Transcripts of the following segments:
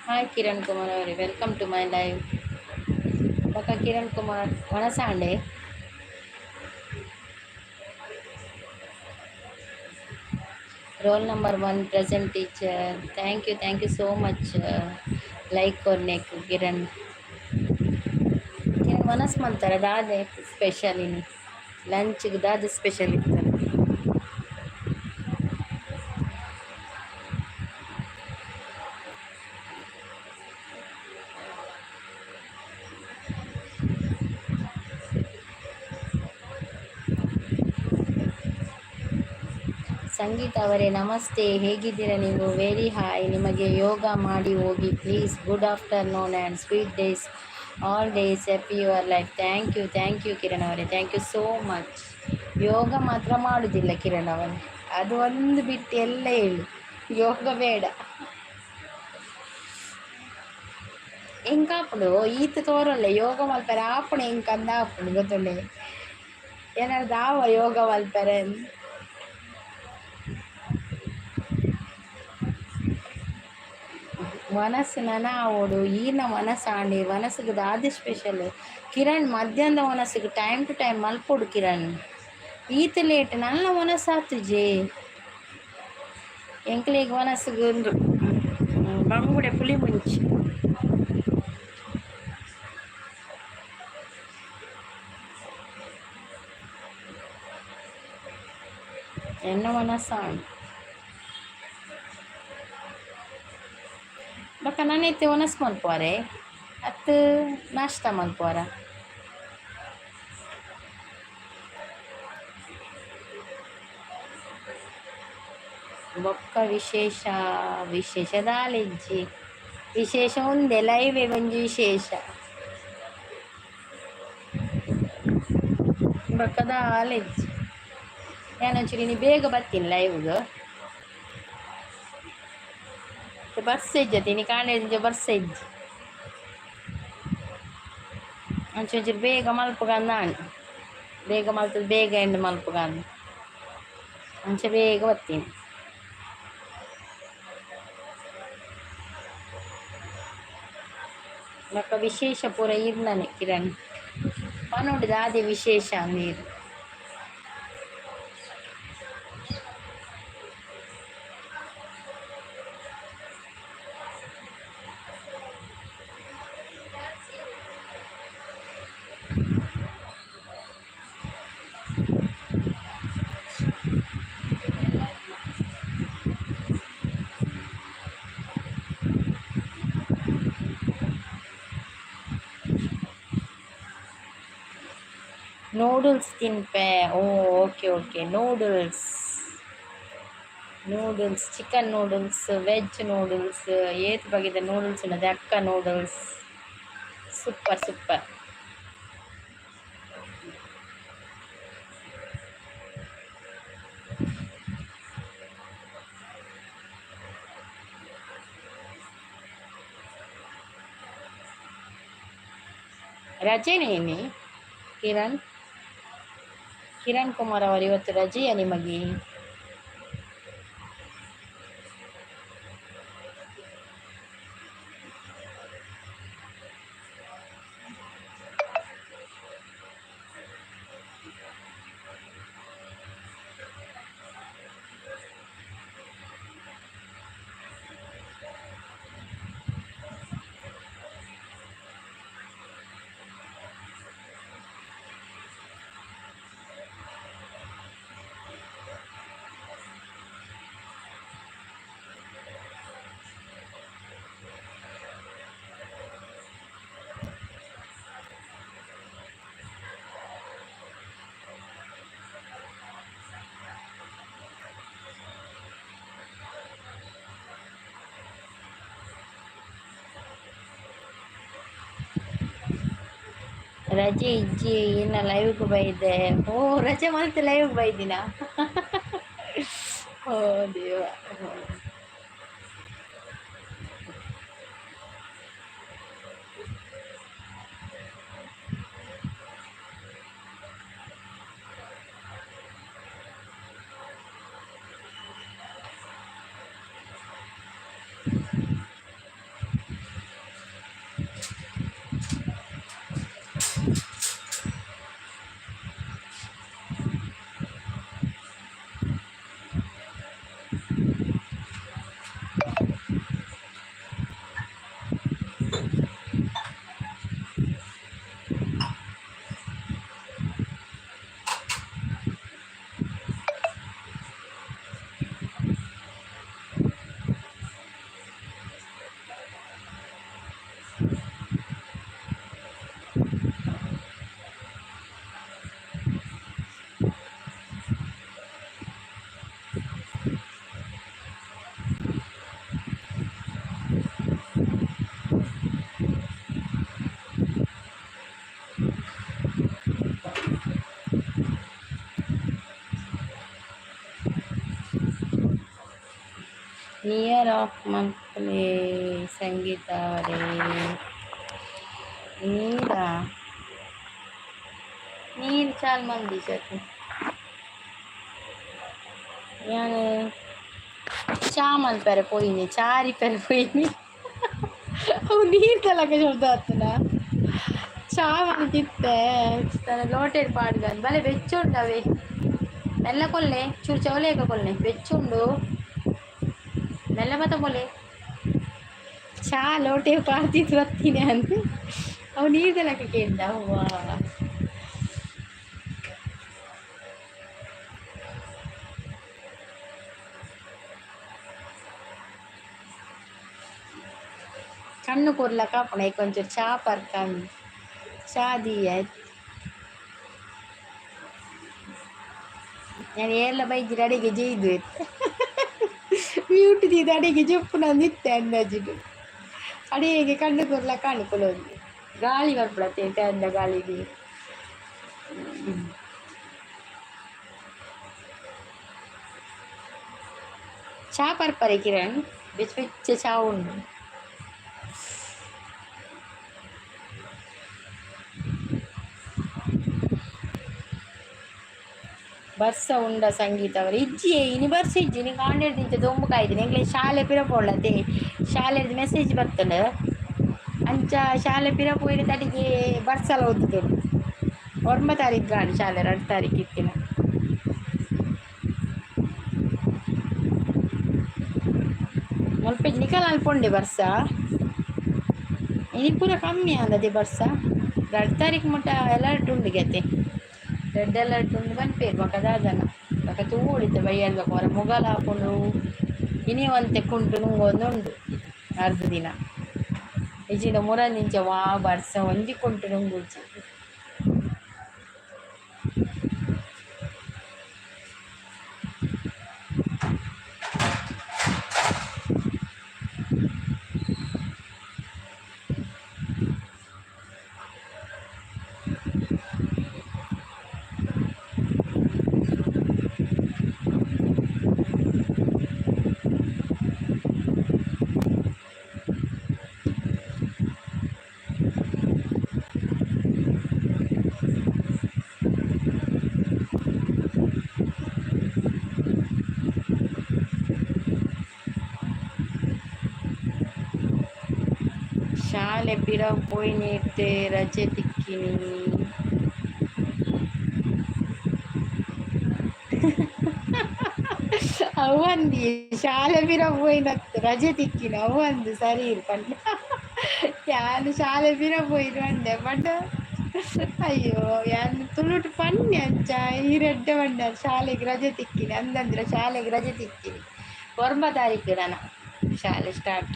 Hi Kiran Kumar ಅವರೇ, welcome to my live. ಬೊಕ್ಕ Kiran Kumar ವನಸಾಂಡೆ. Roll number 1 present teacher. Thank you, thank you so much. Like ಕೊರ್ನೆಕ್ Kiran. Kiran ವನಸ್ ಮಲ್ತಾರ ದಾದೆ special ಇನಿ? ಲಂಚ್ಗೆ ದಾದ special ಇತ್ತು? ಸಂಗೀತ ಅವರೇ ನಮಸ್ತೆ, ಹೇಗಿದ್ದೀರಾ ನೀವು? ವೆರಿ ಹಾಯ್ ನಿಮಗೆ. ಯೋಗ ಮಾಡಿ ಹೋಗಿ please. Good afternoon and sweet days, all days happy your life. Thank you, thank you Kiran ಅವರೇ, thank you so much. ಯೋಗ ಮಾತ್ರ ಮಾಡುವುದಿಲ್ಲ ಕಿರಣ್ ಅವರೇ, ಅದು ಒಂದು ಬಿಟ್ಟು ಎಲ್ಲ ಹೇಳಿ, ಯೋಗ ಬೇಡ. ಎಂಕಾಪುಂಡು ಈತ ತೋರಲ್ಲ ಯೋಗ ಮಲ್ಪರೆ ಆಪುಣೆ ಎಂಕಂದ ಆಪುಂಡು ಗೊತ್ತುಂಡೆ ಏನಾದ್ರು ಆವ ಯೋಗ ಮಲ್ಪರೆ. ಮನಸ್ಸು ನನ ಆವೊಡು ಈರ್ನ ಮನಸ್ಸಾಂಡಿ ಮನಸ್ಸಿಗೆ ದಾದ ಸ್ಪೆಷಲ್ ಕಿರಣ್? ಮಧ್ಯಾಹ್ನದ ವನಸ್ಸಿಗೆ ಟೈಮ್ ಟು ಟೈಮ್ ಮಲ್ಪೊಡು ಕಿರಣ್. ಈತ ಲೇಟ್ ನನ್ನ ವನಸ್ಸಾತುಜಿ ಎಂಕ್ಲೆಗ್ ವನಸ್ಸಿಗೆ ಉಂದು ಬಂಗುಡೆ ಪುಳಿ ಮುಂಚಿ. ಎನ್ನ ವನಸ್ಸಾಂಡ್. ಬೊಕ್ಕ ನನ ಇತ್ತೆ ವನಸ್ ಮಲ್ಪುವರೆ ಅತ್ತ್ ನಾಷ್ಟ ಮಲ್ಪುವರ? ಬೊಕ್ಕ ವಿಶೇಷ ವಿಶೇಷ ದಾಲ ಇಜ್ಜಿ. ವಿಶೇಷ ಉಂದೆ ಲೈವ್ ಒಂಜಿ ವಿಶೇಷ. ಬೊಕ್ಕ ದಾಲ ಇಜ್ಜಿ. ಯಾನ್ ಒಂಚೂರು ಇನಿ ಬೇಗ ಬತ್ತೀನಿ ಲೈವ್ಗ್. ಬರ್ಸ ಇಜ್ಜತೆ ಇನಿ, ಕಾಂಡೆ ಬರ್ಸ ಇಜ್ಜಿ. ಒಂಚೂರು ಬೇಗ ಮಲ್ಪುಗಂದ್ ಆಂಡ್. ಬೇಗ ಮಲ್ತುದು ಬೇಗ ಎಂಡ್ ಮಲ್ಪುಗಂದ್ ಅಂಚ ಬೇಗ ಬತ್ತೀನಿ. ಬೊಕ್ಕ ವಿಶೇಷ ಪೂರ ಇರ್ನನೆ ಕಿರಣ್, ಪನೊಡು ದಾದೆ ವಿಶೇಷ ಅಂದೀರ್. Noodles ತಿನ್ಪೆ. Oh, okay okay. Noodles, noodles, chicken noodles, veg noodles, ಏತ್ ಬಗೆದ ನೂಡಲ್ಸ್ ಉಂಡತೆ ಅಕ್ಕ. Noodles super super. ರಜೆನೇ ಇನಿ ಕಿರಣ್? ಕಿರಣ್ ಕುಮಾರ್ ಅವರು ಇವತ್ತು ರಜೆಯಾ ನಿಮಗೆ? ರಜೆ ಇಜ್ಜಿ ಇನ್ನ ಲೈವ್ಗೆ ಬೈದೆ. ಓ, ರಜೆ ಮಲ್ತ್ ಲೈವ್ಗೆ ಬೈದಿನ? ಓ ದೇವ. ನಿಯರ್ ಆಫ್ ಮಲ್ಪುಲೆ ಸಂಗೀತ ಅವರೇ. ನೀರಾ ನೀರು ಚಾಲ್ ಮಲ್ದಿಜತೆ. ಯಾನ್ ಚಾ ಮಲ್ಪೆರೆ ಪೋಯಿನಿ, ಚಾ ಅರಿಪೆರೆ ಪೋಯಿನಿ. ಅವು ನೀರ್ ತಲಕ ಶಬ್ದ ಆತುಂಡ. ಚಾ ಮಲ್ತಿತ್ತೆ, ತನ ಲೋಟೆಡ್ ಪಾಡ್ದ್ ಬಲೆ ಬೆಚ್ಚ ಉಂಡವೆ. ಮೆಲ್ಲ ಕೊಲ್ಲೆ, ಚೂರು ಚೌಲೇಕ ಕೊಲ್ಲೆ, ಬೆಚ್ಚುಂಡು, ಮೆಲ್ಲ ಬತ್ತ ಕೊಲೆ. ಚಾ ಲೋಟೆ ಪಾಡ್ದಿತ್ತು ಬತ್ತೀನಿ ಅಂದ್ ಅವು ನೀರ್ ತಲಕ ಕೇಂದ ಅವ್ವ. ಕಣ್ಣು ಕೊರ್ಲಕ ಆಪುಂಡು ಐಕ್ ಒಂಚೂರು ಚಾ ಪರ್ಕಂದ್ ಚಾ ದೀಯ. ಯಾನ್ ಏರ್ಲ ಬೈಜಿಡ ಅಡಿಗೆ ಜೈದು ಮ್ಯೂಟ್ ದೀದ್ ಅಡಿಗೆ ಜಪ್ಪುನಂದಿತ್ತೆ ಅಂದಾಜಿಡ್. ಅಡಿಗೆ ಕಣ್ಣು ಕೊರ್ಲಕ ಆಂಡ್ ಕುಲೊಂದು ಗಾಳಿ ಬರ್ಪುಡತ್ತೆ ಫ್ಯಾನ್ ದ ಗಾಳಿಗ್. ಚಾ ಪರ್ಪರೆ ಕಿರಣ್, ಬೆಚ್ಚ ಬೆಚ್ಚ ಚಾ ಉಂಡು. ಬರ್ಸ ಉಂಡ ಸಂಗೀತ ಅವರೇ? ಇಜ್ಜಿಯೇ, ಇನಿ ಬರ್ಸ ಇಜ್ಜಿ. ಇನಿ ಕಾಂಡೆರ್ದಿಂಚ ದೊಂಬು ಕಾಯ್ದಿನಿ. ಎಂಕ್ಲೆ ಶಾಲೆ ಪಿರ ಪೋಳತೆ, ಶಾಲೆರ್ದ್ ಮೆಸೇಜ್ ಬತ್ತುಂಡು. ಅಂಚ ಶಾಲೆ ಪಿರ ಪೋಯಿನ ತಡಿಗೆ ಬರ್ಸಲ ಒತ್ತುದುಂಡು. 9 ತಾರೀಕು ಗಾಂಡ್ ಶಾಲೆ, 2 ತಾರೀಕು ಇತ್ತಿನ. ಮುಲ್ಪ ನಿಕಲ್ ಅಲ್ಪ ಉಂಡೆ ಬರ್ಸ. ಇನಿ ಪೂರ ಕಮ್ಮಿ ಆಂಡದೆ ಬರ್ಸ. 2 ತಾರೀಕು ಮುಟ್ಟ ಅಲರ್ಟ್ ಉಂಡು ಗೆತೆ, ರೆಡ್ ಅಲರ್ಟ್ ಉಂಡು ಪನ್ಪೆರ್. ಬೊಕ ದಾದನ ಬೊಕ ತೂವೊಡಿತ್ತೆ ಬಯ್ಯಲ್ ಬೊಕ ಒರ ಮುಗಲ್ ಆಪುಂಡು. ಇನಿ ಒಂತೆ ಕುಂಟು ನುಂಗೊಂದು ಉಂಡು ಅರ್ಧ ದಿನ. ಇಜ್ಜಿಂಡ ಮುರಂದಿಂಚ ವಾ ಬರ್ಸ ಒಂಜಿ ಕುಂಟು ನುಂಗುಜಿ. ಶಾಲೆ ಪಿರ ಪೋಯಿನೆರ್ದ್ ರಜೆ ತಿಕ್ಕಿನಿ. ಅವು ಅಂದಿ ಶಾಲೆ ಪಿರ ಪೋಯಿನತ್ ರಜೆ ತಿಕ್ಕಿನ ಅವು ಅಂದ್ ಸರಿ ಪಂಡ. ಯಾನ್ ಶಾಲೆ ಪಿರ ಪೋಯಿನ ಪಂಡೆ ಪಂಡ. ಅಯ್ಯೋ, ಯಾನ್ ತುಳುಟು ಪನ್ನೆ ಅಂಚ ಈರ್ ಎಡ್ಡೆ ಪಂಡರ್. ಶಾಲೆಗ್ ರಜೆ ತಿಕ್ಕಿನಿ ಅಂದಂದ್ರೆ ಶಾಲೆಗ್ ರಜೆ ತಿಕ್ಕಿನಿ. 9 ತಾರೀಕು ನನ ಶಾಲೆ ಸ್ಟಾರ್ಟ್.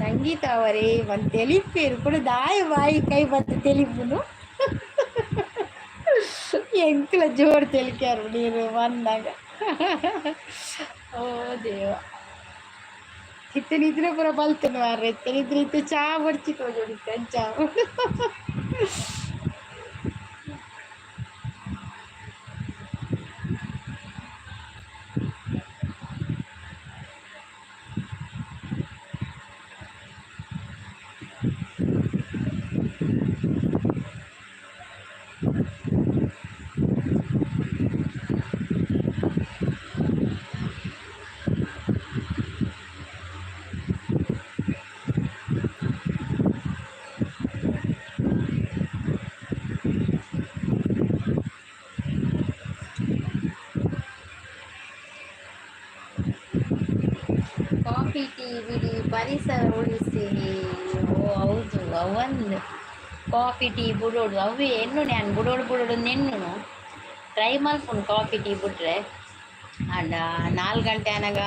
ಸಂಗೀತ ಅವರೇ, ಒಂದು ತೆಲಿಪೇರು ಕೂಡ ದಾಯ ಬಾಯಿ ಕೈ ಬತ್ತು ತೆಲಿಪುನು. ಎಂಕ್ಲ ಜೋರು ತೆಲಿಕ್ಯಾರು ನೀರು ಬಂದಾಗ. ಓ ದೇವ, ಇತ್ತೆ ನಿದ್ರೆ ಪೂರ ಬಲ್ತನು ಮಾರ್ರೆ. ಇತ್ತೆ ನಿದ್ರೆ, ಇತ್ತೆ ಚಾ ಬಡ್ಚಿ ತೋಜೊಡಿತ್ತೆ ಅಂಚ. ಕಾಫಿ ಟೀ ಬಿಡಿ, ಪರಿಸರ ಉಳಿಸಿ. ಓ ಹೌದು, ಅವೊಂದು ಕಾಫಿ ಟೀ ಬುಡೋಡು ಅವೇ ಎನ್ನುನೆ. ಯಾನ್ ಬುಡೋಡು ಬುಡೋಡು ಎನ್ನುನು, ಟ್ರೈ ಮಲ್ಪುನು ಕಾಫಿ ಟೀ ಬುಡ್ರೆ. ಆಂಡ 4 ಗಂಟೆ ಆನಗ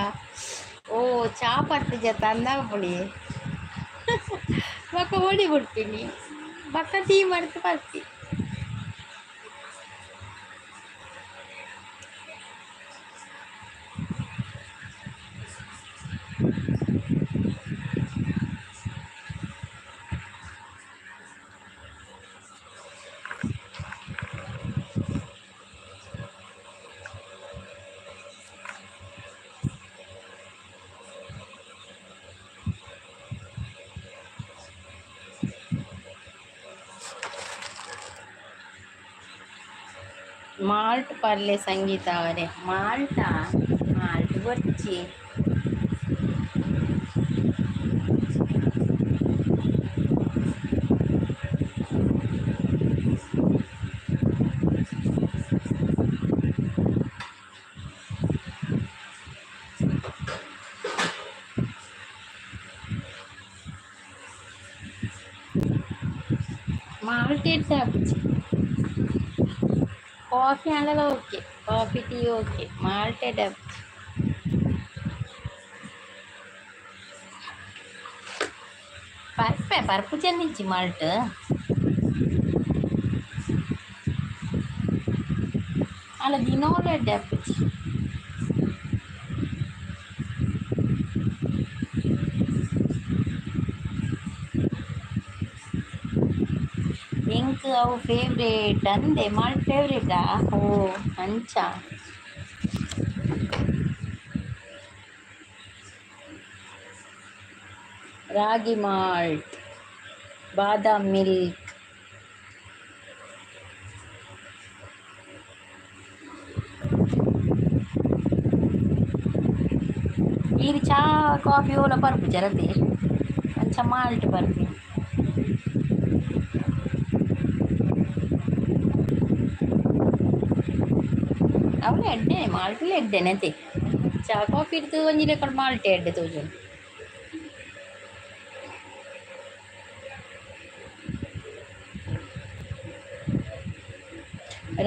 ಓ ಚಾ ಪರ್ಪುಜ ತಂದಾಪುಣಿ ಬೊಕ ಓಡಿ ಬಿಡ್ತೀನಿ, ಬೊಕ ಟೀ ಮಡ್ತ್ ಪರ್ಪಿ. ಮಾಲ್ಟ್ ಪರ್ಲೆ ಸಂಗೀತ ಅವರೇ. ಮಾಲ್ಟಾ? ಮಾಲ್ಟ್ ಬೊರ್ಚಿ. ಮಾಲ್ಟ್ ಎಡ್ಡೆ ಆಪುಜಿ. ಕಾಫಿ ಆಂಡಲ okay, coffee tea okay, malt ಎಡ್ಡೆ ಆಪುಜಿ. ಪರ್ಪೆ ಪರ್ಪು ಚೆಂದಿಜ್ಜಿ ಮಾಲ್ಟ್. ಅಲ್ಲ, ದಿನೋಲ ಎಡ್ಡೆ ಆಪುಜಿ. ಎಂಕ್ ಅವು ಫೇವ್ರೇಟ್ ಅಂದೆ. ಮಾಲ್ಟ್ ಫೇವ್ರೇಟಾ? ಓ, ಅಂಚ. ರಾಗಿ ಮಾಲ್ಟ್, ಬಾದಾಮ್ ಮಿಲ್ಕ್. ಈರ್ ಚಾ ಕಾಫಿ ಓಲ ಪರ್ಪುಜರತೆ? ಅಂಚ ಮಾಲ್ಟ್ ಪರ್ಪಿ. ಅವುಲ ಎಡ್ಡೆ, ಮಾಲ್ಟ್ಲ ಎಡ್ಡೆನೆ. ಚಾ ಕಾಫಿ ಇಡ್ದು ಒಂಜಿ ಲೆಕ್ಕ ಮಾಲ್ಟ್ ಎಡ್ಡೆ ತೋಜುಂಡು.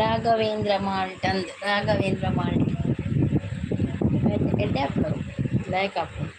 ರಾಘವೇಂದ್ರ ಮಾಲ್ಟ್ ಅಂದ್, ರಾಘವೇಂದ್ರ ಮಾಲ್ಟ್ ಎಡ್ಡೆ ಆಪುಂಡು, ಲಾಯ್ಕ್ ಆಪುಂಡು.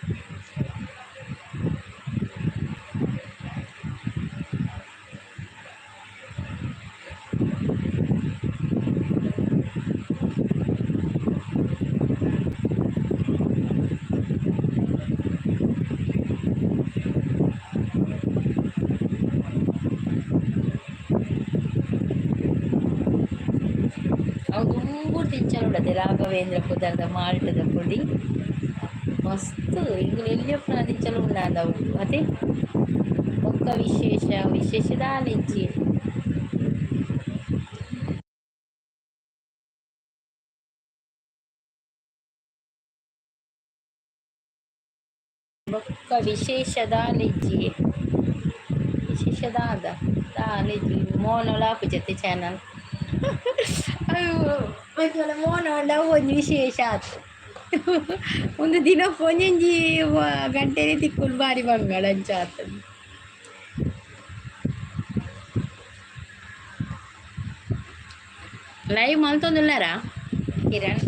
ಅವು ದುಂಬು ತಿಂಚಲು ರಾಘವೇಂದ್ರ ಪುದರ್ದ ಮಾಲ್ಟದ ಪುಡಿ ಮಸ್ತ್. ಎಂಕುಲು ಎಲ್ಯಪ್ಪುನ ದಿಂಚಲು ಉಂಡಾಂದ ಅವು ಅತೆ. ಬೊಕ್ಕ ವಿಶೇಷ ವಿಶೇಷ ದಾಲ ಇಜ್ಜಿ. ಬೊಕ್ಕ ವಿಶೇಷ ದಾಲ ಇಜ್ಜಿ. ವಿಶೇಷ ದಾದ? ದಾಲ ಇಜ್ಜಿ. ಮೋನೋಲ ಆಪುಜತೆ ಚಾನಲ್. ಅವು ಮೋನ ಆಂಡ ಅವು ಒಂಜಿ ವಿಶೇಷ ಆತು. ಒಂದು ದಿನಕ್ಕೆ ಒಂಜೊಂಜಿ ಗಂಟೆನೆ ತಿಕ್ಕುಂಡು, ಬಾರಿ ಬಂಗಾಳ ಅಂಚ ಆತುಂಡು. ಲೈವ್ ಮಲ್ತೊಂದುಲ್ಲಾರಾ ಕಿರಣ್?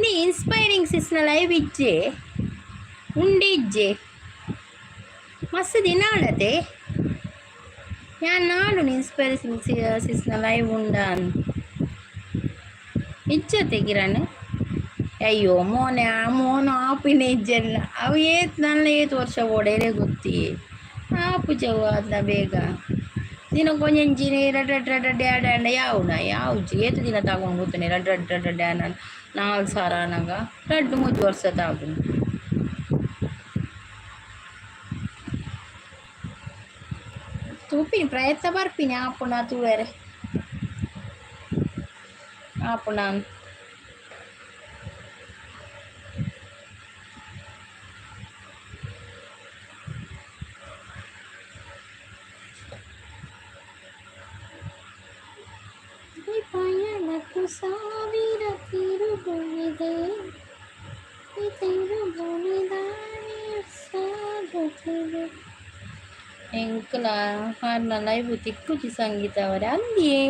ನೀ ಇನ್ಸ್ಪೈರಿಂಗ್ ಸಿಸ್ನ ಲೈವ್ ಇಜ್ಜೆ, ಉಂಡೆ ಇಜ್ಜೆ ಮಸ್ತ್ ದಿನ ಆಂಡತೆ. ಯಾನ್ ನಾಡುನು ಇನ್ಸ್ಪೈರಿಂಗ್ ಸಿಸ್ನ ಲೈವ್ ಉಂಡಾ. ಇಜ್ಜತೆ ಕಿರಣ್? ಅಯ್ಯೋ, ಮೋನೆ ಮೋನ ಆಪಿನ ಇಜ್ಜೆಲ್ಲ. ಅವು ಏತ್ ನನ್ನ ಏತ್ ವರ್ಷ ಓಡೇರೆ ಗೊತ್ತಿ ಆಪುಜವು ಅದ್ನ ಬೇಗ. ದಿನಕ್ಕೆ ಒಂಜೊಂಜಿ ರಡ್ ರಡ್ ರಡ್ ರಡ್ ಎರಡು ಆಂಡ ಯಾವುನ ಯಾವುಜಿ. ಏತ್ ದಿನ ತಗೊಂಡು ಕೂತನೆ? ರಡ್ ರಡ್ ರಡ್ ರಡ್ ಆನ 4000 ಆನಗ 2-3 ವರ್ಷ ತಾಗುಂಡು. ತೂಪಿನಿ, ಪ್ರಯತ್ನ ಬರ್ಪಿನಿ ಆಪುಣ ತೂವೆರೆ ಆಪುಣ. ಈ ಪಯಣಕ್ಕೂ ಸಾವಿರ ತಿರುಗುವಿದೆ, ಈ ತಿರುಗುವಿದಾರಿ ಸಾಗುತ್ತಿದೆ. ಎಂಕುಲ ಆರ್ನ ಲೈವ್ ತಿಕ್ಕುಜಿ ಸಂಗೀತ ಅವರೇ. ಅಂದಿಯೇ,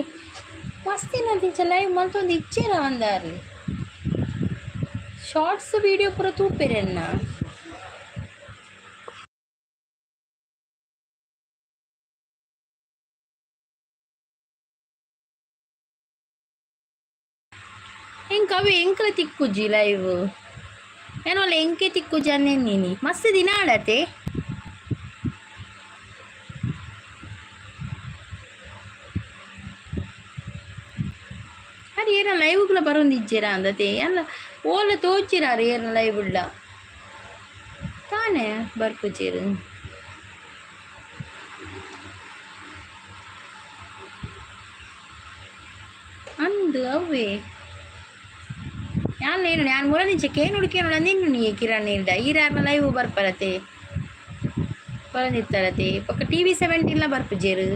ಮಸ್ತಿನ ದಿಂಚ ಲೈವ್ ಮಲ್ತೊಂದು ಇಜ್ಜೆರ ಅಂದಾರು. ಶಾರ್ಟ್ಸ್ ವೀಡಿಯೋ ಪೂರ ತೂಪೆರೆನ್ನ. ಎಂಕ್ ಅವೆ ಎಂಕ್ಲ ತಿಕ್ಕುಜಿ ಲೈವ್ ಏನೋಲ್ಲ, ಎಂಕೆ ತಿಕ್ಕುಜಿ ಅನ್ನೆನ್ನಿನಿ. ಮಸ್ತ್ ದಿನ ಆಡತೆ. ಅದು ಏನ ಲೈವ್ಗಳ ಬರೋಂದಿಜ್ಜೆರಾ ಅಂದತೆ. ಅಲ್ಲ, ಓಲ ತೋಚಿರಾರು ಏರ್ನ ಲೈವ್ ಉಳ್ಳ ತಾನೇ ಬರ್ಪುಜೆರು. ಅಂದು ಅವ್ವೆ ಯಾನ್ ಏನು ಯಾನ್ ಮುರನಿಂಚೆ ಕೇನುಡು ಕೇನುಡು ಅಂದಿನ್ನು ನೀ ಕಿರಣ್ ಇಲ್ದ ಈರಾರ್ನ ಲೈವ್ ಬರ್ಪರತೆ ಬರಂದಿತ್ತರತೆ. ಪಕ್ಕ ಟಿವಿ 17ಲ ಬರ್ಪುಜೆರು.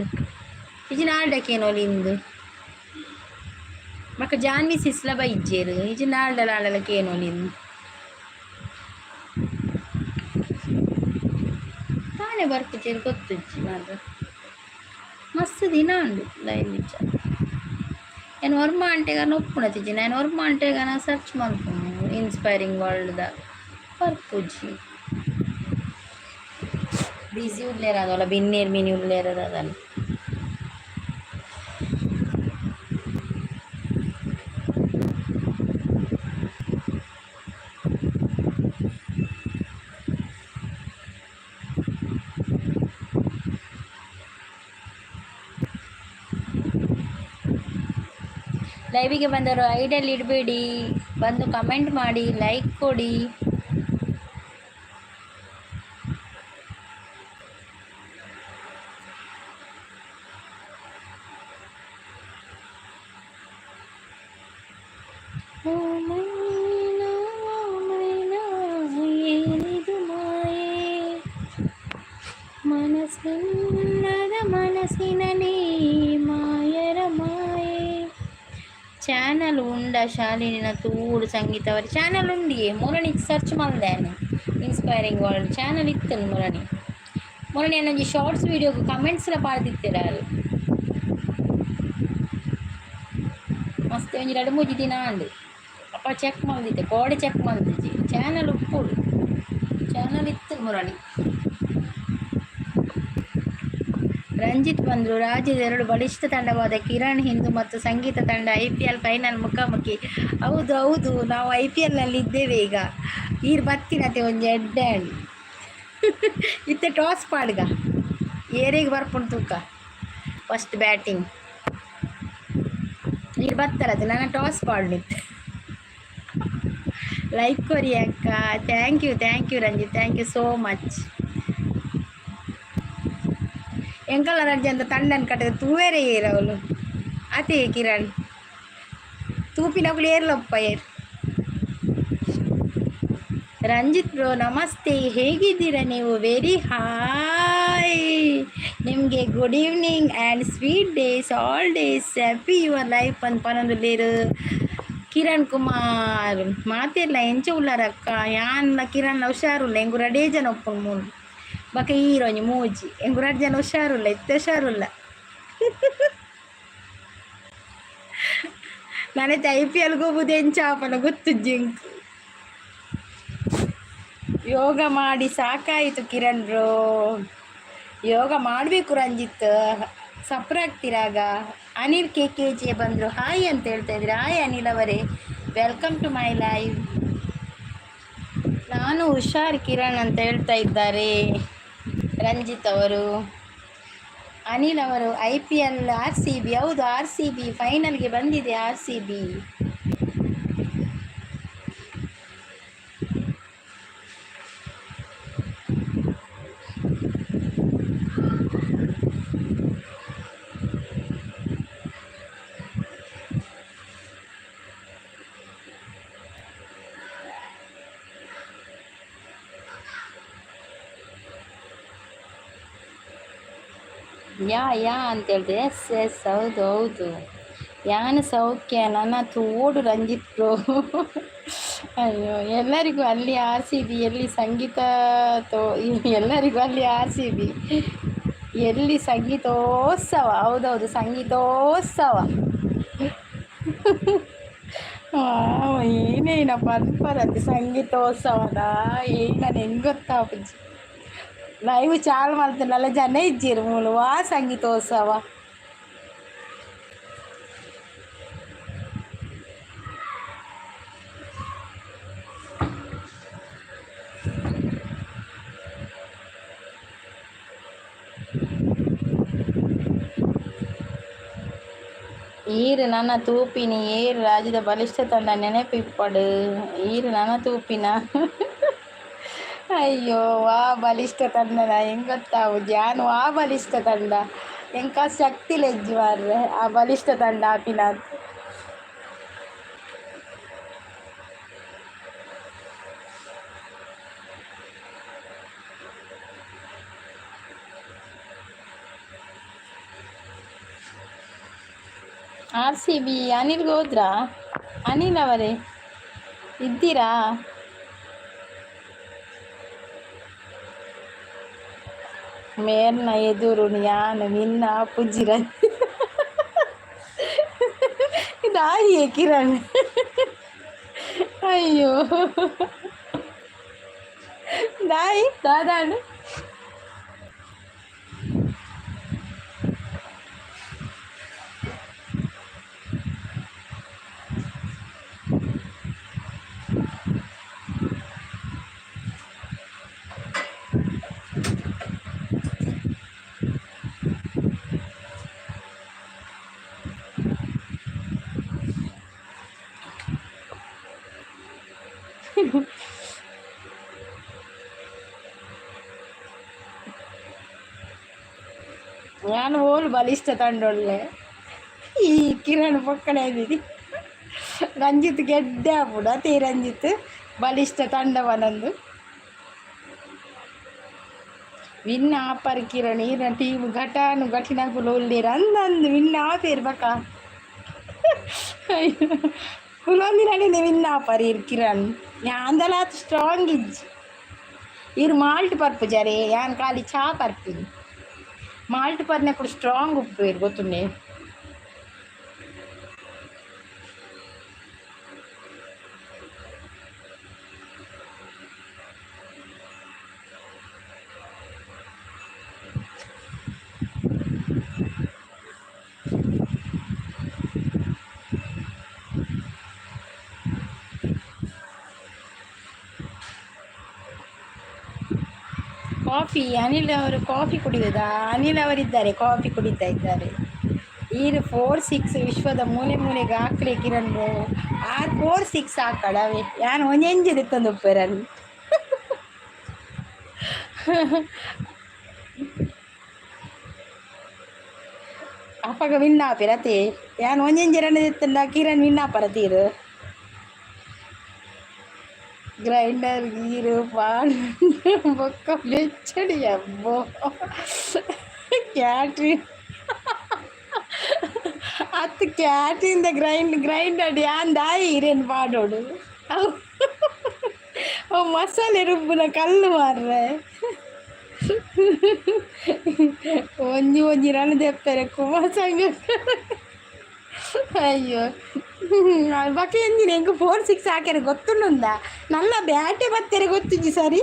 ಇಜ್ಜಿ ನಾಲ್ಡ ಕೇನೋಲಿ ಇಂದು. ಬೊಕ್ಕ ಜಾನ್ವಿ ಸಿಸ್ಲ ಬೈಜೆರು. ಇಜ್ಜಿ ನಾಲ್ಡ ಲಾಂಡಲ ಕೇನೋಲಿ ಇಂದು. ತಾನೇ ಬರ್ಪುಜೆರು ಗೊತ್ತುಜ್ಜಿ ಮಾತ್ರ. ಮಸ್ತ್ ದಿನ ಉಂಡು ಲೈವ್ ಇಜ್ಜ. ಏನು ಒರ್ಮ ಅಂಟೆಗ ನೊಪ್ಪುಣತಿಜಿ ನಾನು. ಒರ್ಮ ಅಂಟೆಗ ಸರ್ಚ್ ಮಲ್ಪುನು ಇನ್ಸ್ಪೈರಿಂಗ್ ವರ್ಲ್ಡ್ದ ಬರ್ಪುಜಿ. ಬಿಸಿ ಉಲ್ಲೇರ ಅದಲ್ಲ, ಬಿನ್ನೇರ್ ಮಿನಿ ಉಲ್ಲೇರ ಅದನ್ನು. ಲೈವಿಗೆ ಬಂದವರು ಐಡಲ್ ಇಡಬೇಡಿ, ಬಂದು ಕಮೆಂಟ್ ಮಾಡಿ, ಲೈಕ್ ಕೊಡಿ. ಓ ಮೈನಾ, ಮೈನಾ, ಏನಿದು ಮಾಯೆ? ಮನಸ್ಸಿಲ್ಲದ ಮನಸ್ಸಿನಲ್ಲಿ ಮಾಯರ ಮಾಯೆ. ಚಾನಲ್ ಉಂಡ ಶಾಲಿನಿನ ತೂಡು ಸಂಗೀತ ಅವರ ಚಾನಲ್ ಉಂಡಿಯೇ. ಮುರಣಿ ಸರ್ಚ್ ಮಲ್ದೇನೆ ಇನ್ಸ್ಪೈರಿಂಗ್ ವರ್ಲ್ಡ್ ಚಾನಲ್ ಇತ್ತು. ಮುರಣಿ ಮುರಣಿ ಅನ್ನೊಂಜಿ ಶಾರ್ಟ್ಸ್ ವೀಡಿಯೋಗೆ ಕಮೆಂಟ್ಸ್ಲ ಪಾಡ್ದಿತ್ತೆರ್. ಮಸ್ತ್ ಒಂಜಿ ರಡ್ಡ್ ಮೂಜಿ ದಿನ ಆಂಡ್. ಅಪ್ಪ ಚೆಕ್ ಮಲ್ದಿತ್ತೆ, ಕೋಡೆ ಚೆಕ್ ಮಲ್ದಿಜ್ಜಿ. ಚಾನಲ್ ಉಪ್ಪುಡು, ಚಾನಲ್ ಇತ್ತು ಮುರಣಿ. ರಂಜಿತ್ ಬಂದರು. ರಾಜ್ಯದ ಎರಡು ಬಲಿಷ್ಠ ತಂಡವಾದ ಕಿರಣ್ ಹಿಂದೂ ಮತ್ತು ಸಂಗೀತ ತಂಡ ಐಪಿಎಲ್ ಫೈನಲ್ ಮುಖಾಮುಖಿ. ಹೌದು ಹೌದು, ನಾವು ಐಪಿಎಲ್ನಲ್ಲಿ ಇದ್ದೇವೆ ಈಗ. ಈರ್ ಬತ್ತಿನತೆ ಒಂಜಿ ಎಡ್ಡೆ ಅಂಡ್. ಇತ್ತೆ ಟಾಸ್ ಪಾಡ್ಗ, ಏರೆಗ್ ಬರ್ಪುಂಡು ತೂಕ. ಫಸ್ಟ್ ಬ್ಯಾಟಿಂಗ್ ಈರ್ ಬತ್ತರತೆ, ನನ್ನ ಟಾಸ್ ಪಾಡ್ನಿತ್ತು. ಲೈಕ್ ಕೊರಿ ಅಕ್ಕ. Thank you, thank you Ranjith, thank you so much. ಎಂಕಲ್ಲ ರಡ್ಜ್ ಅಂತ ತಂಡನ್ ಕಟ್ಟದ ತೂವೇರೆ ಏರ್ ಅವಳು ಅದೇ. ಕಿರಣ್ ತೂಪಿನಕುಲು ಏರ್ಲಪ್ಪ ಏರ್. ರಂಜಿತ್ ಬ್ರೋ, ನಮಸ್ತೆ. ಹೇಗಿದ್ದೀರಾ ನೀವು? ವೆರಿ ಹಾಯ್ ನಿಮಗೆ. Good evening and sweet days, all days happy your life ಅಂತ ಪನೊಂದುಲ್ಲೇರು ಕಿರಣ್ ಕುಮಾರ್. ಮಾತೆರ್ಲ ಎಂಚ ಉಲ್ಲಾರಕ್ಕ? ಯಾನ್ಲ ಕಿರಣ್ ಹುಷಾರುಲ್ಲ. ಎಂಗು ರಡೇ ಜನ ಒಪ್ಪುಂಡು ಮೂಲು. ಬೊಕ ಈರೊಂಜಿ ಮೂಜಿ. ಎಂಗು ರಡ್ಡ್ ಜನ ಹುಷಾರುಲ್ಲ, ಇತ್ತೆ ಹುಷಾರುಲ್ಲ. ನನಗೆ ಐಪಿಎಲ್ ಗೊಬ್ಬುದು ಎಂಚ ಆಪನ ಗೊತ್ತುಜ್ಜಿ ಎಂಕ್. ಯೋಗ ಮಾಡಿ ಸಾಕಾಯಿತು ಕಿರಣ್ ಬ್ರೋ. ಯೋಗ ಮಾಡಬೇಕು ರಂಜಿತ್, ಸಫರ್ ಆಗ್ತೀರಾಗ. ಅನಿಲ್ ಕೆ ಕೆ ಜೆ ಬಂದರು, ಹಾಯ್ ಅಂತ ಹೇಳ್ತಾ ಇದ್ದೀರಾ. ಹಾಯ್ ಅನಿಲ್ ಅವರೇ, welcome to my live. ನಾನು ಹುಷಾರ್ ಕಿರಣ್ ಅಂತ ಹೇಳ್ತಾ ಇದ್ದಾರೆ ರಂಜಿತ್ ಅವರು. ಅನಿಲ್ ಅವರು ಐಪಿಎಲ್ ಆರ್ಸಿಬಿ. ಹೌದು, ಆರ್ಸಿಬಿ ಫೈನಲ್ಗೆ ಬಂದಿದೆ ಆರ್ಸಿಬಿ. ಯಾ ಯಾ ಅಂತ ಹೇಳ್ದೆ. ಎಸ್ ಎಸ್, ಹೌದು ಹೌದು. ಯಾನು ಸೌಖ್ಯ ನನ್ನ ತೋಡು ರಂಜಿತ್ ಬ್ರೋ. ಅಯ್ಯೋ, ಎಲ್ಲರಿಗೂ ಅಲ್ಲಿ ಆರ್ಸಿಬಿ, ಎಲ್ಲಿ ಸಂಗೀತ ತೋ ಎಲ್ಲರಿಗೂ ಅಲ್ಲಿ ಆರ್ಸಿಬಿ, ಎಲ್ಲಿ ಸಂಗೀತೋತ್ಸವ. ಹೌದೌದು, ಸಂಗೀತೋತ್ಸವ. ಏನೇನ ಪನ್ಪರತಿ ಸಂಗೀತೋತ್ಸವದ ಏನ ಹೆಂಗೆ ಗೊತ್ತಾಪುಜಿ. ಲೈವ್ ಚಾಲು ಮಲ್ತುಂಡಲ ಜನ ಇಜ್ಜೆರ್ ಮೂಲು. ವಾ ಸಂಗೀತೋತ್ಸವ? ಈರ್ ನನ ತೂಪಿನಿ ಏರ್ ರಾಜ್ಯದ ಬಲಿಷ್ಠ ತಂಡ ನೆನಪಿಪ್ಪಡು. ಈರ್ ನನ ತೂಪಿನ. ಅಯ್ಯೋ, ವಾ ಬಲಿಷ್ಠ ತಂಡನ ಹೆಂಗ್ ಗೊತ್ತಾವು ಜಾನು? ಆ ಬಲಿಷ್ಠ ತಂಡ ಎಂಕ ಶಕ್ತಿ ಲೆಜ್ಜಿ ಮಾರ್ರೆ. ಆ ಬಲಿಷ್ಠ ತಂಡ ಆಪಿನಾತ್. ಆರ್ ಸಿ ಬಿ ಅನಿಲ್ ಹೋದ್ರಾ? ಅನಿಲ್ ಅವರೇ, ಇದ್ದೀರಾ? ಮೇರ್ನ ಎದುರು ಯಾನು ನಿನ್ನ ಪುಜಿರ ಇದಾಯಿಯೇ ಕಿರಣ್? ಅಯ್ಯೋ, ದಾಯಿ ದಾದಾಂಡ್? ಯಾನ್ ಓಲು ಬಲಿಷ್ಠ ತಂಡೊಳ್ಳೆ. ಈ ಕಿರಣ್ ಪೊಕ್ಕಡೆ ಇದ್ದೀನಿ. ರಂಜಿತ್ ಗೆಡ್ಡೆ ಆಪುಂಡು ಅತೇ. ರಂಜಿತ್ ಬಲಿಷ್ಠ ತಂಡವನಂದು ವಿನ್ ಆಪರ್ ಕಿರಣ್. ಈರ್ನ ಟೀಮ್ ಘಟಾನು ಘಟಿನಕುಲು ಉಲ್ಲೆರ್. ಅಂದಂದು ವಿನ್ ಆಪೇರ್ ಬಕ ಕುಲೊಂದಿನಡೆನೆ ವಿನ್ ಆಪರ್ ಈರ್ ಕಿರಣ್. ಯಾಂದಲ ಆತ್ ಸ್ಟ್ರಾಂಗ್ ಇಜ್ಜಿ. ಈರ್ ಮಾಲ್ಟ್ ಪರ್ಪುಜಾರೆ, ಯಾನ್ ಖಾಲಿ ಚಾ ಪರ್ಪಿನಿ. ಮಾಲ್ಟ್ ಪರ್ನಕುಲು ಸ್ಟ್ರಾಂಗ್ ಉಪ್ಪುವೆರ್, ಗೊತ್ತುಂಡೆ? ಕಾಫಿ, ಅನಿಲ್ ಅವರು ಕಾಫಿ ಕುಡಿಯುವುದಾ? ಅನಿಲ್ ಅವರಿದ್ದಾರೆ, ಕಾಫಿ ಕುಡಿತಾ ಇದ್ದಾರೆ. ಈರ್ ಫೋರ್ ಸಿಕ್ಸ್ ವಿಶ್ವದ ಮೂಲೆ ಮೂಲೆಗೆ ಹಾಕ್ಲೆ ಕಿರಣ್. ಆರ್ ಫೋರ್ ಸಿಕ್ಸ್ ಹಾಕಡ ಅವೇ. ಯಾನ್ ಒಂಜೆಂಜಿ ದೆತ್ತೊಂದು ಉಪ್ಪೆರನ್. ಅಪಗ ವಿನ್ ಆಪೆರ್ ಅತೆ. ಯಾನ್ ಒಂಜೊಂಜಿ ರನ್ ದೆತ್ತಂಡ ಕಿರಣ್ ವಿನ್ ಆಪರ ತೀರು. ಗ್ರೈಂಡರ್ ಗೀರು ಪಾಡ್ ಬೊಕ್ಕ ಬೆಚ್ಚಡಿ. ಅಬ್ಬೋ, ಕ್ಯಾಟ್ರಿನ್ ಅತ್ ಕ್ಯಾಟ್ರಿಂದ ಗ್ರೈಂಡ್ ಗ್ರೈಂಡರ್ ಯಾನ್ ದಾಯಿ ಇರೇನು ಪಾಡೋಡು? ಅವು ಅವು ಮಸಾಲೆ ರುಬ್ಬುನ ಕಲ್ಲು ಮಾರ್ರೆ. ಒಂಜಿ ಒಂಜಿ ರನ್ ದೆಪ್ಪೆರೆ ಕುಮಾರ್ ಸಂಗ. ಅಯ್ಯೋ, ಬೊಕ ಎಂಜಿನ ಎಂಕ್ ಫೋರ್ ಸಿಕ್ಸ್ ಹಾಕ್ಯಾರೆ ಗೊತ್ತುಂಡುಂದ? ನಲ್ಲ ಬ್ಯಾಟೆ ಬತ್ತೆರೆ ಗೊತ್ತುಜ್ಜಿ. ಸರಿ,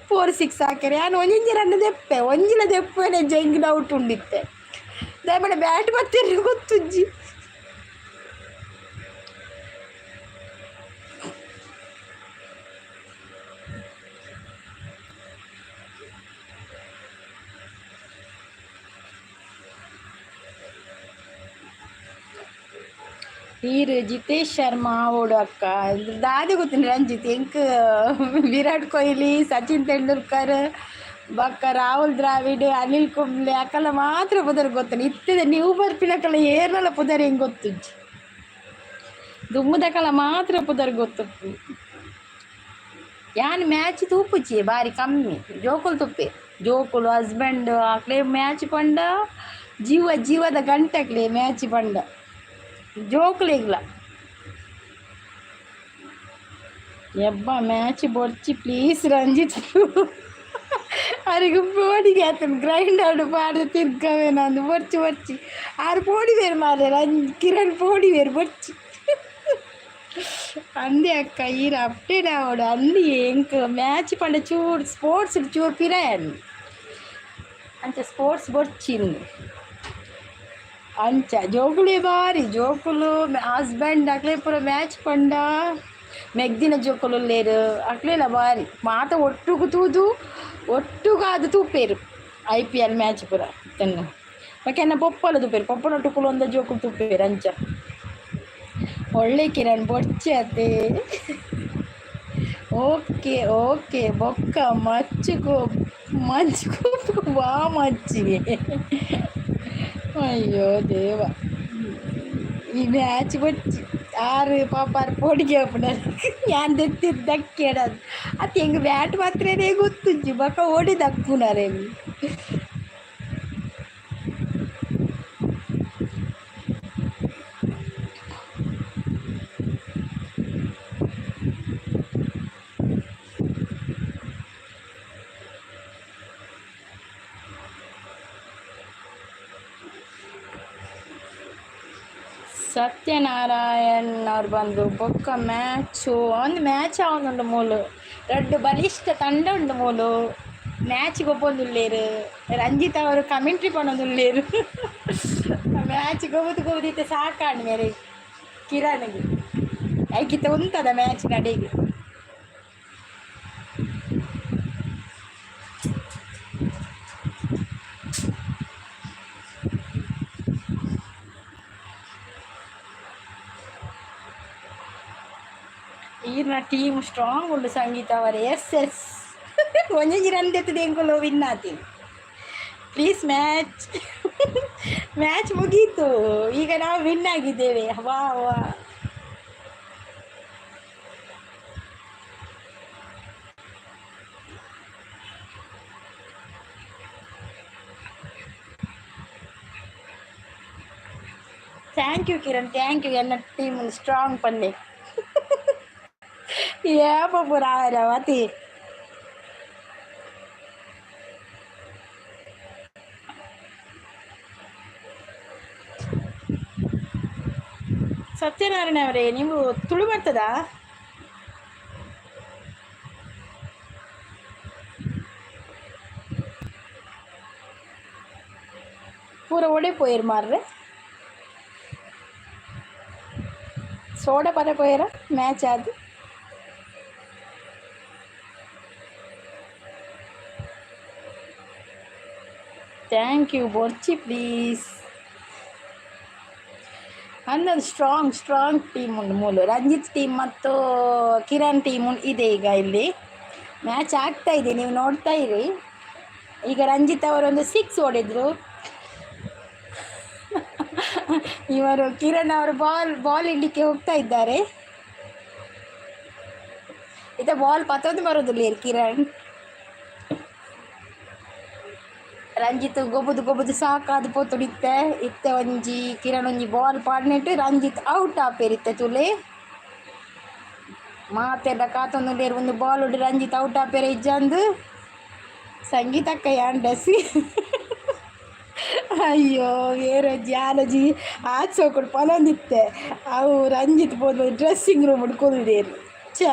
ಫೋರ್ ಸಿಕ್ಸ್ ಹಾಕ್ಯಾರೆ. ಯಾನ್ ಒಂಜೊಂಜಿ ರನ್ ದೆಪ್ಪೆ, ಒಂಜಿಲ ದೆಪ್ಪುವೆನೆ ಎಂಕ್ ಡೌಟ್ ಉಂಡಿತ್ತೆ. ದಾಯೆ ಬ್ಯಾಟ್ ಬತ್ತೆರೆ ಗೊತ್ತುಜ್ಜಿ. ಈರ್ ಜಿತೇಶ್ ಶರ್ಮಾ ಆವೋಡು ಅಕ್ಕ. ದಾದೆ ಗೊತ್ತುಂಡು ರಂಜಿತ್, ಎಂಕ್ ವಿರಾಟ್ ಕೊಹ್ಲಿ, ಸಚಿನ್ ತೆಂಡೂಲ್ಕರ್, ಬೊಕ್ಕ ರಾಹುಲ್ ದ್ರಾವಿಡ್, ಅನಿಲ್ ಕುಂಬ್ಳೆ ಅಕಲ್ನ ಮಾತ್ರ ಪುದರ್ ಗೊತ್ತುಂಡು. ಇತ್ತೆದ ನೀವು ಬರ್ಪಿನಕಲ್ಲ ಏರ್ನಲ ಪುದರ್ ಎಂಕ್ ಗೊತ್ತುಜ್ಜಿ. ದುಂಬುದಕಲ ಮಾತ್ರ ಪುದರ್ ಗೊತ್ತುಪ್ಪು. ಯಾನ್ ಮ್ಯಾಚ್ ತೂಪುಜಿ, ಬಾರಿ ಕಮ್ಮಿ. ಜೋಕುಲು ತೂಪೆ, ಜೋಕುಲು, ಹಸ್ಬೆಂಡ್ ಅಕ್ಲೆ. ಮ್ಯಾಚ್ ಪಂಡ ಜೀವ ಜೀವದ ಗಂಟಕ್ಲೆ ಮ್ಯಾಚ್ ಪಂಡ ಜೋಕುಲೆಗ್ಲ. ಯಬ್ಬ, ಮ್ಯಾಚ್ ಬೊರ್ಚಿ ಪ್ಲೀಸ್ ರಂಜಿತ್. ಅರೆಗ್ ಪೋಡಿಗೆ ಆತುಂಡು. ಗ್ರೈಂಡರ್ಡ್ ಪಾಡ್ದ್ ತಿರ್ಗವೇನಂದು. ಬೊರ್ಚಿ ಬೊರ್ಚಿ, ಆರ್ ಪೋಡಿವೇರ್ ಮಾರ್ರೆ. ಕಿರಣ್ ಪೋಡಿವೇರ್, ಬೊರ್ಚಿ ಅಂದೆ ಅಕ್ಕ, ಈರ್ ಅಪ್ಡೇಟ್ ಆವೊಡು. ಅಂದ್ ಎಂಕ್ ಮ್ಯಾಚ್ ಪಂಡ ಚೂರು ಸ್ಪೋರ್ಟ್ಸ್ ಚೂರು ಪಿರಯನ್. ಅಂಚ ಸ್ಪೋರ್ಟ್ಸ್ ಬೊರ್ಚಿಂದು. ಅಂಚ ಜೋಕುಲೇ ಬಾರಿ, ಜೋಕುಲು, ಹಸ್ಬೆಂಡ್ ಅಕ್ಲೆ ಪೂರ ಮ್ಯಾಚ್ ಪಂಡ. ಮೆಗ್ದಿನ ಜೋಕುಲು ಉಲ್ಲೆರ್, ಅಕ್ಲೆಲ ಬಾರಿ. ಮಾತ ಒಟ್ಟುಗು ತೂದು ಒಟ್ಟುಗಾದ್ ತೂಪೆರ್ ಐಪಿಎಲ್ ಮ್ಯಾಚ್ ಪೂರ ತನ್ನ. ಬೊಕ ಎನ್ನ ಪೊಪ್ಪಲ ತೂಪೆರ್, ಪೊಪ್ಪನೊಟ್ಟು ಕುಲೊಂದ ಜೋಕುಲು ತೂಪೆರ್ ಅಂಚ. ಒಳ್ಳೆ ಕಿರಣ್, ಬೊರ್ಚಿ ಅತೆ. Okay okay. ಬೊಕ್ಕ ಮಚ್ಚುಗು ಮಂಚು ವಾ ಮಚ್ಚಿಗೆ. ಅಯ್ಯೋ ದೇವ, ಈ ಮ್ಯಾಚ್ ಬೊರ್ಚಿ. ಆರ್ ಪಾಪ ಆರ್ ಪೋಡಿಗೆ ಆಪುಂಡು. ಯಾನ್ ದೆತ್ತಿದ್ ದಕ್ಕೆಡದು ಅತ್. ಎಂಕ್ ಬ್ಯಾಟ್ ಪತ್ರೆನೇ ಗೊತ್ತುಜ್ಜಿ, ಬೊಕ ಓಡಿ ದಕ್ಕುನರೆನ್. ಸತ್ಯನಾರಾಯಣ್ ಅವ್ರು ಬಂದರು. ಬೊಕ್ಕ ಮ್ಯಾಚು, ಒಂದು ಮ್ಯಾಚ್ ಆವೊಂದುಂಡು ಮೂಲು. ರಡ್ಡ್ ಬಲಿಷ್ಠ ತಂಡ ಉಂಡು ಮೂಲು. ಮ್ಯಾಚ್ ಗೊಬ್ಬೊಂದುಲ್ಲೆರ್. ರಂಜಿತ್ ಅವರು ಕಮೆಂಟ್ರಿ ಪನೊಂದುಲ್ಲೆರ್. ಮ್ಯಾಚ್ ಗೊಬ್ಬುದು ಗೊಬ್ಬುದು ಇತ್ತೆ ಸಾಕಾಂಡ್ ಮೇರೆಗ್, ಕಿರಣ್. ಐಕಿತ್ತ ಉಂತದ ಮ್ಯಾಚ್ ನಡೆಗೆ. ಈರ್ನ ಟೀಮ್ ಸ್ಟ್ರಾಂಗ್ ಉಂಡು ಸಂಗೀತ ಅವರೇ. ಎಸ್ ಎಸ್, ಒಂಜೊಂಜಿ ರನ್ ದೆತ್ತುದು ಎಂಕುಲು ವಿನ್ ಆತೀನಿ. ಪ್ಲೀಸ್, ಮ್ಯಾಚ್ ಮ್ಯಾಚ್ ಮುಗೀತು. ಈಗ ನಾವು ವಿನ್ ಆಗಿದ್ದೇವೆ. ವಾ ವಾ. Thank you Kiran, thank you. ಎನ್ನ ಟೀಮ್ ಸ್ಟ್ರಾಂಗ್ ಪನ್ನೆ. ಏಪ ಪೂರ ಅತಿ. ಸತ್ಯನಾರಾಯಣ ಅವರೇ, ನೀವು ತುಳು ಬರ್ತದಾ? ಪೂರ ಒಡೆ ಪೋಯೆರ್ ಮಾರ್ರೆ? ಸೋಡ ಪರ ಪೋಯೆರ ಮ್ಯಾಚ್ ಆದ್? Thank you. ಬೊರ್ಚಿ ಪ್ಲೀಸ್. ಅಂದೊಂದು ಸ್ಟ್ರಾಂಗ್ ಸ್ಟ್ರಾಂಗ್ ಟೀಮ್ ಉಂಡು ಮೂಲು. ರಂಜಿತ್ ಟೀಮ್ ಮತ್ತು ಕಿರಣ್ ಟೀಮ್ ಇದೆ. ಈಗ ಇಲ್ಲಿ ಮ್ಯಾಚ್ ಆಗ್ತಾ ಇದೆ, ನೀವು ನೋಡ್ತಾ ಇರಿ. ಈಗ ರಂಜಿತ್ ಅವರೊಂದು ಸಿಕ್ಸ್ ಹೊಡೆದ್ರು. ಇವರು ಕಿರಣ್ ಅವರು ಬಾಲ್ ಬಾಲ್ ಇಡ್ಲಿಕ್ಕೆ ಹೋಗ್ತಾ ಇದ್ದಾರೆ. ಇದು ಬಾಲ್ ಪತ್ತೊಂದು ಬರೋದಿಲ್ಲ ಕಿರಣ್. ರಂಜಿತ್ ಗೊಬ್ಬುದು ಗೊಬ್ಬುದು ಸಾಕಾದ್ ಪೋತುಡಿತ್ತೆ. ಇತ್ತೆ ಒಂಜಿ ಕಿರಣ್ ಒಂಜಿ ಬಾಲ್ ಪಾಡ್ನೆಟ್ ರಂಜಿತ್ ಔಟ್ ಆಪೆರ್. ಇತ್ತೆ ತೂಲೆ, ಮಾತೆರ್ಲ ಕಾತೊಂದುಲ್ಲೆರ್. ಒಂದು ಬಾಲ್ ರಂಜಿತ್ ಔಟ್ ಆಪೆರ ಇಜ್ಜಂದು. ಸಂಗೀತಕ್ಕ ಯಾನ್ ಡ್ರೆಸ್. ಅಯ್ಯೋ, ಏರೊಂಜಿ ಯಾನೊಂಜಿ ಆತ್ ಸೋಕುಡು ಪನೊಂದಿತ್ತೆ. ಅವು ರಂಜಿತ್ ಪೋದು ಡ್ರೆಸ್ಸಿಂಗ್ ರೂಮ್ ಕುಲ್ದೆರ್. ಛೇ,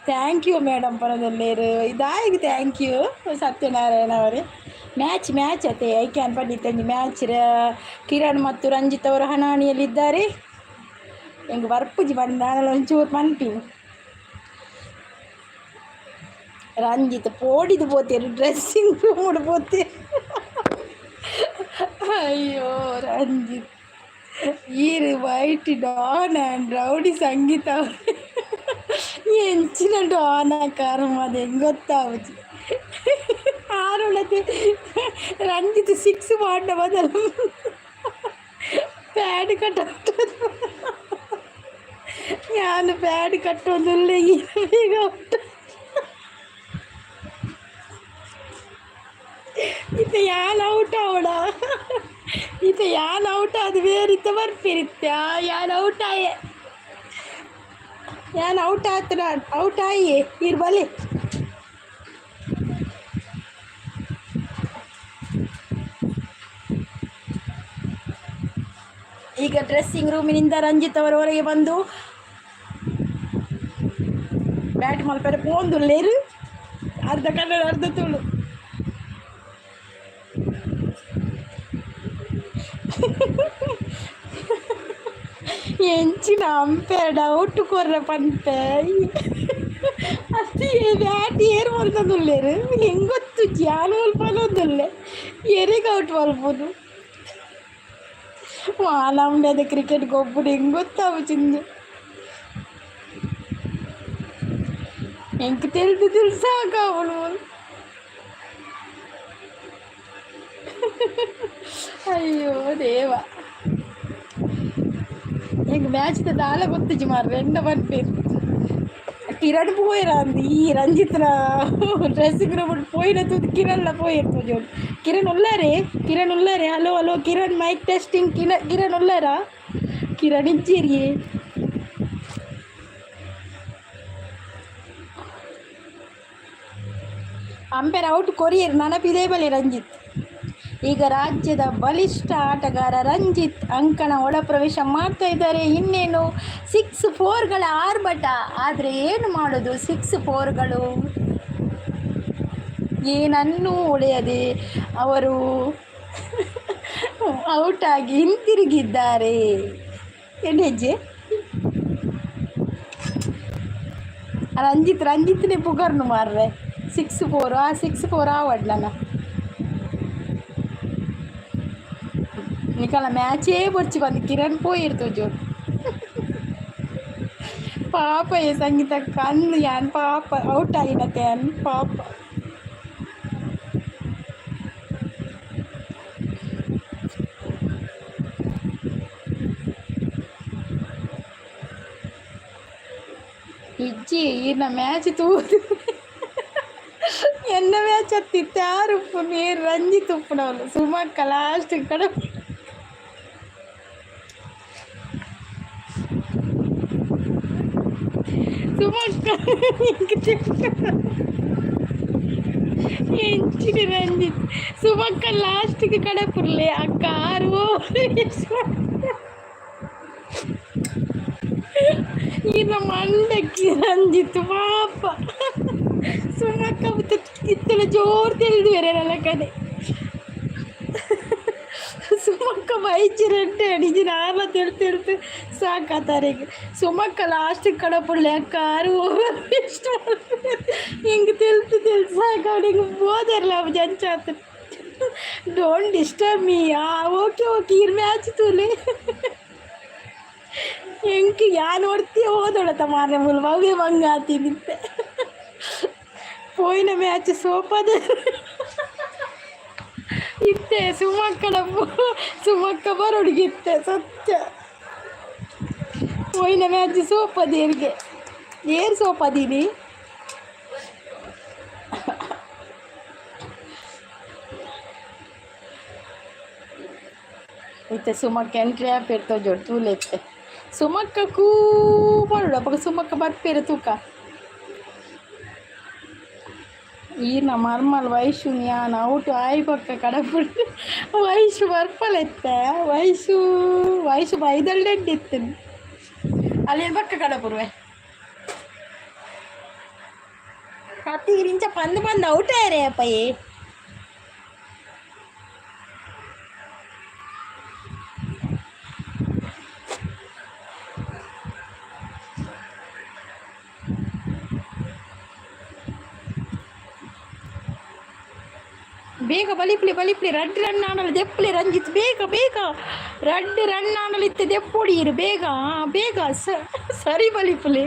thank you madam ಪನೊಂದುಲ್ಲೆರ್. ದಾಯೆಗ್ thank you Satyanarayana ಅವರೇ? ಮ್ಯಾಚ್ ಮ್ಯಾಚ್ ಅತೆ, ಐಕ್ಯಾನ್ ಪಂಡಿತ್ತೊಂಜಿ ಮ್ಯಾಚ್. ಕಿರಣ್ ಮತ್ತು ರಂಜಿತ್ ಅವರು ಹಣಾಹಣಿಯಲ್ಲಿದ್ದಾರೆ. ಎಂಕ್ ಬರ್ಪುಜಿ ಪಂಡ ದಾದಲ ಒಂಚೂರು ಪನ್ಪಿನಿ. ರಂಜಿತ್ ಪೋಡಿದ್ ಪೋತೆರ್, ಡ್ರೆಸ್ಸಿಂಗ್ ರೂಮ್ ಪೋತೆರ್. ಅಯ್ಯೋ ರಂಜಿತ್, ಈರ್ white Don and rowdy. ಸಂಗೀತ ಎಂಚಿನ ಡಾನ ಕರ್ಮ, ಅದು ಹೆಂಗೆ ಗೊತ್ತಾವುಜಿ. ಆರುಳತೆ ರಂಜಿತ್ ಸಿಕ್ಸ್ ಪಾಡ್ನ ಬದಲು ಪ್ಯಾಡ್ ಕಟ್ಟ. ಯಾನ್ ಪ್ಯಾಡ್ ಕಟ್ಟೊಂದುಲ್ಲೆ, ಬೇಗ ಔಟ್. ಇತ್ತೆ ಯಾನ್ ಔಟ್ ಆವಡ? ಇತ್ತೆ ಯಾನ್ ಔಟ್ ಆದ್ ಬೇರೆ ಇತ್ತೆ ಬರ್ಪೆರ್. ಇತ್ತೆ ಯಾನ್ ಔಟ್ ಆಯೆ, ಯಾನ್ ಔಟ್ ಆತನ, ಔಟ್ ಆಯೆ. ಈರ್ ಬಲೆ. ಈಗ ಡ್ರೆಸ್ಸಿಂಗ್ ರೂಮಿನಿಂದ ರಂಜಿತ್ ಅವರು ಹೊರಗೆ ಬಂದು ಬ್ಯಾಟ್ ಮಲ್ಪೆರೆ ಪೋಂದುಲ್ಲೆರ್. ಅರ್ಧ ಕನ್ನಡ, ಅರ್ಧ ತುಳು. ಎಂಚಿನ ಅಂಪೇರ್ಡ ಔಟ್ ಕೊರ್ರೆ ಪನ್ಪೆ. ಅಷ್ಟು ಬ್ಯಾಟ್ ಏರ್ ಮಲ್ತೊಂದುಲ್ಲೆರ್ ಹೆಂಗ್ ಗೊತ್ತುಜ್ಜಿ. ಯಾನ್ ಮುಲ್ಪ ಪನೊಂದುಲ್ಲೆ, ಏರೆಗ್ ಔಟ್ ಮಲ್ಪುನು? ಮಾನಂಬೆದ ಕ್ರಿಕೆಟ್ ಗೊಬ್ಬುಡು ಹೆಂಗ್ ಗೊತ್ತಾವುಜಿಂದು. ಎಂಕ್ ತೆಲ್ದು ತೆಲ್ದು ಸಾಕಾಪುಂಡು. ಅಯ್ಯೋ ದೇವ, ಎಂಕ್ ಮ್ಯಾಚ್ದ ದಾಲ ಗೊತ್ತುಜಿ ಮಾರ್ರೆ. ಎನ್ನ ಪನ್ಪೆರ್? ಕಿರಣ್ ಪೋಯೆರ ಅಂದ್. ಈ ರಂಜಿತ್ನ ಡ್ರೆಸ್ಸಿಂಗ್ ರೂಮ್ ಪೋಯಿನ ತೂದು ಕಿರಣ್ಲ ಪೋಯೆರ್ ತೋಜೊಡು. ಕಿರಣ್ ಉಲ್ಲಾರೆ? ಕಿರಣ್ ಉಲ್ಲಾರೆ? Hello hello Kiran, mic testing. Kiran, Kiran ಉಲ್ಲಾರಾ? ಕಿರಣ್ ಇಜ್ಜೆರಿಯೇ? ಅಂಪೇರ್ ಔಟ್ ಕೊರಿಯರ್. ನನಪಿದೇ ಬಲೆ ರಂಜಿತ್. ಈಗ ರಾಜ್ಯದ ಬಲಿಷ್ಠ ಆಟಗಾರ ರಂಜಿತ್ ಅಂಕಣ ಒಳ ಪ್ರವೇಶ ಮಾಡ್ತಾ ಇದ್ದಾರೆ. ಇನ್ನೇನು, ಸಿಕ್ಸ್ ಫೋರ್ಗಳ ಆರ್ಭಟ. ಆದರೆ ಏನು ಮಾಡೋದು, ಸಿಕ್ಸ್ ಫೋರ್ಗಳು ಏನನ್ನೂ ಉಳಿಯದೆ ಅವರು ಔಟಾಗಿ ಹಿಂತಿರುಗಿದ್ದಾರೆ. ಏನು ಹೆಜ್ಜೆ ರಂಜಿತ್! ರಂಜಿತ್ನೇ ಪುಗರ್ನು ಮಾರ್ರೆ. ಸಿಕ್ಸ್ ಫೋರ್, ಆ ಸಿಕ್ಸ್ ಫೋರ್ ಆವಡ್ಲನ. ನಿಕಲ ಮ್ಯಾಚೇ ಬೊರ್ಚಿ ಬಂದು ಕಿರಣ್ ಪೋಯಿರ್ ತೋಜೋಡು. ಪಾಪ ಏ ಸಂಗೀತ ಕಣ್ಣು ಯಾನ್ ಪಾಪ ಔಟ್ ಆಯಿನತೆ ಅನ್ ಪಾಪ. ಇಜ್ಜಿ, ಈರ್ನ ಮ್ಯಾಚ್ ತೂದು ಎನ್ನ ಮ್ಯಾಚ್ ಅತ್ತಿತ್ತೆ. ಆರು ಉಪ್ಪು ನೀರು ರಂಜಿತ್ ಉಪ್ಪುನವಳು ಸುಮಕ್ಕ ಲಾಸ್ಟ್ ಕಡೆ. ಸುಮಕ್ಕ ಎಂಚಿನ ರಂಜಿತ್, ಸುಮಕ್ಕ ಲಾಸ್ಟ್ಗೆ ಕಡೆ ಪುರ್ಲೆ ಅಕ್ಕ. ಆರು ಈರ್ನ ಮಂಡಕ್ಕಿ ರಂಜಿತ್ ಪಾಪ. ಸುಮಕ್ಕ ಇತ್ತಲ ಜೋರು ತಿಳಿದು ಬೇರೆ ಕಡೆ. ಸುಮಕ್ಕ ಬೈಚಿ ರೆಡ್ಡೆ ಅಡಿಜಿನ ಆರ್ಲ ತೆಳ್ತು ತೆಳ್ತು ಸಾಕಾತಾರಿಗೆ. ಸುಮಕ್ಕ ಲಾಸ್ಟ್ ಕಡಪುಳ್ಳೆ ಅಕ್ಕ. ಆರು ಎಷ್ಟು ಹಿಂಗೆ ತೆಲ್ತು ತೆಲ್ತು ಸಾಕು. ಹಿಂಗೆ ಬೋದರ್ಲ ಜಂಚಾತ. Don't disturb me. ಆ ಓಕೆ ಓಕೆ, ಇರ್ ಮ್ಯಾಚ್ ತೂಲೆ. ಎಂಕ್ ಯಾನ್ ಒರ್ತಿ ಹೋದೊಳತ ಮಾರ್ರೆ ಮುಲ್ ಅವೇ ಬಂಗ ಆತಿನಿತ್ತೆ. ಪೋಯಿನ ಮ್ಯಾಚ್ ಸೋಪದ ಇತ್ತೆ. ಸುಮಕ್ಕಡ ಸುಮಕ್ಕ ಬರೋಡಿಗಿತ್ತೆ ಸತ್ಯ. ಪೋಯಿನ ಮ್ಯಾಚ್ ಸೋಪದೇರಿಗೆ ಏರ್ ಸೋಪದೀನಿ. ಇತ್ತೆ ಸುಮಕ್ಕ ಎಂಟ್ರಿ ಆಪೇರ್ ತೋಜೋಡು ತೂಲೆತ್ತೆ. ಸುಮಕ್ಕ ಕೂ ಮಾಡೋಡು ಅಪಗ ಸುಮಕ್ಕ ಬರ್ಪೇರು ತೂಕ. ಈರ್ನ ಮರ್ಮಲ್ ವೈಶು ಯಾನ್ ಔಟು ಆಯಿ ಬೊಕ್ಕ ಕಡಪುಡ್ದು ವೈಶು ಬರ್ಪಲೆತ್ತ. ವೈಶು ವೈಶು ಬೈದಲ್ಡೆಡ್ಡಿತ್ತು ಅಲ್ಲಿ ಬೊಕ್ಕ ಕಡಪುರ್ವೆ. ಕತ್ತಿಗೆ ಇಂಚ ಪಂದ್ ಪಂದ್ ಔಟ್ ಆಯರೆ ಅಪ್ಪಯ್ಯೆ. ಬೇಗ ಬಲಿಪ್ಲಿ ಬಲಿಪ್ಲಿ. ರಡ್ಡ್ ರನ್ ಆಂಡಲ ದೆಪ್ಪುಲೆ ರಂಜಿತ್, ಬೇಗ ಬೇಗ. ರಡ್ಡ್ ರನ್ ಆಂಡಲ ಇತ್ತೆ ದೆಪ್ಪೊಡಿಯೆರ್. ಬೇಗ ಬೇಗ ಸರಿ ಬಲಿಪುಲೆ.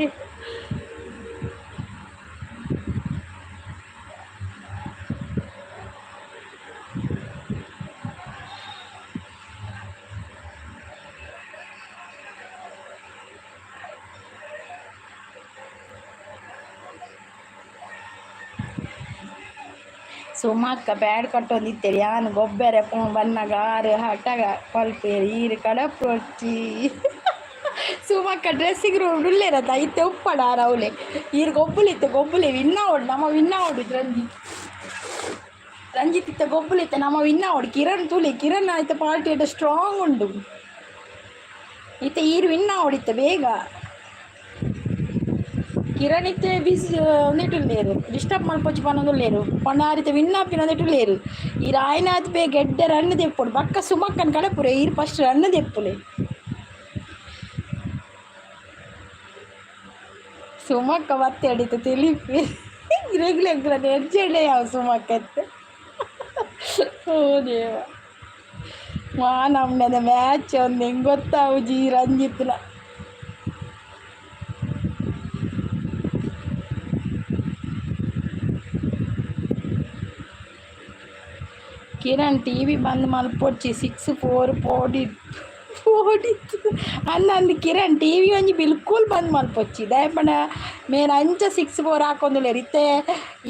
ಸುಮಕ್ಕ ಪ್ಯಾಡ್ ಕಟ್ಟೊಂದಿತ್ತೆರ್. ಯಾನ್ ಗೊಬ್ಬೆರೆ ಬನ್ನಗ ಆರು ಹಟಗ ಪಲ್ಪೇರು. ಈರ್ ಕಡಪೊಡ್ಚಿ. ಸುಮಕ್ಕ ಡ್ರೆಸ್ಸಿಂಗ್ ರೂಮ್ ಉಲ್ಲೇರತ್ತ ಇತ್ತೆ ಉಪ್ಪಡ ಆರ್ ಅವ್ಲೆ. ಈರ್ ಗೊಬ್ಬುಲಿತ್ತೆ, ಗೊಬ್ಬುಲೆ. ವಿನ್ ಆವೊಡು ನಮ, ವಿನ್ ಆವೊಡು ರಂಜಿತ್. ರಂಜಿತ್ ಇತ್ತೆ ಗೊಬ್ಬುಲಿತ್ತೆ, ನಮ ವಿನ್ ಆವೊಡು. ಕಿರಣ್ ತೂಲೆ, ಕಿರಣ್ ಇತ್ತೆ ಪಾರ್ಟಿ ಸ್ಟ್ರಾಂಗ್ ಉಂಡು. ಇತ್ತೆ ಈರ್ ವಿನ್ ಆವೊಡಿತ್ತೆ ಬೇಗ. ಕಿರಣ್ ಇತ್ತೆ ಬಿಸಿ ಉಂದೆಟ್ ಉಲ್ಲೆರ್, ಡಿಸ್ಟರ್ಬ್ ಮಲ್ಪೊಚ್ಚಿ ಪನೊಂದುಲ್ಲೆರ್. ಪಂಡ ಆರ್ ಇತ್ತೆ ವಿನ್ ಆಪಿನ ಉಂದೆಟ್ ಉಲ್ಲೆರ್. ಈರ್ ಆಯ್ನಾತ್ ಬೇಗ ಎಡ್ಡೆ ರನ್ ದೆಪ್ಪೊಡು. ಬೊಕ್ಕ ಸುಮಕ್ಕನ್ ಕಡಪುರೆ. ಈರ್ ಫಸ್ಟ್ ರನ್ ದೆಪ್ಪುಲೆ. ಸುಮಕ್ಕ ಬತ್ತೆಡ್ ಇತ್ತೆ ತೆಲಿಪಿ. ಇರೆಗ್ಲ ಎಡ್ಜೆಡೆ ಯಾವು ಸುಮಕ್ಕ ಇತ್ತೆ. ಓ ದೇವ, ಮಾ ನಮ್ನೆದ ಮ್ಯಾಚ್ ಒಂದು ಹೆಂಗೆ ಗೊತ್ತಾವುಜಿ ರಂಜಿತ್ಲ. ಕಿರಣ್ ಟಿವಿ ಬಂದ್ ಮಲ್ಪೊಡ್ಚಿ. ಸಿಕ್ಸ್ ಫೋರ್ ಪೋಡಿ ಪೋಡಿತ್ತು ಅಂದ್ ಅಂದ್ ಕಿರಣ್, ಟಿವಿ ಒಂಜಿ ಬಿಲ್ಕುಲ್ ಬಂದ್ ಮಲ್ಪೊಚ್ಚಿ. ದಾಯೆ ಪಂಡ ಮೇರ್ ಅಂಚ ಸಿಕ್ಸ್ ಫೋರ್ ಹಾಕೊಂದುಲ್ಲೆರ್. ಇತ್ತೆ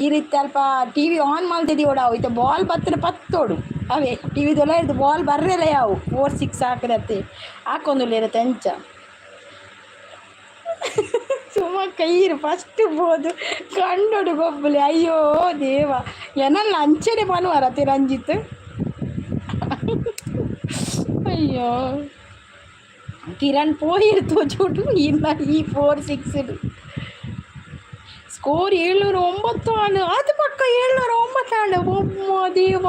ಈ ರೀತಿ ಅಲ್ಪ ಟಿವಿ ಆನ್ ಮಲ್ತ್ ದೀವೊಡು ಅವು. ಇತ್ತೆ ಬಾಲ್ ಬತ್ತುಂಡ ಪತ್ತೊಡು ಅವೇ. ಟಿವಿದೊಲ ಇರ್ದು ಬಾಲ್ ಬರ್ರೆಲ ಯಾವು. ಫೋರ್ ಸಿಕ್ಸ್ ಹಾಕದತ್ತೆ ಹಾಕೊಂದುಲ್ಲೆರ್ ಅಂಚ. ಸುಮಕ್ಕ ಈರ್ ಫಸ್ಟ್ ಪೋದು ಕಂಡೊಡು ಗೊಬ್ಬುಲೆ. ಅಯ್ಯೋ ದೇವ, ಎನಲ್ಲ ಅಂಚನೆ ಪನುವರತೆ ರಂಜಿತ್. ಅಯ್ಯೋ, ಕಿರಣ್ ಪೋಯಿರ್ ತೋಜೋಡು. ಇನ್ನ ಈ ಫೋರ್ ಸಿಕ್ಸ್ ಸ್ಕೋರ್ 709 ಆಂಡ್. ಅದು ಪಕ್ಕ 709 ಆಂಡ್. ಒಮ್ಮ ದೇವ,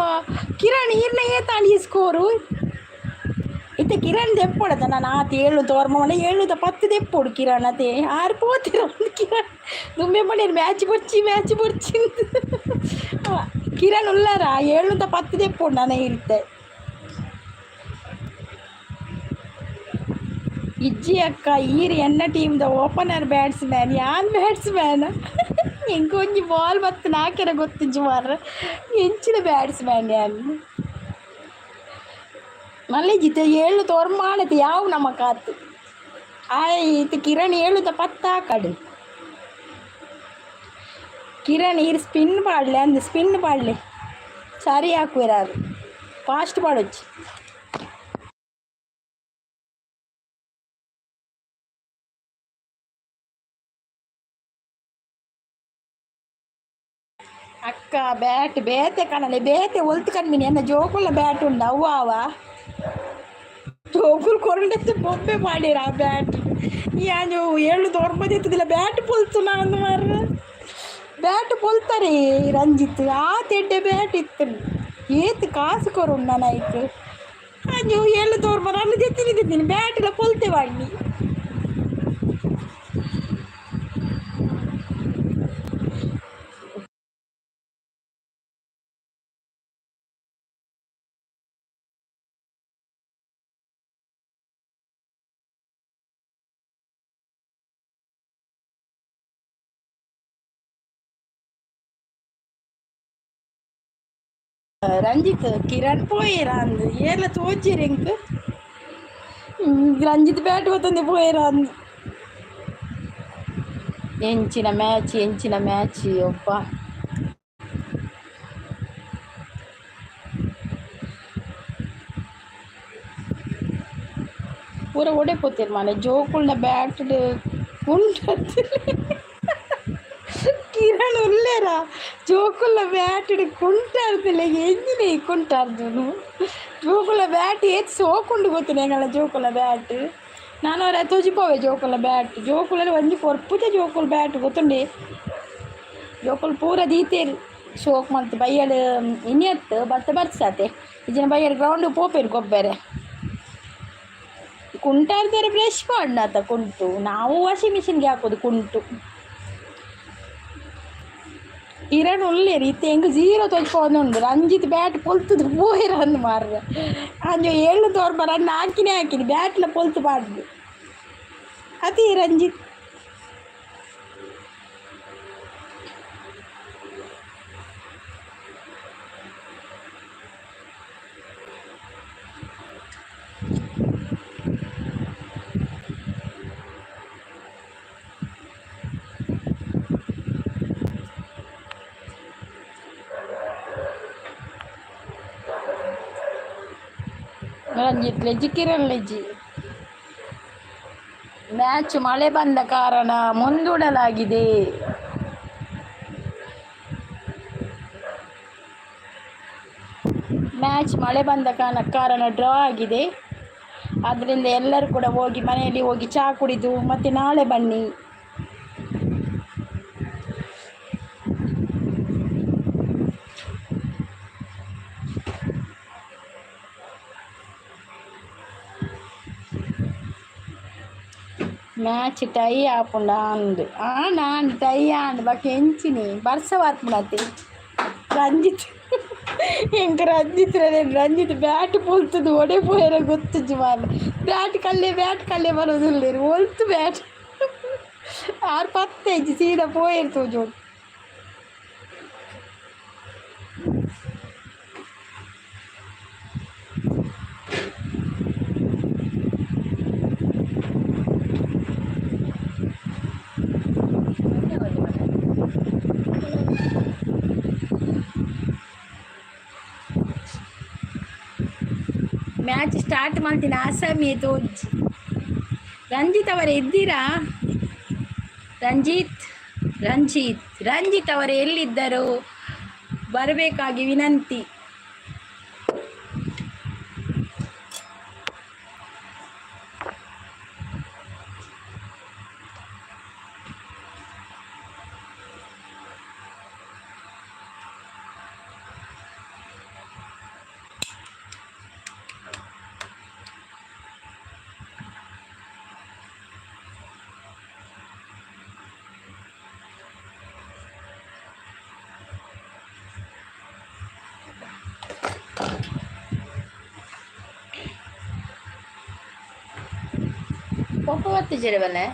ಕಿರಣ್ ಈರ್ನ ಏತಾಂಡ್ ಈ ಸ್ಕೋರು? ಇತ್ತೆ ಕಿರಣ್ ದೆಪ್ಪೊಡತ ನಾನು ಆತ ಏಳು ತೋರ್ಮವನ 710 ದೆಪ್ಪೊಡು ಕಿರಣ್ ಅತೆ. ಆರು ಪೋತಿರ ಕಿರಣ್ ದುಂಬೆ ಪಂಡೇರು ಮ್ಯಾಚ್ ಬೊರ್ಚಿ, ಮ್ಯಾಚ್ ಬೊರ್ಚಿ. ಕಿರಣ್ ಉಲ್ಲಾರ? 710 ದೆಪ್ಪೊಡು ನಾನು ಇರುತ್ತೆ. ಇಜ್ಜಿ ಅಕ್ಕ, ಈರ್ ಎನ್ನ ಟೀಮ್ದ ಓಪನರ್ ಬ್ಯಾಟ್ಸ್ಮ್ಯಾನ್. ಯಾನ್ ಬ್ಯಾಟ್ಸ್ಮ್ಯಾನ್? ಎಂಕ್ ಒಂಜಿ ಬಾಲ್ ಬತ್ತು ನಾಕೆರ ಗೊತ್ತಿಜ್ಜಿ ಮಾರ್ರೆ. ಎಂಚಿನ ಬ್ಯಾಟ್ಸ್ಮ್ಯಾನ್ ಯಾನ್? ಮಲ್ಲೆಜಿತ್ತೆ ಏಳು ತೋರ್ಮಾಣತೆ ಯಾವ ನಮ್ಮ ಕಾತು ಆಯ್ತು. ಕಿರಣ್ 710 ಹಾಕಡು. ಕಿರಣ್ ಈರ್ ಸ್ಪಿನ್ ಪಾಡ್ಲೆ ಅಂದ್, ಸ್ಪಿನ್ ಪಾಡ್ಲೆ. ಸರಿ ಹಾಕುವೆರಾರು, ಫಾಸ್ಟ್ ಪಾಡೊಚ್ಚಿ. ಅಕ್ಕ, ಬ್ಯಾಟ್ ಬೇತೆ ಕಣಲೆ, ಬೇತೆ ಒಲ್ತು ಕಣ್ಮಿನಿ. ಎನ್ನ ಜೋಕುಲ ಬ್ಯಾಟ್ ಉಂಡು. ಅವ್ವ ಅವ ಜೋಕುಲು ಕೊರಂಡತ್ತೆ ಬೊಬ್ಬೆ ಮಾಡಿರ ಆ ಬ್ಯಾಟ್. ಯಾನ್ 709 ಇತ್ತದಿಲ್ಲ. ಬ್ಯಾಟ್ ಪೊಲ್ತು ನಾನು ಮಾರ್ರೆ. ಬ್ಯಾಟ್ ಪೊಲ್ತಾರೆ ರಂಜಿತ್. ಆ ತೆಡ್ಡೆ ಬ್ಯಾಟ್ ಇತ್ತು. ಏತ್ ಕಾಸು ಕೊರು ನಾನು ಐಕ್? ಅಂಜು 709 ರನ್ ದೆತ್ತಿನಿ ದೆತ್ತಿನಿ, ಬ್ಯಾಟ್ಲ ಪೊಲ್ತೆ ವಾಡ್ನಿ. ರಂಜಿತ್, ಕಿರಣ್ ಪೋಯೆರ ಅಂದ್. ಏರ್ಲ ತೋಜೆರ್ ಎಂಕ್. ರಂಜಿತ್ ಬ್ಯಾಟ್ ಬತ್ತೊಂದೆ ಪೋಯೆರ ಅಂದ್. ಎಂಚಿನ ಮ್ಯಾಚ್, ಎಂಚಿನ ಮ್ಯಾಚ್, ಒಬ್ಬ ಪೂರ ಒಡೆ ಪೋತೆರ್ ಮಾನೆ. ಜೋಕುಲ್ನ ಬ್ಯಾಟ್ ಉಂಡು. ಕಿರಣ್ ಉಲ್ಲೇರ? ಜೋಕುಲ್ನ ಬ್ಯಾಟ್ ಕುಂಟಾರ್ದಿಲ್ಲ. ಎಂಜಿನ ಕುಂಟಾರ್ದುನು? ಜೋಕುಲ ಬ್ಯಾಟ್ ಏತ್ ಸೋಕುಂಡು ಗೊತ್ತುಂಡು ಎಂಗಳ ಜೋಕುಲ ಬ್ಯಾಟ್. ನಾನು ಅವರ ತೋಜಿಪೋವೆ ಜೋಕುಲ ಬ್ಯಾಟ್. ಜೋಕುಲಲ್ಲಿ ಒಂಜಿ ಕೊರ್ಪುಜ ಜೋಕುಲು ಬ್ಯಾಟ್, ಗೊತ್ತುಂಡೆ? ಜೋಕುಲು ಪೂರ ದೀತೇರು ಶೋಕ್ ಮಲ್ತ್. ಬಯ್ಯಡ್ ಇನಿ ಅತ್ತ್ ಬತ್ತ ಬರ್ಸಾತೆ ಇಜ್ಜಿನ ಬಯ್ಯಡ್ ಗ್ರೌಂಡ್ ಪೋಪೆರ್ ಗೊಬ್ಬೆರೆ. ಕುಂಟಾರ್ದರೆ ಬ್ರಷ್ ಪಾಡ್ನಾತ ಕುಂಟು. ನಾವು ವಾಷಿಂಗ್ ಮಿಷಿನ್ಗೆ ಹಾಕೋದು ಕುಂಟು. ಕಿರಣ್ ಉಲ್ಲೇರ್? ಇತ್ತೆ ಎಂಕ್ ಜೀರೋ ತೋಜ್ಪಾವೊಂದುಂಡು. ರಂಜಿತ್ ಬ್ಯಾಟ್ ಪೊಲ್ತುದು ಪೋಯೆರ್ ಅಂದ್ ಮಾರ್ರೆ. ಅಂಚ 709 ರನ್ ಹಾಕಿನೇ ಹಾಕಿನಿ, ಬ್ಯಾಟ್ಲ ಪೊಲ್ತು ಪಾಡ್ದು ಅತಿ ರಂಜಿತ್. ರಂಜಿತ್ ಲೆಜ್ಜಿ, ಕಿರಣ್ ಲೆಜ್ಜಿ. ಮ್ಯಾಚ್ ಮಳೆ ಬಂದ ಕಾರಣ ಮುಂದೂಡಲಾಗಿದೆ. ಮ್ಯಾಚ್ ಮಳೆ ಬಂದ ಕಾರಣ ಕಾರಣ ಡ್ರಾ ಆಗಿದೆ. ಆದ್ದರಿಂದ ಎಲ್ಲರೂ ಕೂಡ ಹೋಗಿ, ಮನೆಯಲ್ಲಿ ಹೋಗಿ ಚಹಾ ಕುಡಿದು ಮತ್ತೆ ನಾಳೆ ಬನ್ನಿ. ಮ್ಯಾಚ್ ಟೈ ಆಪುಂಡ ಅಂದ್. ಆಂಡ್ ಆಂಡ್, ಟೈ ಆಂಡ್. ಬೊಕ ಎಂಚಿನಿ ಬರ್ಸ ಬರ್ಪುಂಡತೆ. ರಂಜಿತ್, ಎಂಕ್ ರಂಜಿತ್ ರಂಜಿತ್ ಬ್ಯಾಟ್ ಪೊಲ್ತುದು ಒಡೆ ಪೋಯೆರ ಗೊತ್ತುಜ್ಜಿ ಮಾರ್ರೆ. ಬ್ಯಾಟ್ ಕಲ್ಲೆ, ಬ್ಯಾಟ್ ಕಲ್ಲೆ ಬರೋದುಲ್ಲೆರ್. ಒಲ್ತು ಬ್ಯಾಟ್? ಆರ್ ಪತ್ತೆ ಇಜ್ಜಿ, ಸೀದಾ ಪೋಯೆರ್ ತೋಜೋಡು. ಮ್ಯಾಚ್ ಸ್ಟಾರ್ಟ್ ಮಾಡ್ತೀನಿ ಆಸಾಮಿ ತೋಜ್. ರಂಜಿತ್ ಅವರೇ, ಇದ್ದೀರಾ? ರಂಜಿತ್, ರಂಜಿತ್, ರಂಜಿತ್ ಅವರೇ, ಎಲ್ಲಿದ್ದರು? ಬರಬೇಕಾಗಿ ವಿನಂತಿ. ಕೋಪ ಬತ್ತಿಜೆರೆ ಬಲ್ಲೆ.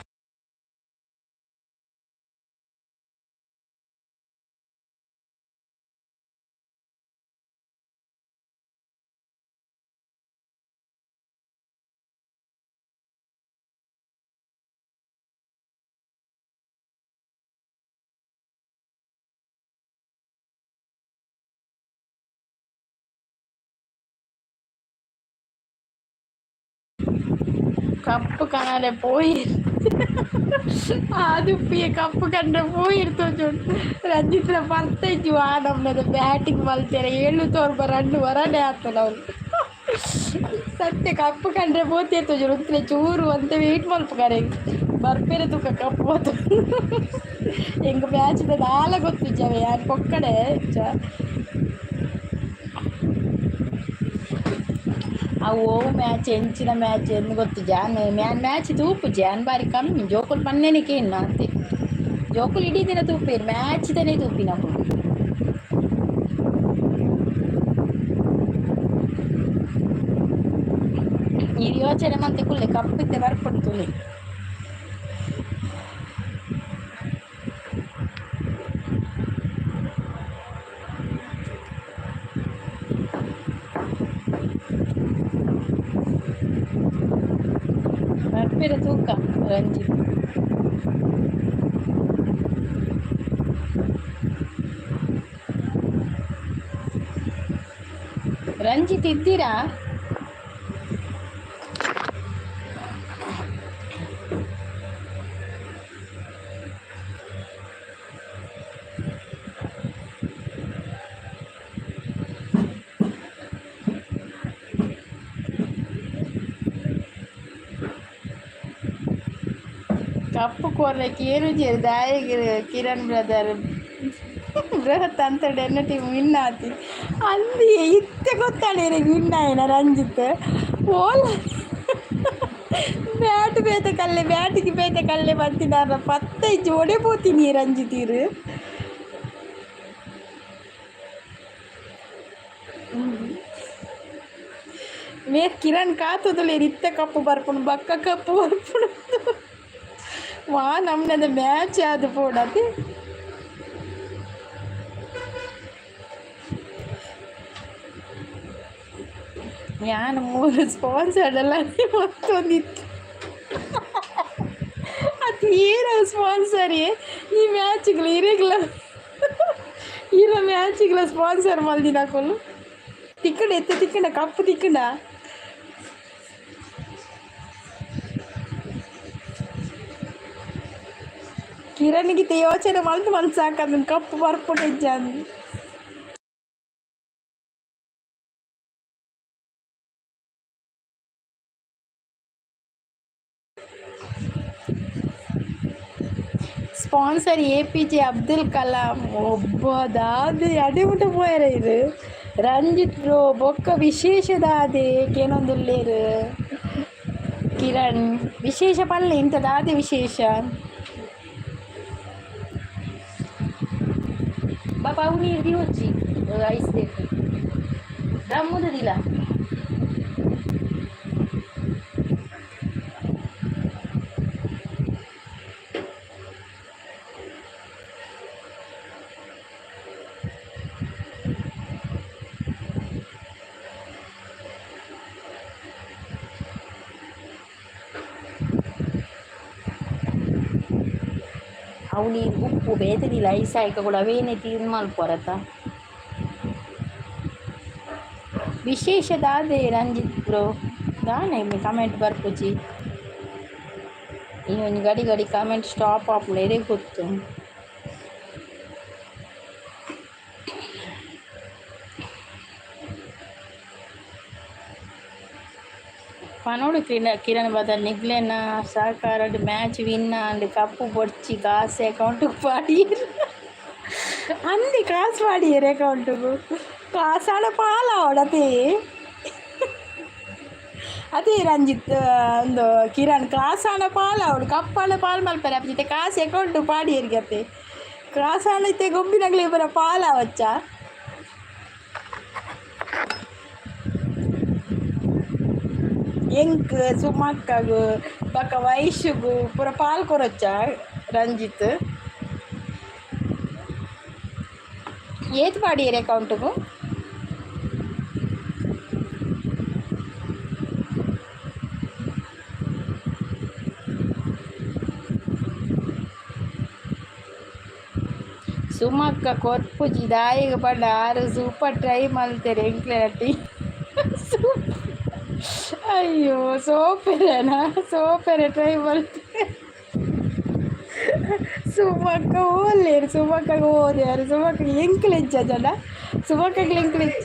ಕಪ್ಪು ಕನರೆ ಪೋಯಿ ಆದುಪ್ಪಿಯ ಕಪ್ಪು ಕಂಡ್ರೆ ಪೋಯಿರ್ತೋಜು. ರಂಜಿತ್ರ ಪರ್ತೈಜಿ ಆ ನಮ್ಮದ ಬ್ಯಾಟಿಂಗ್ ಮಲ್ತೇರೆ ಏಳು ತೋರ್ಬ ರಣ್ಣು ವರನೆ ಆತನ ಅವ್ರು. ಸತ್ಯ ಕಪ್ಪು ಕಂಡ್ರೆ ಪೋತೇರ್ತೋಜು ರುತ್ರೆ ಚೂರು ಅಂತ ವೆಯ್ಟ್ ಮಲ್ಪ ಕರೆ ಬರ್ಪೇರೆ ತೂಕ ಕಪ್ಪು ಹೋತು. ಎಂಕ್ ಮ್ಯಾಚ್ ದಾಲ ಗೊತ್ತಿಜ್ಜವೆ ಯಾರು ಪೊಕ್ಕಡೆ ಚ. ಅವು ಓವು ಮ್ಯಾಚ್ ಎಂಚಿನ ಮ್ಯಾಚ್ ಎಂದು ಗೊತ್ತು ಜಾನ್ ಮ್ಯಾನ್ ಮ್ಯಾಚ್ ತೂಪು ಜಾನ್ ಬಾರಿ ಕಮ್ಮಿ ಜೋಕುಲು ಪನ್ನೆನಿಕೆ ಇನ್ನು ಅಂತೆ ಜೋಕುಲು ಇಡೀ ದಿನ ತೂಪೇರು ಮ್ಯಾಚ್ ತಾನೇ ತೂಪಿನಕುಲು. ಈ ಯೋಚನೆ ಮಂತೆ ಕುಲ್ಲೆ ಕಪ್ಪಿತ್ತೆ ಬರ್ಪುಂಡು ತುಲೆ. ಬರ್ಪೇರೆ ತೂಕ ರಂಜಿತ್. ರಂಜಿತ್ ಇದ್ದೀರಾ? ಕಪ್ಪು ಕೊರ್ರಕ್ಕೆ ಏನು ದಾಯ ಕಿರಣ್ ಬ್ರದರ್ ಬೃಹತ್ ಅಂತಡೆ ಎನ್ನ ಟೀಮ್ ವಿನ್ ಆತಿ ಅಂದು ಇತ್ತೆ ಗೊತ್ತಾಳೆ ವಿನ್ ಆಯ್ನ ರಂಜಿತ್. ಓಲ ಬ್ಯಾಟ್ ಬೇತೆ ಕಲ್ಲೆ ಬ್ಯಾಟಿಗೆ ಬೇತೆ ಕಲ್ಲೆ ಬಂತಿನಾರ ಪತ್ತೈಜಿ ಒಡೆ ಪೋತೀನಿ ರಂಜಿತ್ ಇರು. ಮೇರ್ ಕಿರಣ್ ಕಾತುದುಲೇರ್ ಇತ್ತೆ ಕಪ್ಪು ಬರ್ಪುಂಡು ಬಕ್ಕ ಕಪ್ಪು ಬರ್ಪುಂಡು ವಾ ನಮ್ನದ ಮ್ಯಾಚ್ ಅದು ಪೋಡತಿ. ಯಾನ್ ಮೂರು ಸ್ಪಾನ್ಸರ್ಡ್ ಎಲ್ಲ ಮತ್ತೊಂದಿತ್ತು ಅದು ಏನು ಸ್ಪಾನ್ಸರ್ ಈ ಮ್ಯಾಚ್ಗಳು ಇರೆಗ್ಲ ಇರೋ ಮ್ಯಾಚ್ಗಳ ಸ್ಪಾನ್ಸರ್ ಮಲ್ದಿನಕುಲು ತಿಕ್ಕಂಡ ಎತ್ತ ತಿಕ್ಕಂಡ ಕಪ್ಪು ತಿಕ್ಕಂಡ. ಕಿರಣ್ಗಿತ ಯೋಚನೆ ಮಲ್ತು ಮಲ್ತು ಸಾಕಂದ್ ಕಪ್ಪು ಬರ್ಪುಂಡು ಇಜ್ಜಂದ್. Sponsor A P J Abdul Kalam ಒಬ್ಬದಾದ ಅಡಿಮುಟ ಪೋಯರ ಇದು ರಂಜಿತ್ ಬ್ರೋ ಬೊಕ್ಕ ವಿಶೇಷದಾದೆ ಕೇನೊಂದುಲ್ಲೇರು ಕಿರಣ್ ವಿಶೇಷ ಪಲ್ಲೆ ಇಂಥದಾದೆ ವಿಶೇಷ. ಬಾಬಾ ಅವು ನೀರು ದಿವಚ್ಚಿ ಐಸ್ ಬೇಕು ಡ್ರಮ್ಮುದದಿಲ್ಲ. ಅವು ನೀರು ಉಪ್ಪು ಬೇತೆದಿಲ್ಲ ಐಸ್ ಆಯ್ಕ ಕೂಡ ಅವೇನೆ ತಿನ್ ಮಲ್ಪೊರತ. ವಿಶೇಷ ದಾದೆ ರಂಜಿತ್ ಬ್ರೋ ದಾನೆ ಕಮೆಂಟ್ ಬರ್ಪುಜಿ ಈ ಒಂಜಿ ಗಡಿ ಗಡಿ ಕಮೆಂಟ್ ಸ್ಟಾಪ್ ಆಪುಂಡು ಎರೆಗ್ ಗೊತ್ತು. ಪನೋಡು ಕಿರಣ್ ಕಿರಣ್ ಬದರ್ ನಿಗ್ಲೆನ ಸಹಕಾರ ಮ್ಯಾಚ್ ವಿನ್ ಆಂಡ್ ಕಪ್ಪು ಬೊಡ್ಚಿ ಕಾಸು ಅಕೌಂಟಿಗೆ ಪಾಡಿಯೆರ್ ಅಂದಿ ಕಾಸು ಪಾಡಿಯೆರ್ ಅಕೌಂಟಿಗೆ ಕಾಸಾಡ ಪಾಲಾವಡತೆ ಅದೇ ರಂಜಿತ್ ಒಂದು ಕಿರಣ್ ಕಾಸಾಣ ಪಾಲಾವಡು ಕಪ್ಪಾಣ ಪಾಲ್ ಮಲ್ಪರೆ ಅಪ್ಪ ಕಾಸು ಅಕೌಂಟ್ ಪಾಡಿಯೆರ್ಗೆ ಅತ್ತೆ ಕಾಸಾಣ ಇತ್ತೆ ಗೊಬ್ಬಿನಗ್ಲೆ ಬರ ಪಾಲಾವಚ್ಚ. ಎಂಕ್ ಸುಮಕ್ಕಗ್ ಬಕ ವೈಶುಗು ಪೂರ ಪಾಲ್ ಕೊರೊಚ್ಚ ರಂಜಿತ್. ಏತ್ ಪಾಡಿಯೆರ್ ಅಕೌಂಟ್ಗು? ಸುಮಕ್ಕ ಕೊರ್ಪುಜಿ ದಾಯೆಗ್ ಪಂಡ ಆರ್ ಸೂಪರ್ ಟ್ರೈ ಮಲ್ತೆರ್ ಎಂಕ್ಲೆನ. ಅಯ್ಯೋ, ಸೋಪೆರೆನಾ? ಸೋಪೆರೆ ಟ್ರೈ ಮಲ್ತೆ. ಸುಮಕ್ಕ ಓಲ್ಲೇರು? ಸುಮಕ್ಕಗ್ ಓದ್ಯಾರು? ಸುಮಕ್ಕ ಎಂಕ್ಲೆಂಚ ಜನ? ಸುಮಕ್ಕಗ್ ಎಂಕ್ಲೆಂಚ?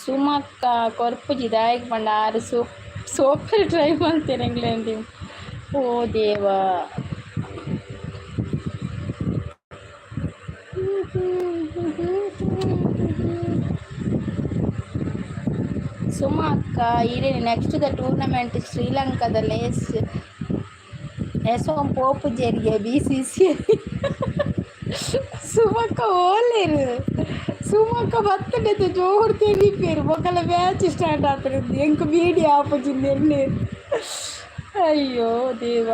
ಸುಮಕ್ಕ ಕೊರ್ಪುಜಿ ದಾಯೆಗ್ ಪಂಡ ಆರ್ ಸೋಪೆರೆ ಟ್ರೈ ಮಲ್ತೆರ್ ಎಂಕ್ಲೆನ. ಓ ದೇವಾ. ಸುಮಾ ಅಕ್ಕ, ಇರೆನ ನೆಕ್ಸ್ಟ್ ದ ಟೂರ್ನಮೆಂಟ್ ಶ್ರೀಲಂಕಾದ ಲೇಸ್ ಎಸೋಂ ಪೋಪುಜೆರ್ಗೆ ಬಿಸಿಸಿ. ಸುಮಕ್ಕ ಓಲೇರು? ಸುಮಕ್ಕ ಬತ್ತಂಡೆ ಜೋರು ತೆಲಿಪೇರು. ಮೊಕಲ ಮ್ಯಾಚ್ ಸ್ಟಾರ್ಟ್ ಆತದೆ, ಎಂಕ್ ಮೀಡಿಯಾ ಆಪುಜಿಂದ ಎಣ್ಣೆ. ಅಯ್ಯೋ ದೇವ.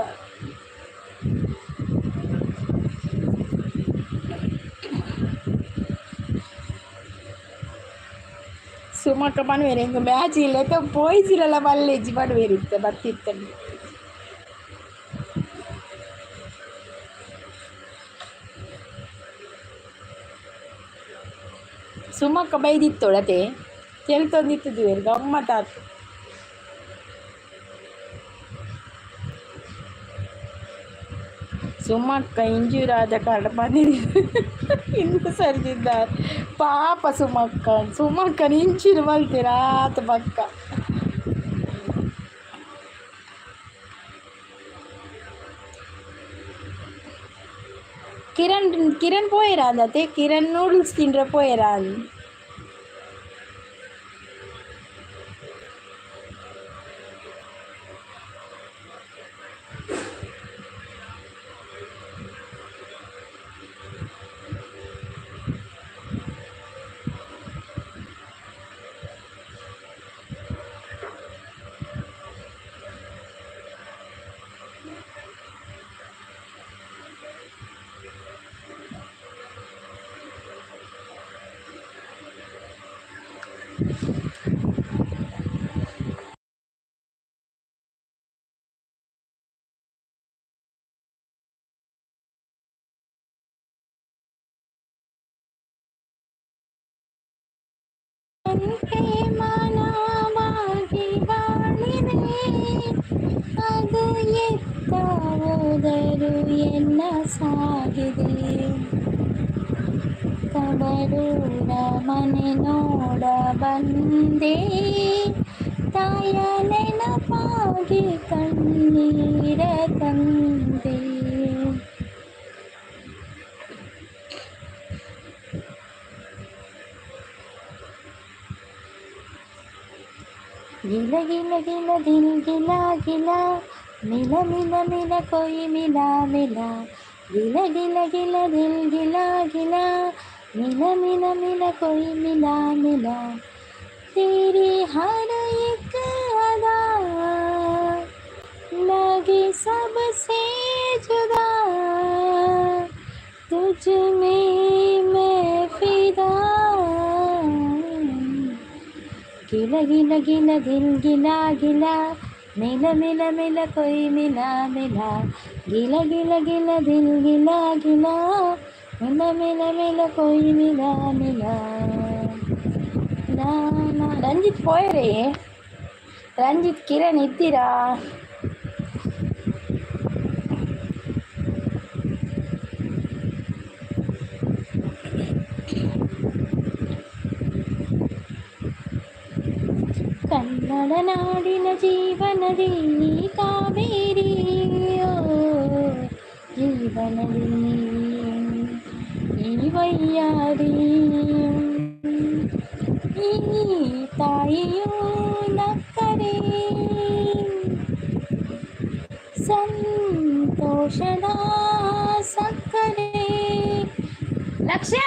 ಸುಮಕ್ಕ ಪನ್ವೇರು, ಎಂಕ್ ಮ್ಯಾಚ್ ಇಲ್ಲ ಪೋಯ್ಸಿರಲ್ಲ ಮಲ್ಲೆಜ್ಜಿ ಪನ್ವೇರು. ಇತ್ತೆ ಬತ್ತಿತ್ತಂಡೆ ಸುಮಕ್ಕ ಬೈದಿತ್ತೊಳತೆ ತೆಲ್ತೊಂದಿತ್ತುದುವೆರ್ ಗಮ್ಮತ್ತಾತು. ಸುಮಕ್ಕ ಇಂಜೂರ್ ಆದ ಕಾರಣ ಬಂದಿದ್ದೀವಿ ಇಂದು ಸರಿದಿದ್ದಾರೆ. ಪಾಪ ಸುಮಕ್ಕ. ಸುಮಕ್ಕನ ಇಂಚಿರು ಮಲ್ತೀರ ಆತ ಪಕ್ಕ. ಕಿರಣ್, ಕಿರಣ್ ಪೋಯೆರಾ? ಕಿರಣ್ ನೂಡಲ್ಸ್ ತಿಂಡ್ರೆ ಪೋಯೆರಾ? ಪ್ರೇಮನಾವಾಗಿ ಬಾಳಿದೆ, ಅದು ಎತ್ತ ಹೋದರು ಎನ್ನ ಸಾಗಿದೆ. ತವರೂರ ಮನೆ ನೋಡ ಬಂದೆ, ತಾಯ ನೆನಪಾಗಿ ಕಣ್ಣೀರ ತಂದೆ. गिला गिला गिला दिल गिला गिला, मिला मिला मिला कोई मिला मिला। गिला गिला गिला दिल गिला गिला, मिला मिला मिला कोई मिला मिला। तेरी हर एक अदा लगे सबसे जुदा, तुझ में मैं फिदा। गिला गिला गिला दिल गिला गिला, मिला मिला मिला कोई मिला मिला। गिला गिला गिला दिल गिला गिला, मिला मिला मिला कोई मिला मिला। ಲಾ ಲಾ. ರಂಜಿತ್ ಪೋಯರೇ? ರಂಜಿತ್, ಕಿರಣ್ ಇದ್ದೀರಾ? ಕನ್ನಡ ನಾಡಿನ ಜೀವನದಿ ಕಾವೇರಿ, ಓ ಜೀವನದಿ ಈ ವೈಯಾರಿ. ಈ ತಾಯಿಯು ನಕ್ಕರೆ ಸಂತೋಷದ ಸಕ್ಕರೆ. ಲಕ್ಷ್ಯ.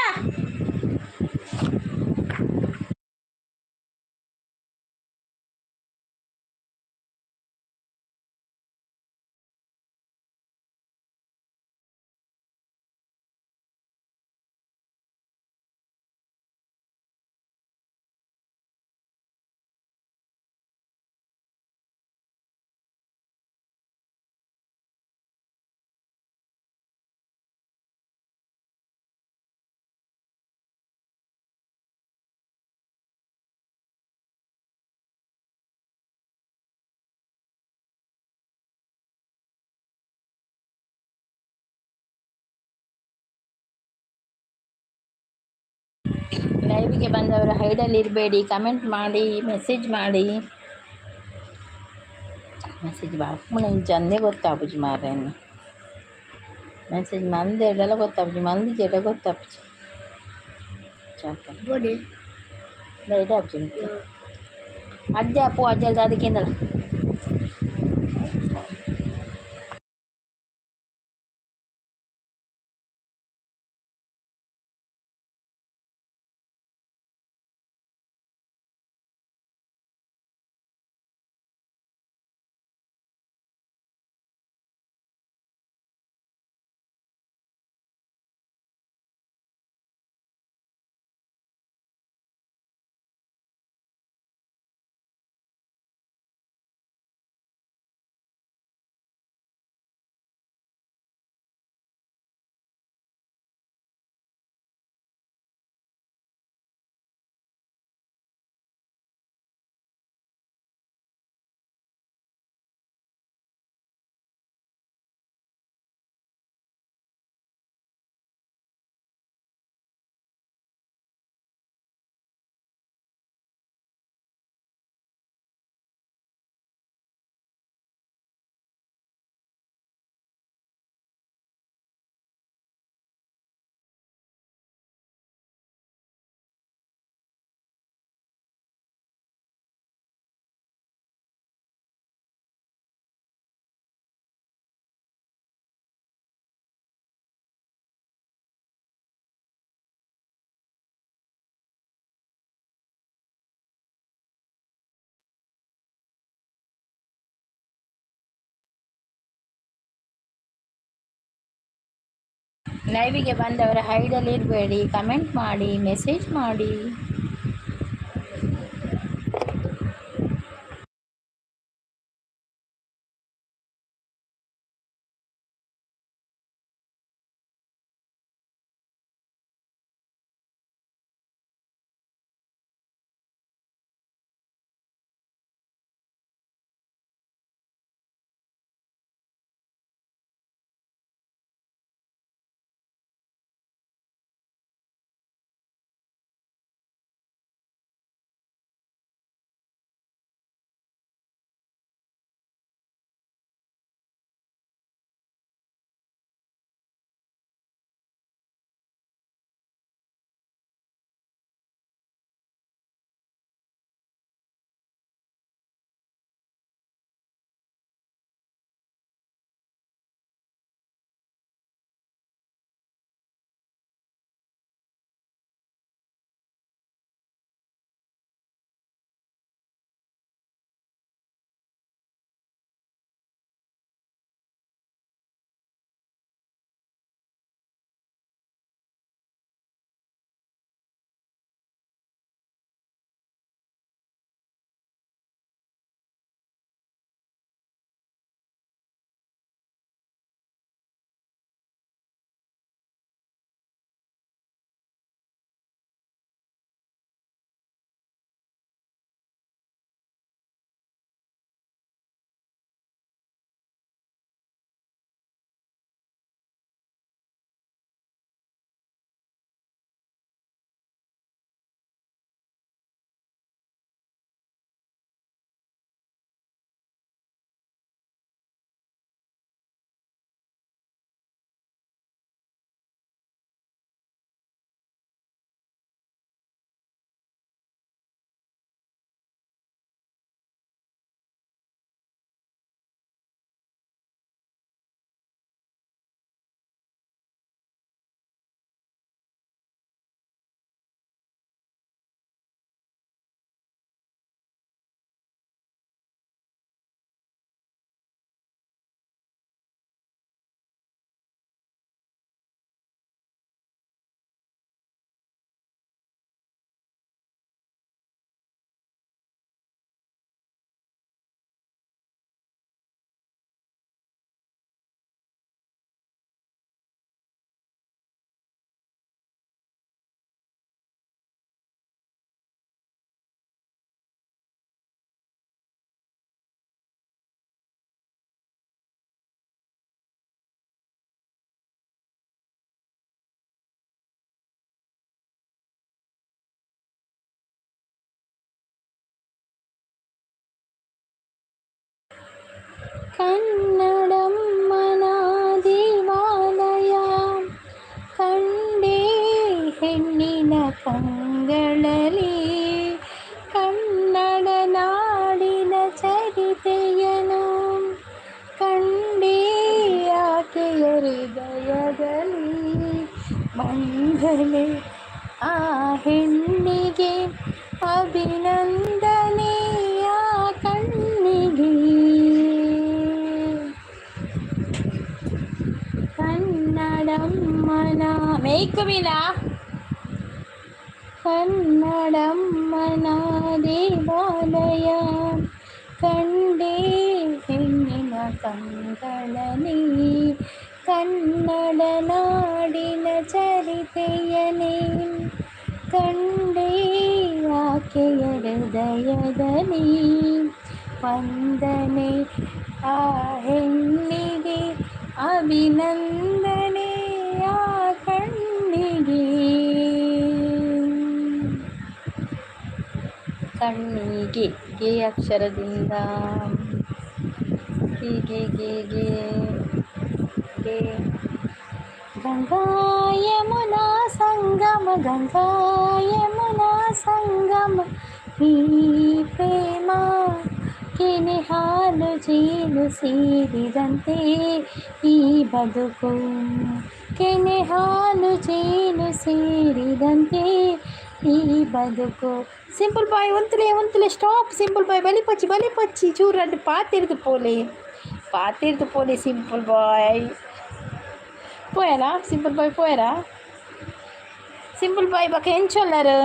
ಲೈವ್ಗೆ ಬಂದವರು ಹೈಡಲ್ಲಿ ಇರಬೇಡಿ, ಕಮೆಂಟ್ ಮಾಡಿ, ಮೆಸೇಜ್ ಮಾಡಿ. ಮೆಸೇಜ್ ಬರ್ಪುನ ಇಂಚಂದೇ ಗೊತ್ತಾಪುಜಿ ಮಾರ್ರೆ. ಮೆಸೇಜ್ ಮಂದೆಡಲ ಗೊತ್ತಾಪುಜಿ, ಮಂದಿಜೆಡ ಗೊತ್ತಾಪುಜಿ. ಚಾಕ ಬೋಡಿ. ಲೈಟ್ ಆಪುಜಿ. ಅಜ್ಜ ಪೋ, ಅಜ್ಜಲ್ ದಾದಕ್ಕಿಂದಲ್ಲ. ಲೈವಿಗೆ ಬಂದವರು ಹೈಡಲ್ಲಿ ಇರಬೇಡಿ, ಕಮೆಂಟ್ ಮಾಡಿ, ಮೆಸೇಜ್ ಮಾಡಿ. ಕನ್ನಡಮ್ಮನ ದೇವಾಲಯ ಕಂಡೆ ಹೆಣ್ಣಿನ ಕಂಗಳಲ್ಲಿ, ಕನ್ನಡ ನಾಡಿನ ಚರಿತೆಯನು ಕಂಡೆ ಆಕೆಯ ಹೃದಯದಲ್ಲಿ. ವಂದನೆ ಆ ಹೆಣ್ಣಿಗೆ, ಅಭಿನಂದನೆ ಆ ಕಣ್ಣಿಗೆ. ಕನ್ನಡಮ್ಮನ ಮೇಯ್ಕುಮಿನ ಕನ್ನಡಮ್ಮನ ದೇವಾಲಯ ಕಂಡೆ ಹೆಣ್ಣಿನ ಕಂಗಳಲ್ಲಿ, ಕನ್ನಡ ನಾಡಿನ ಚರಿತೆಯನೇ ಕಂಡೆ ಆಕೆಯ ಹೃದಯದಲ್ಲಿ. ವಂದನೆ ಆ ಹೆಣ್ಣಿಗೆ, ಅಭಿನಂದನೆ ಆ ಕಣ್ಣಿಗೆ. ಕಣ್ಣಿಗೆ ಗೆ ಅಕ್ಷರದಿಂದ ಗೆ ಗೆ ಗೆ ಗೆ ಗೆ. ಗಂಗಾ ಯಮುನಾ ಸಂಗಮ, ಗಂಗಾ ಯಮುನಾ ಸಂಗಮ, ಈ ಪ್ರೇಮ ಕೆನೆ ಹಾಲು ಜೇನು ಸೇರಿದಂತೆ ಈ ಬದುಕು, ಕೆನೆ ಹಾಲು ಜೇನು ಸೇರಿದಂತೆ ಈ ಬದುಕು. ಸಿಂಪಲ್ ಬಾಯ್ ಉಂತಲೆ ಉಂತಲೆ, ಸ್ಟಾಪ್. ಸಿಂಪಲ್ ಬಾಯ್ ಬಲಿಪಚ್ಚಿ ಬಲಿಪಚ್ಚಿ, ಚೂರು ಅಡ್ಡು ಪಾತಿರ್ದು ಪೋಲೆ ಪಾತಿರ್ದು ಪೋಲೆ. ಸಿಂಪಲ್ ಬಾಯ್ ಪೋಯರಾ? ಸಿಂಪಲ್ ಬಾಯ್ ಪೋಯರಾ? ಸಿಂಪಲ್ ಬಾಯ್ ಬಕ ಎಂಚೊಲ್ಲರು?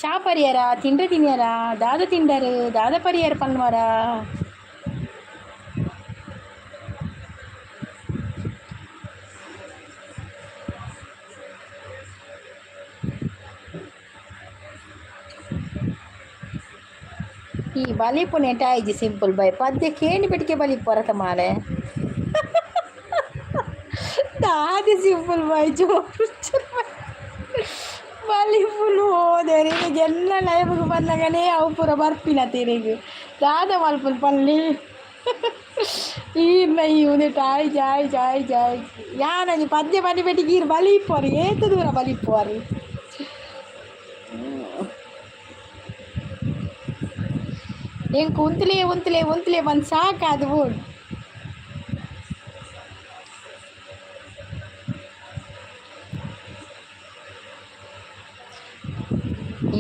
ಚಾ ಪರಿಯರ? ತಿಂಡ್ರೆ ತಿನ್ಯರ? ದಾದ ತಿಂಡರು? ದಾದ ಪರಿಯರ ಪನ್ವರ? ಈ ಬಲಿಪು ನೆಟಾಯಿಜಿ ಸಿಂಪಲ್ ಬಾಯ್. ಪದ್ಯ ಕೇಣಿ ಪೆಟ್ಟಿಗೆ ಬಲಿಪು ಹೊರತ ಮಾರೆ. ದಾದಿ ಸಿಂಪಲ್ ಬಾಯ್ ಜೋರು ಬಲಿಪುಲು ಹೋದೆ. ಎಲ್ಲ ಲೈವ್ಗೆ ಬಂದಾಗನೇ ಅವು ಪೂರ ಬರ್ಪಿನ ತೆರೆಗ್ ದಾದ ಮಲ್ಪುಲು ಪಲ್ಲಿ. ಈರ್ನ ಈ ಉಂದೆಟ್ ಆಯ್ಜಿ ಆಯ್ಜಿ ಆಯ್ಜಿ ಆಯ್ಜಿ. ಯಾನಂಜಿ ಪದ್ಯ ಪನಿ ಪೆಟ್ಟಿಗೆ ಈರ್ ಬಲಿಪುವರ್, ಏತ್ ದೂರ ಬಲಿಪುವರ್. ಎಂಕ್ ಉಂತುಲೆ ಉಂತುಲೆ ಉಂತುಲೆ ಬಂದು ಸಾಕಾದ್ ಬೋಡು.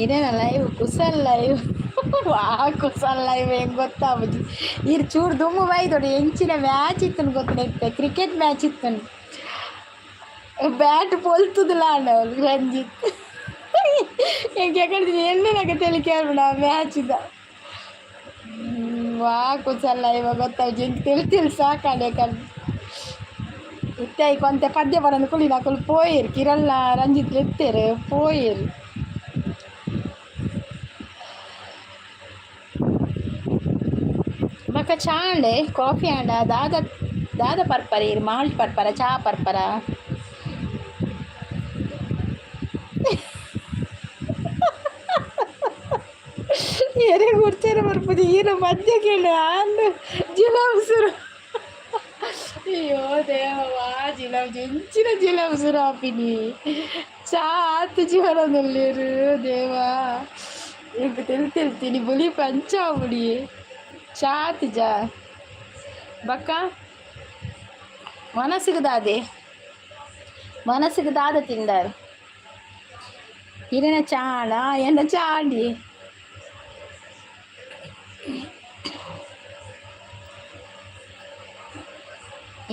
ಇದೇನ ಲೈವ್? ಕುಸಲ್ ಲೈವ್ ವಾ ಕುಸಲ್ ಲೈವ್ ಹೆಂಗೆ ಗೊತ್ತಾಬುಜಿ. ಈರ್ ಚೂರು ದುಮ್ಮು ಬೈದೊಡು. ಎಂಚಿನ ಮ್ಯಾಚ್ ಇತ್ತುಂಡು ಗೊತ್ತುಂಡು? ಕ್ರಿಕೆಟ್ ಮ್ಯಾಚ್ ಇತ್ತುಂಡು. ಬ್ಯಾಟ್ ಪೊಲ್ತುದುಲ ರಂಜಿತ್. ಎಂಕ್ ಎಕಡೆ ಎಣ್ಣೆನಾಗ ತೆಲಿಕೆ ಆಪುಂಡು ಆ ಮ್ಯಾಚ್ದ. ವಾ ಕುಸಲ್ ಲೈವ್ ಗೊತ್ತಾಪುಜಿ ಎಂಕ್. ತೆಲ್ ತೆಲ್ ಸಾಕಾಂಡ್ ಎಕಡ್. ಇತ್ತೆ ಐಕ್ ಒಂತೆ ಪದ್ಯ ಪನೊಂದು ಕುಲ್ಲಿನ. ಅಕುಲು ಪೋಯೆರ್. ಕಿರಣ್ಲ ರಂಜಿತ್ ಲೆತ್ತೆರ್, ಪೋಯೆರ್. ಬೊಕ ಚಾ ಆಂಡೆ, ಕಾಫಿ ಆಂಡ. ದಾದ ದಾದ ಪರ್ಪರ ಇರ್? ಮಾಲ್ಟ್ ಪರ್ಪರ, ಚಾ ಪರ್ಪರ? ಎರೆಗ್ ಉರ್ಚೆರೆ ಬರ್ಪುಜಿ. ಈರ್ನ ಪದ್ಯ ಕೇಂಡ ಆಂಡ್ ಜಿಲಂಸುರು. ಅಯ್ಯೋ ದೇವ, ಜಿಲಂಸು ಎಂಚಿನ ಜಿಲಂಸುರು ಆಪಿನಿ. ಚಾ ಆತ್ ಜೀವನದಲ್ಲಿರು ದೇವ. ಎಂಕ್ ತೆಲ್ ತೆಲ್ತೀನಿ ಬುಲಿಪು ಅಂಚ ಆಪುಡಿ. ಚಾ ಆತಿಜ ಬಕ್ಕ? ಮನಸ್ಸಿಗೆ ದಾದೆ, ಮನಸ್ಸಿಗೆ ದಾದ ತಿಂದಾರ್? ಇರೆನ ಚಾಣ ಎನ್ನ ಚಾಂಡಿ.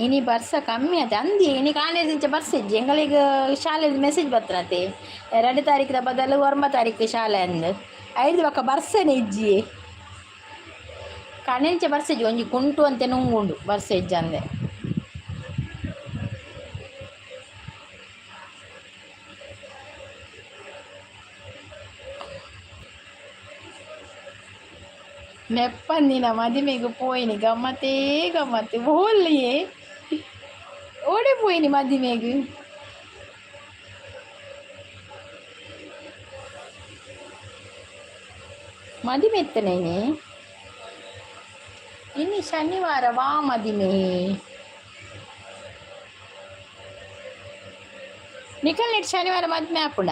ಇನಿ ಬರ್ಸ ಕಮ್ಮಿ ಆತ ಅಂದಿ. ಇನಿ ಕಾಲೇಜಿಂಚ ಬರ್ಸ ಇಜ್ಜಿ. ಎಂಗಳಿಗೆ ಶಾಲೆದ ಮೆಸೇಜ್ ಬತ್ತನತೆ, 2 ತಾರೀಕಿದ ಬದಲು 9 ತಾರೀಕು ಶಾಲೆ ಅಂದ್. ಐದು ಬೊಕ್ಕ ಬರ್ಸನೆ ಇಜ್ಜಿ. ಕಣೆಂಚ ಬರ್ಸ ಇಜ್ಜಿ. ಒಂಜಿ ಕುಂಟು ಅಂತೆ ನುಂಗುಂಡು ಬರ್ಸ ಇಜ್ಜಂದೆ. ನೆಪ್ಪಂದಿನ ಮದಿಮೆಗ್ ಪೋಯಿನಿ, ಗಮ್ಮತ್ತೇ ಗಮ್ಮತ್ತು. ಓಲ್ಲಿಯೇ ಓಡೆ ಪೋಯಿನಿ ಮದಿಮೆಗ್? ಮದಿಮೆ ಇತ್ತನೇನೆ. ಇನಿ ಶನಿವಾರ ವಾ ಮದಿಮೆ. ನಿಕಲ್ನೆಟ್ ಶನಿವಾರ ಮದಿಮೆ ಆಪುಂಡ?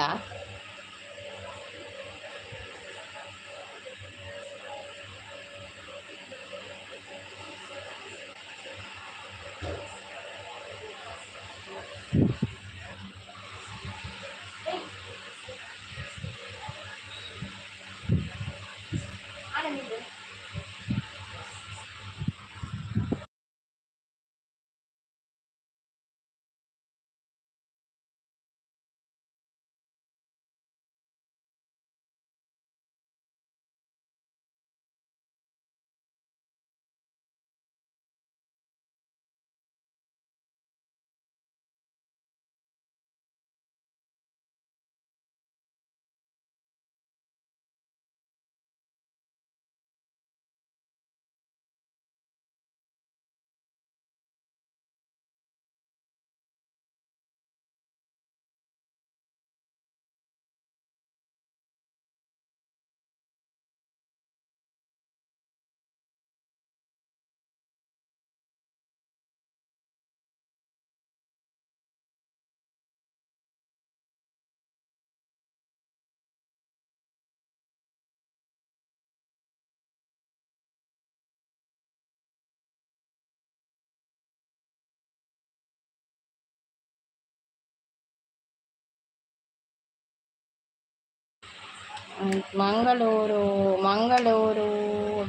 ಮಂಗಳೂರು, ಮಂಗಳೂರು,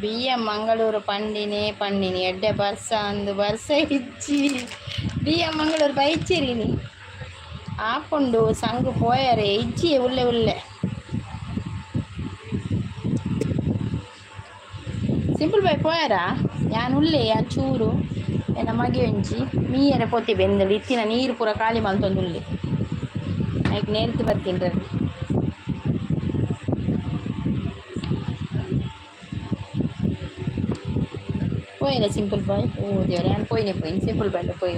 ಬಿ ಎಂ ಮಂಗಳೂರು ಪಂಡಿನೇ ಪಂಡಿನಿ. ಎಡ್ಡೆ ಬರ್ಸ ಅಂದು ಬರ್ಸ ಇಜ್ಜಿ. ಬಿ ಎಂ ಮಂಗಳೂರು ಬೈಚಿರಿನಿ ಆಪುಂಡು ಸಂಗು ಪೋಯರೆ ಇಜ್ಜಿ, ಉಲ್ಲೆ ಉಲ್ಲೆ. Simple boy ಪೋಯರಾ? ಯಾನ್ ಉಲ್ಲೆ, ಯಾನ್ ಚೂರು ಎನ್ನ ಮಗೆ ಒಂಜಿ ಮೀಯರೆ ಪೋತಿ ಬೆಂದಳು. ಇತ್ತಿನ ನೀರು ಪೂರ ಖಾಲಿ ಮಲ್ತೊಂದುಲ್ಲೆ. ಐಕ್ ನೇರ್ತು ಬತ್ತೀನಿ. ಪೋಯಿನ ಸಿಂಪಲ್ ಬಾಯ್? ಓ ದೇವ್ರೆ, ಯಾನ್ ಪೋಯಿನೆ ಪೋಯಿನ. ಸಿಂಪಲ್ ಬಾಯ್ ಪೋಯಿ.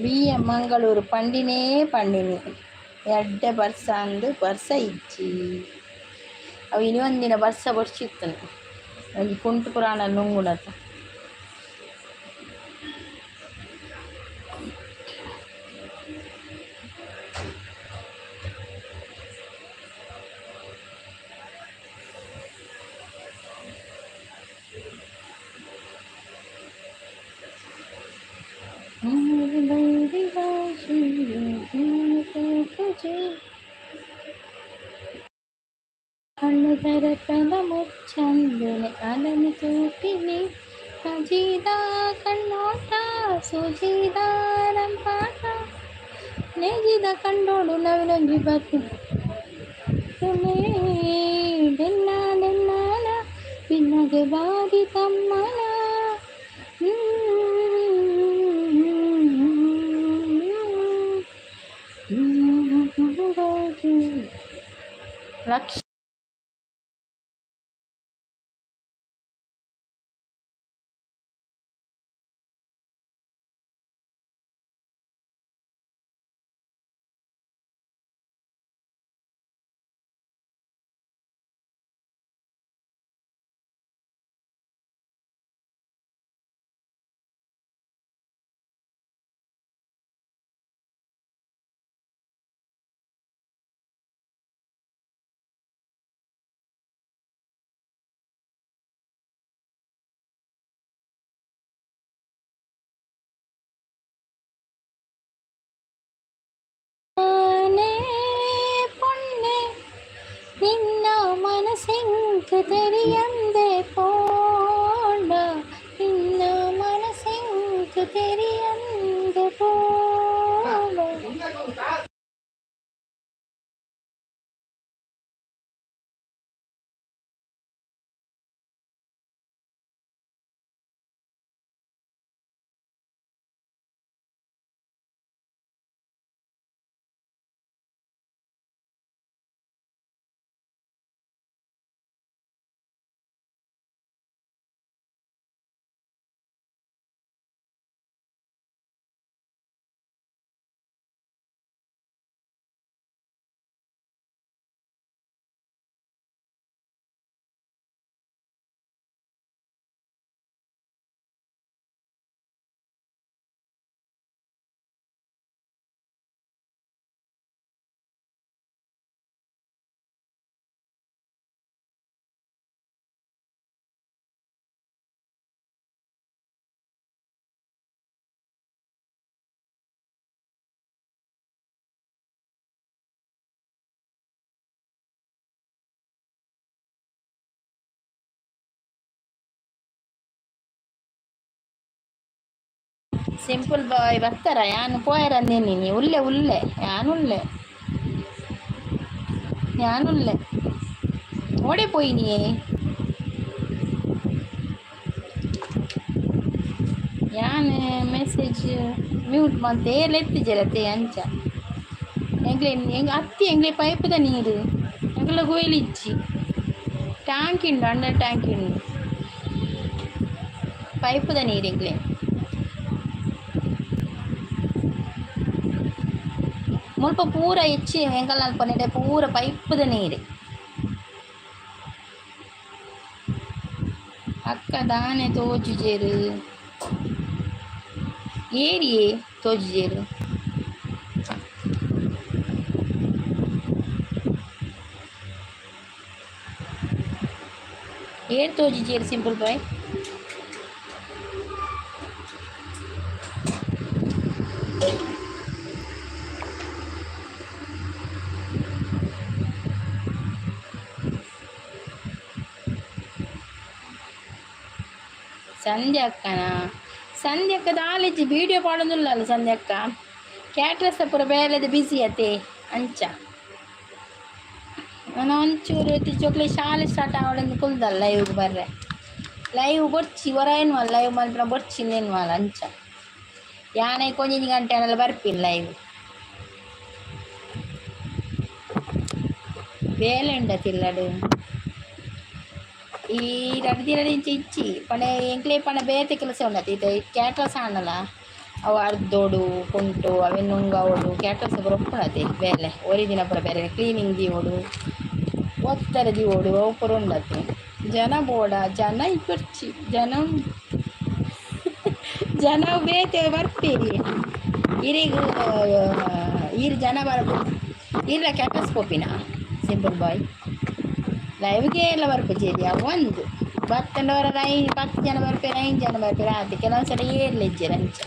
ಬಿ ಎಂ ಮಂಗಳೂರು ಪಂಡಿನೇ ಪಂಡಿನಿ, ಎಡ್ಡೆ ಬರ್ಸ ಅಂದು ಬರ್ಸ ಇಜ್ಜಿ. ಅವು ಇನಿ ಒಂದಿನ ಬರ್ಸ ಬರ್ಸಿತ್ತನು. ಒಂಜಿ ಕುಂಟು ಪುರಾಣ ನುಂಗುಣತ. ಮುಚ್ಚಂದುನೆ ಅಲನಿ ತೂಪಿನಿ ಅಜಿದ ಕಣ್ಣೋಟ ಸುಜಿದ ರಂಪಾಟ ನೇಜಿದ ಕಂಡೋಡು ನವಿಲೊಂಜಿ ಬತ್ತು ಡೆನ್ನ ಡೆನ್ನಾನ ಪಿನ್ನಗೆ ಬಾರಿ ತಮ್ಮನ. ಲಕ್ಷ ಪೊಣ್ಣೆ ನಿನ್ನ ಮನಸ್ಸೆಂಕ್ ತೆರಿಯಂದೆ ಪೋಂಡ, ನಿನ್ನ ಮನಸ್ಸೆಂಕ್ ತೆರಿಯಂದೆ ಪೋಂಡ. ಸಿಂಪಲ್ ಬಾಯ್ ಬರ್ತಾರ ಯಾನು ಪೋಯರಂದೇನಿ ನೀ ಉಲ್ಲೆ ಉಲ್ಲೆ ಯಾನುಲ್ಲೆ ಯಾನುಲ್ಲೆ ಓಡೆ ಪೋಯಿನಿಯೇ. ಯಾನ್ ಮೆಸೇಜ್ ಮ್ಯೂಟ್ ಮಂತೆ ಏರ್ಲ ಅಂಚ ಎಂಗ್ಲೆ ಎಂಗ್ ಅತ್ತಿ ಎಂಗ್ಲೆ ಪೈಪುದ ನೀರು ಎಂಗ್ಲ ಗುವೆಲ್ ಇಜ್ಜಿ ಟ್ಯಾಂಕ್ ಉಂಡು ಅಂಡರ್ ಟ್ಯಾಂಕ್ ಉಂಡು ಪೈಪುದ ನೀರು ಎಂಗ್ಲೆ. ಮುಲ್ಪ ಪೂರ ಹೆಚ್ಚಿ ಎಂಕಲ್ನ ಅಲ್ಪ ಪೂರ ಪೈಪುದ ನೀರು. ಅಕ್ಕ ದಾನೆ ತೋಜುಜೆರ್ ಏರಿಯೇ ತೋಜುಜೆರ್. ಏರ್ ತೋಜುಜೆರ್ ಸಿಂಪಲ್ ಬಾಯ್. ಸಂಧ್ಯಾ ಅಕ್ಕನಾ? ಸಂಧ್ಯಕ್ಕ ದಾಲಿಜ್ಜಿ ವೀಡಿಯೋ ಪಾಡೊಂದುಲ್ಲಲ್ಲ ಸಂಧ್ಯಕ್ಕ. ಕ್ಯಾಟ್ರಸ್ ಪೂರ ಬೇಲೆದ ಬಿಸಿ ಅತೆ ಅಂಚ ನಾನು ಒಂಚೂರು ಜೋಕ್ಲೆ ಶಾಲೆ ಸ್ಟಾರ್ಟ್ ಆವೊಡೊಂದು ಕುಲ್ದಲ್ಲ ಲೈವ್ಗೆ ಬರ್ರೆ. ಲೈವ್ ಬೊರ್ಚಿ ಒರ ಎನ್ನುವಲ್ಲ ಲೈವ್ ಮಲ್ಪುನ ಬೊರ್ಚಿ ಎನ್ನುವಲ್ಲ ಅಂಚ ಯಾನ್ ಐಕ್ ಒಂಜೊಂಜಿ ಗಂಟೆ ಆಂಡಲ ಬರ್ಪಿನಿ ಲೈವ್. ಬೇಲೆ ಉಂಡತಿಲ್ಲಡ್ ಈ ರಡ್ಡ್ ದಿನ ಇಜ್ಜಿ ಪಂಡ ಎಂಕ್ಲೆ ಪಂಡ ಬೇತೆ ಕೆಲಸ ಉಂಡತೆ ಇತ್ತೆ ಕ್ಯಾಟ್ರಸ್ ಆಂಡಲ ಅವು ಅರ್ದೊಡು ಕುಂಟು ಅವೆನ್ ನುಂಗವೊಡು ಕ್ಯಾಟ್ರಸ್ ಪೂರ ಉಪ್ಪುಂಡತೆ ಬೇಲೆ ಒರಿ ದಿನ ಪೂರ ಬೇಲೆ ಕ್ಲೀನಿಂಗ್ ದೀವೊಡು ಒತ್ತರೆ ದೀವೊಡು ಅವು ಪೂರ ಉಂಡತೆ. ಜನ ಬೋಡ ಜನ ಇಪ್ಪೊರ್ಚಿ ಜನ ಜನ ಬೇತೆ ಬರ್ಪೇರಿ ಇರೆಗ್ ಈರ್ ಜನ ಬರಪು ಈರ್ಲ ಕ್ಯಾಟ್ರಸ್ ಪೋಪಿನ ಸಿಂಪಲ್ ಬಾಯ್. ಲೈವ್ಗೆ ಎಲ್ಲ ಬರ್ಪುಜೆರ್ ಅವು ಒಂದು ಬತ್ತಂಡ ಐನ್ 10 ಜನ ಬರ್ಪೆರ್ 5 ಜನ ಬರ್ಪೆರ್ ಆತೆ ಕೆಲವೊಂದು ಸಲ ಏರ್ಲ ಇಜ್ಜೆರ್ ಅಂಚ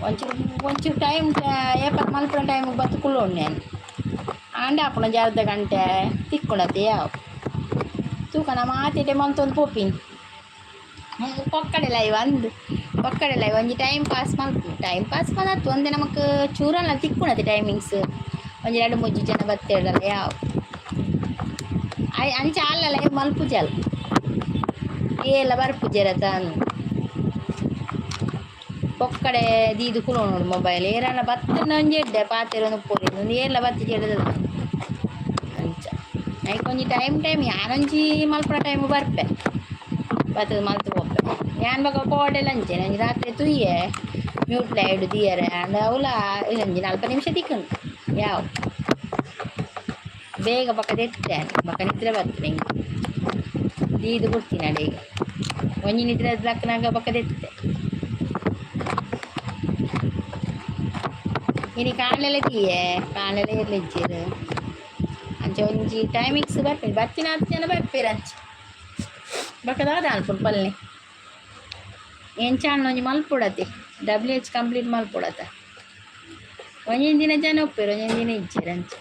ಒಂಚೂರು ಒಂಚೂರು ಟೈಮ್ ಏಪಲ ಮಲ್ಪುನ ಟೈಮಿಗೆ ಬತ್ತ್ ಕುಲ್ಲೊಂಡು ಯಾನ್ ಆಂಡ ಆಪುಂಡು ಒಂಜಿ ಅರ್ಧ ಗಂಟೆ ತಿಕ್ಕುಂಡತೆ ಯಾವು ತೂಕ ನಮ ಆತೆಟೆ ಮಲ್ತೊಂದು ಪೋಪಿನಿ ಪೊಕ್ಕಡೆ ಲೈವ್ ಅಂದ್ ಪೊಕ್ಕಡೆ ಲೈವ್ ಒಂಜಿ ಟೈಮ್ ಪಾಸ್ ಮಲ್ಪು ಟೈಮ್ ಪಾಸ್ ಮಲ್ತ್ ಒಂದೆ ನಮಕ್ ಚೂರಲ್ಲ ತಿಕ್ಕುಂಡತೆ ಟೈಮಿಂಗ್ಸ್ ಒಂಜಿ ರಡ್ಡ್ ಮೂಜಿ ಜನ ಬತ್ತೆರ್ಡಲ ಯಾವು ಅಂಚ ಆಲ್ಲ ಲೈವ್ ಮಲ್ಪುಜಲ್ ಏಲ ಬರ್ಪುಜೆರ್ ಅತ ಪೊಕ್ಕಡೆ ದೀದ್ ಕುಲೋನೋಡು ಮೊಬೈಲ್ ಏರಾನ ಬತ್ತಂಡ ಒಂಜಿ ಎಡ್ಡೆ ಪಾತೆರೊಂದು ಉಪ್ಪೊಲಿ ಉಂದು ಏರ್ಲ ಬತ್ತಿಜೆರ್ಡ ಅಂಚ ಐಕ್ ಒಂಜಿ ಟೈಮ್ ಟೈಮ್ ಯಾನೊಂಜಿ ಮಲ್ಪುನ ಟೈಮ್ ಬರ್ಪೆ ಬತ್ತುದು ಮಲ್ತ್ ಪೋಪೆ ಯಾನ್ ಬೊಕ ಕೋಡೆಲ ಅಂಚೆನೆ ಒಂಜಿ ರಾತ್ರೆ ತೂಯೆ ಮ್ಯೂಟ್ ಲೈವ್ ದೀಯರೆ ಆಂಡ ಅವ್ಲ ಒಂಜಿ 40 ನಿಮಿಷ ತಿಕ್ಕುಂಡು ಯಾವು ಬೇಗ ಬೊಕ ದೆತ್ತೆ ಬೊಕ ನಿದ್ರೆ ಬರ್ತದೆ ಎಂಕ್ ದೀದ್ ಬುಡ್ತಿನಿ ಅಡೆಗ್ ಒಂಜಿ ನಿದ್ರೆ ಲಕ್ಕುನಗ ಬೊಕ ದೆತ್ತೆ. ಇನಿ ಕಾಂಡೆಲ ತೀಯೆ ಕಾಂಡೆಲ ಏರ್ಲ ಇಜ್ಜೆರ್ ಅಂಚ ಒಂಜಿ ಟೈಮಿಂಗ್ಸ್ ಬರ್ಪೆರ್ ಬತ್ತಿನ 10 ಜನ ಬರ್ಪೆರ್ ಅಂಚ ಬೊಕ ದಾದ ಅನ್ಪುಂಡು ಪಲ್ಲೆ ಎಂಚಾಂಡ ಒಂಜಿ ಮಲ್ಪೊಡತೆ ಡಬ್ಲ್ಯೂ ಎಚ್ ಕಂಪ್ಲೀಟ್ ಮಲ್ಪೊಡತ ಒಂಜೊಂಜಿ ದಿನ ಜನ ಉಪ್ಪೆರ್ ಒಂಜೊಂಜಿ ದಿನ ಇಜ್ಜೆರ್ ಅಂಚ.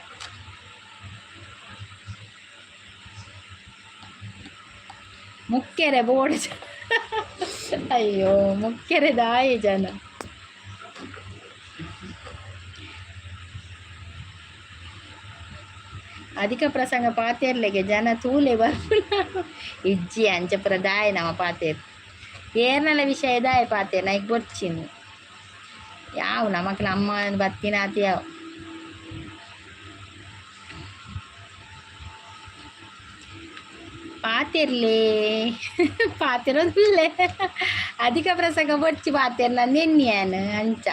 ಮುಕ್ಕೆರೆ ಬೋಡು ಅಯ್ಯೋ ಮುಕ್ಕೆರೆ ದಾಯೆ ಜನ. ಅಧಿಕ ಪ್ರಸಂಗ ಪಾತೆರ್ಲೆಗೆ ಜನ ತೂಲೆ ಬರ್ಪುನ ಇಜ್ಜಿ ಅಂಚ ಪೂರ ದಾಯೆ ನಮ ಪಾತೆರ್ ಏರ್ನಲ ವಿಷಯ ದಾಯೆ ಪಾತೆರ್ ನೈಕ್ ಬೊರ್ಚಿನಿ ಯಾವು ನಮಕ್ ನಮ್ಮ ಬತ್ತಿನಾತ್ ಯಾವು. ಪಾತೆರ್ಲೆ ಪಾತೆರೊಂದುಲ್ಲೆ ಅಧಿಕ ಪ್ರಸಂಗ ಬೊರ್ಚಿ ಪಾತೆರ್ನ ನೆನ್ನಿ ಯಾನ್ ಅಂಚ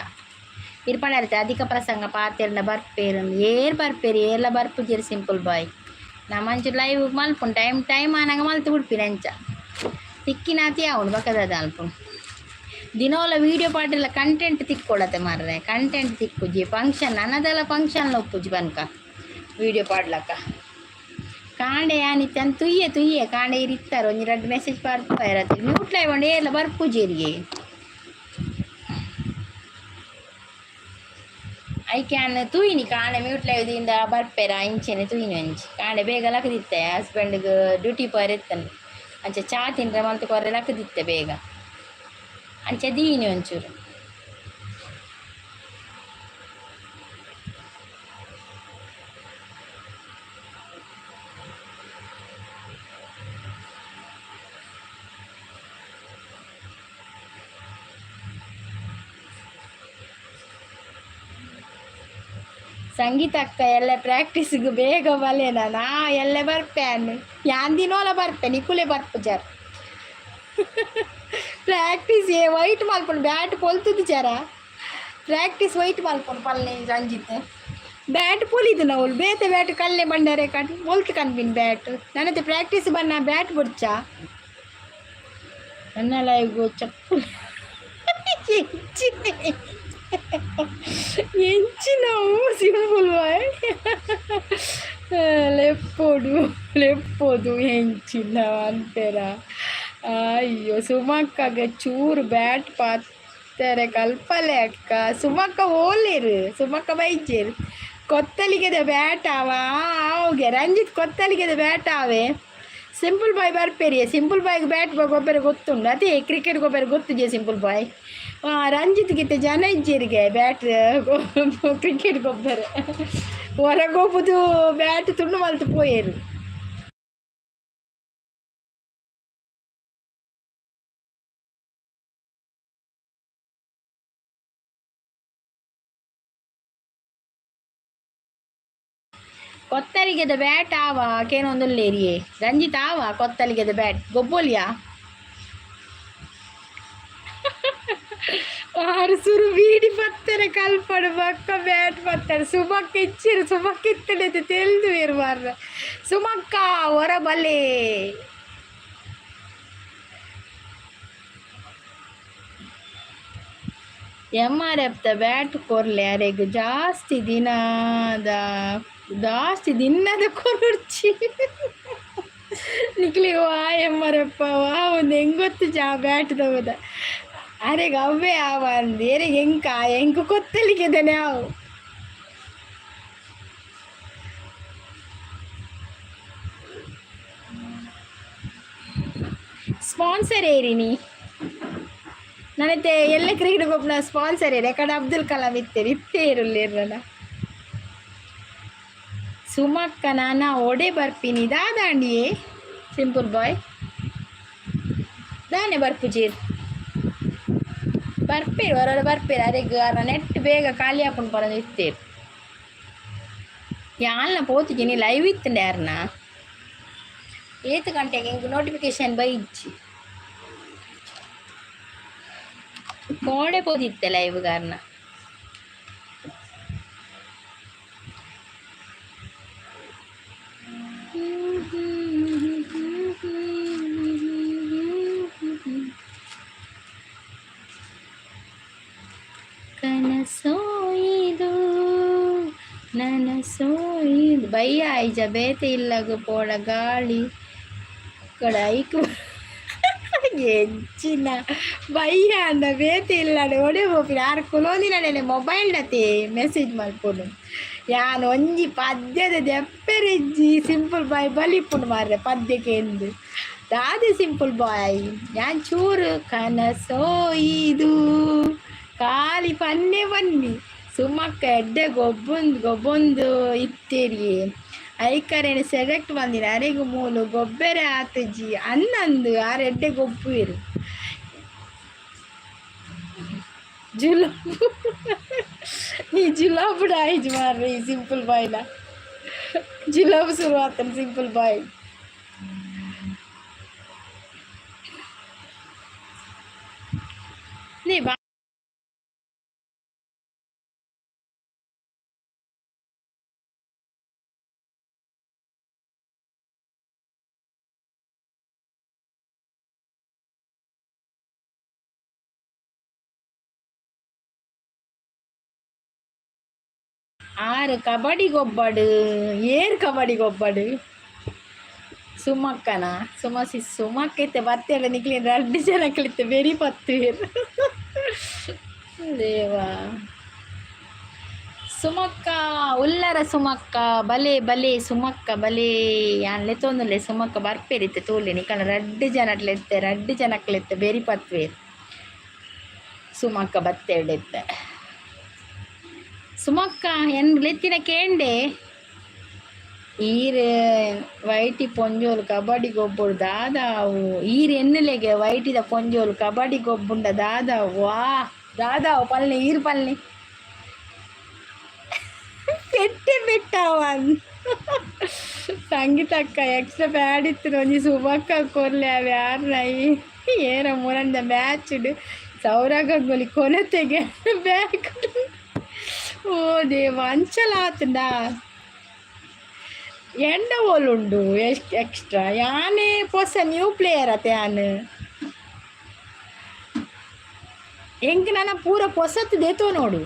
ಇರ್ ಪಂಡರ್ತೆ ಅಧಿಕ ಪ್ರಸಂಗ ಪಾತೆರ್ನ ಬರ್ಪೇರ್ ಏರ್ ಬರ್ಪೇರ್ ಏರ್ಲ ಬರ್ಪುಜೆರ್ ಸಿಂಪಲ್ ಬಾಯ್. ನಮಂಚು ಲೈವ್ ಮಲ್ಪುಂಡು ಟೈಮ್ ಟೈಮ್ ಆನಗ ಮಲ್ತ್ ಬುಡ್ಪಿನಿ ಅಂಚ ತಿಕ್ಕಿನಾತಿ ಆವುಂಡು ಬೊಕ ದಾದ ಮಲ್ಪುಂಡು ದಿನೋಲ ವೀಡಿಯೋ ಪಾಡ್ರೆಲ ಕಂಟೆಂಟ್ ತಿಕ್ಕೊಡತೆ ಮಾರ್ರೆ ಕಂಟೆಂಟ್ ತಿಕ್ಕುಜಿ ಫಂಕ್ಷನ್ ನನದಲ ಫಂಕ್ಷನ್ ಉಪ್ಪುಜಿ ಪನ್ಕ ವೀಡಿಯೋ ಪಾಡ್ಲಕ್ಕ ಕಾಂಡೆ ಯಾನಿತ್ತನ್ ತುಯ್ಯೆ ತುಯ್ಯೆ ಕಾಂಡೆ ಇರ್ ಇತ್ತಾರೆ ಒಂಜಿ ರಡ್ಡ್ ಮೆಸೇಜ್ ಪಾಡ್ದು ಪೋಯೆರ್ ಮ್ಯೂಟ್ ಲೈವ್ ಉಂಡು ಏರ್ಲ ಬರ್ಪುಜೆರ್ಗೆ. ಐಕ್ ಯಾನ್ ತೂಯಿನಿ ಕಾಂಡೆ ಮ್ಯೂಟ್ ಲೈವ್ ದಿಂದ ಬರ್ಪೆರ ಇಂಚೆನೆ ತೂಯಿನಿ ಒಂಜಿ ಕಾಂಡೆ ಬೇಗ ಲಕ್ಕದಿತ್ತೆ ಹಸ್ಬೆಂಡ್ಗ್ ಡ್ಯೂಟಿ ಪೋಯೆರೆ ಇತ್ತನ್ ಅಂಚ ಚಾ ತಿನ್ರೆ ಮಲ್ತ್ ಕೊರ್ರೆ ಲಕ್ಕದಿತ್ತೆ ಬೇಗ ಅಂಚ ದೀನಿ ಒಂಚೂರು. ಸಂಗೀತ ಅಕ್ಕ ಎಲ್ಲ ಪ್ರಾಕ್ಟೀಸ್ಗೆ ಬೇಗ ಬಲೆ ನಾ ಎಲ್ಲ ಬರ್ಪೇನ್. ಯಾನ್ ದಿನೋಲ ಬರ್ಪೆ, ನಿಕುಲೆ ಬರ್ಪುಜಾರ್. ಪ್ರಾಕ್ಟೀಸ್ ಏ ವೈಟ್ ಮಲ್ಪುಂಡು, ಬ್ಯಾಟ್ ಪೊಲ್ತುದು ಜರ. ಪ್ರಾಕ್ಟೀಸ್ ವೈಟ್ ಮಲ್ಪುಂಡು ಪಲ್ಲೆ ರಂಜಿತ್. ಬ್ಯಾಟ್ ಪೊಲಿದು ನಾವು ಬೇತೆ ಬ್ಯಾಟ್ ಕಲ್ಲೆ ಬಂಡಾರೆ ಕಣ್ ಪೊಲ್ತು ಕನ್ಪಿನ್ ಬ್ಯಾಟ್. ನನ್ನದು ಪ್ರಾಕ್ಟೀಸ್ ಬನ್ನ ಬ್ಯಾಟ್ ಬುಡ್ಚ. ನನ್ನ ಲೈವ್ಗು ಚಪ್ಪು ಎಂಚಿನವು ಸಿಂಪಲ್ ಬಾಯ್ ಲೆಪ್ಪೋಡು ಲೆಪ್ಪೋದು ಎಂಚಿನ ಅನ್ಪೇರ. ಅಯ್ಯೋ ಸುಮಕ್ಕಗೆ ಚೂರು ಬ್ಯಾಟ್ ಪಾತ್ರೆ ಕಲ್ಪಲೆ ಅಕ್ಕ. ಸುಮಕ್ಕ ಓಲೇರು, ಸುಮಕ್ಕ ಬೈಜೇರು. ಕೊತ್ತಲಿಗೆದ ಬ್ಯಾಟ್ ಆವ ಆವುಗೆ ರಂಜಿತ್, ಕೊತ್ತಲಿಗೆದ ಬ್ಯಾಟ್ ಆವೆ. ಸಿಂಪಲ್ ಬಾಯ್ ಬರ್ಪೇರಿಯೇ. ಸಿಂಪಲ್ ಬಾಯ್ಗೆ ಬ್ಯಾಟ್ ಗೊಬ್ಬರ ಗೊತ್ತುಂಡು ಅದೇ, ಕ್ರಿಕೆಟ್ ಗೊಬ್ಬರ ಗೊತ್ತಿದೆಯಾ ಸಿಂಪಲ್ ಬಾಯ್? ರಂಜಿತ್ ಗಿತ್ತ ಜನ ಇಜ್ಜೇರಿಗೆ ಬ್ಯಾಟ್ ಕ್ರಿಕೆಟ್ ಗೊಬ್ಬರ. ಹೊರಗೋಪುದು ಬ್ಯಾಟ್ ತುಂಡು ಮಲ್ತು ಪೋಯೇರು. ಕೊತ್ತಲಿಗೆದ ಬ್ಯಾಟ್ ಆವ ಕೇನೊಂದುಲ್ಲೇರಿಯೇ ರಂಜಿತ್, ಆವ ಕೊತ್ತಲಿಗೆದ ಬ್ಯಾಟ್ ಗೊಬ್ಬೊಲಿಯಾ? ಆರು ಸುರು ಬೀಡಿ ಪತ್ತರೆ ಕಲ್ಪಡು ಬಕ್ಕ ಬ್ಯಾಟ್ ಪತ್ತಾರೆ. ಸುಮಕ್ಕ ಇಚ್ಚಿರು, ಸುಮಕ್ಕ ಇತ್ತಡೆ ತೆಲ್ದು ಬೇರು ಮಾರ್ರೆ. ಸುಮಕ್ಕ ಹೊರ ಬಲೆ. M R F the bat ಕೊರ್ಲೆ ಅರೆಗ್, ಜಾಸ್ತಿ ದಿನದ ಜಾಸ್ತಿ ದಿನದ ಕೊರೊಡ್ಚಿ ನಿಕ್ಲಿಗ್. ವಾ ಎಮ್ ಆರ್ ಎಫ್ ವಾ ಒಂದು ಹೆಂಗ್ ಜಾ ಬ್ಯಾಟ್ ದವದ ಅರೆಗ್ ಅವ್ವೇ ಆವ ಅಂದ್ ಎರೆಗ್ ಎಂಕ ಎಂಕ್ ಕೊತ್ತಲಿಗೆದನೆ ಅವು. ಸ್ಪಾನ್ಸರ್ ಏರಿನಿ ನನತೆ ಎಲ್ಲ ಕ್ರಿಕೆಟ್ ಗೊಬ್ಬನ ಸ್ಪಾನ್ಸರ್ ಏರಿ ಕಡೆ ಅಬ್ದುಲ್ ಕಲಾಂ ಇತ್ತೇರಿ ಇತ್ತೇ ಇರುಲ್ಲೇರ್ನ. ಸುಮಕ್ಕ ನಾನ ಒಡೆ ಬರ್ಪಿನಿ ದಾದಾಂಡಿಯೇ ಸಿಂಪಲ್ ಬಾಯ್? ದಾನೆ ಬರ್ಪುಜೀರ್? ಬರ್ಪೇರು, ಹೊರ ಬರ್ಪೇರು. ಅರೆಗ್ ಅರ ನೆಟ್ ಬೇಗ ಖಾಲಿ ಹಾಕೊಂಡು ಬರೋದು ಇತ್ತೇರು. ಯಾಲ್ನ ಪೋತಿದ್ದೀನಿ ಲೈವ್ ಇತ್ತಂಡೆ ಯಾರನ್ನ. ಏತ್ ಗಂಟೆಗೆ ಎಂಕ್ ನೋಟಿಫಿಕೇಶನ್ ಬೈಜ್ಜಿ. ಕೋಡೆ ಪೋದಿತ್ತೆ ಲೈವ್ ಗಾರ್ನ. ಕನಸೋ ಇದು ನನಸೋ ಇದು. ಬಯ್ಯ ಆಯ್ಜ ಬೇತೆ ಇಲ್ಲಗ ಪೋಡ ಗಾಳಿ ಕಡ ಐಕ್ ಎಂಚಿನ ಬಯ್ಯ ಅಂದ ಬೇತೆ ಇಲ್ಲಡೆ ಒಡೆ ಪೋಪಿನ. ಆರ್ ಕುಲೋಂದಿನಡೆ ಮೊಬೈಲ್ ನತೆ ಮೆಸೇಜ್ ಮಲ್ಪುನು. ಯಾನ್ ಒಂಜಿ ಪದ್ಯದ ದೆಪ್ಪೆರಿಜ್ಜಿ. ಸಿಂಪಲ್ ಬಾಯ್ ಬಲಿಪುಂಡು ಮಾರ್ರೆ ಪದ್ಯಕ್ಕೆ ಎಂದು ದಾದೆ. ಸಿಂಪಲ್ ಬಾಯ್ ಯಾನ್ ಚೂರು ಕನಸೋ ಇದು ಖಾಲಿ ಪನ್ನೆ ಬನ್ನಿ. ಸುಮಕ್ಕ ಎಡ್ಡೆ ಗೊಬ್ಬೊಂದು ಗೊಬ್ಬೊಂದು ಇತ್ತೇರಿಯೇ. ಐಕರೇನು ಸೆಲೆಕ್ಟ್ ಬಂದಿನ ಅರೆಗು ಮೂಲು ಗೊಬ್ಬೆರೆ ಆತುಜಿ ಅನ್ನಂದು ಆರ್ ಎಡ್ಡೆ ಗೊಬ್ಬುವೆರು. ಜುಲಾಬು ಈ ಜುಲಾಬು ಆಯ್ಜ್ ಮಾರ್ರೆ. ಈ ಸಿಂಪಲ್ ಬಾಯ್ನ ಜುಲಾಬು ಶುರು ಆತನ ಸಿಂಪಲ್ ಬಾಯ್. ನೀ ಬಾ. ಆರು ಕಬಡ್ಡಿ ಗೊಬ್ಬಡು, ಏರ್ ಕಬಡ್ಡಿ ಗೊಬ್ಬಡು. ಸುಮಕ್ಕನ ಸುಮಸಿ ಸುಮಕ್ಕ ಇತ್ತೆ ಬತ್ತೆಲ್ಲ ನಿಕ್ಲಿನ ರಡ್ಡು ಜನಕ್ಲಿತ್ತೆ ಬೆರಿ ಪತ್ತುವೆರ್ ದೇವಾ. ಸುಮಕ್ಕ ಉಲ್ಲರ ಸುಮಕ್ಕ ಬಲೆ ಬಲೆ ಸುಮಕ್ಕ ಬಲೆ. ಯಾನ್ ಲೆತ್ತೊಂದುಲ್ಲೆ ಸುಮಕ್ಕ ಬರ್ಪೇರಿತ್ತೆ ತೂಲೆ. ನಿಕಲ್ನ ರಡ್ಡು ಜನಟ್ಲೆತ್ತೆ, ರಡ್ಡು ಜನಕ್ಲೆತ್ತೆ ಬೆರಿ ಪತ್ತುವೆರ್. ಸುಮಕ್ಕ ಬತ್ತೆರ್ಡೆತ್ತೆ. ಸುಮಕ್ಕ ಎನ್ ಲೆತ್ತಿನ ಕೇಂಡೆ. ಈರ್ ವೈಟಿ ಪೊಂಜೋಲು ಕಬಡ್ಡಿ ಗೊಬ್ಬುಡು ದಾದಾವು? ಈರ್ ಎನ್ನುಲೆಗೆ ವೈಟಿದ ಪೊಂಜೋಲು ಕಬಡ್ಡಿ ಗೊಬ್ಬುಂಡ ದಾದಾವು? ವಾ ದಾದಾವು ಪಲ್ನೆ ಈರ್ ಪಲ್ನೆ. ಪೆಟ್ಟೆ ಪೆಟ್ಟಾವನ್. ಸಂಗೀತ ಅಕ್ಕ ಎಕ್ಸ್ಟ್ರಾ ಪ್ಯಾಡ್ ಇತ್ತು. ಒಂಜಿ ಸುಮಕ್ಕ ಕೊರ್ಲೆ. ಅವು ಯಾರು ನೈ ಏನ ಮುರಂದ ಮ್ಯಾಚ್ ಸೌರವ್ ಗಂಗೂಲಿ ಕೊನೆತೆಗೆ ಬ್ಯಾಕ್. ಓ ದೇವ, ಅಂಚಲ ಆತುಂಡ. ಎಂಡ ಓಲುಂಡು ಎಷ್ಟು ಎಕ್ಸ್ಟ್ರಾ? ಯಾನೇ ಪೊಸ ನ್ಯೂ ಪ್ಲೇಯರ್ ಅತೆ ಯಾನ್. ಎಂಕ್ ನನ ಪೂರ ಪೊಸತ್ ದೇತೋ ನೋಡು.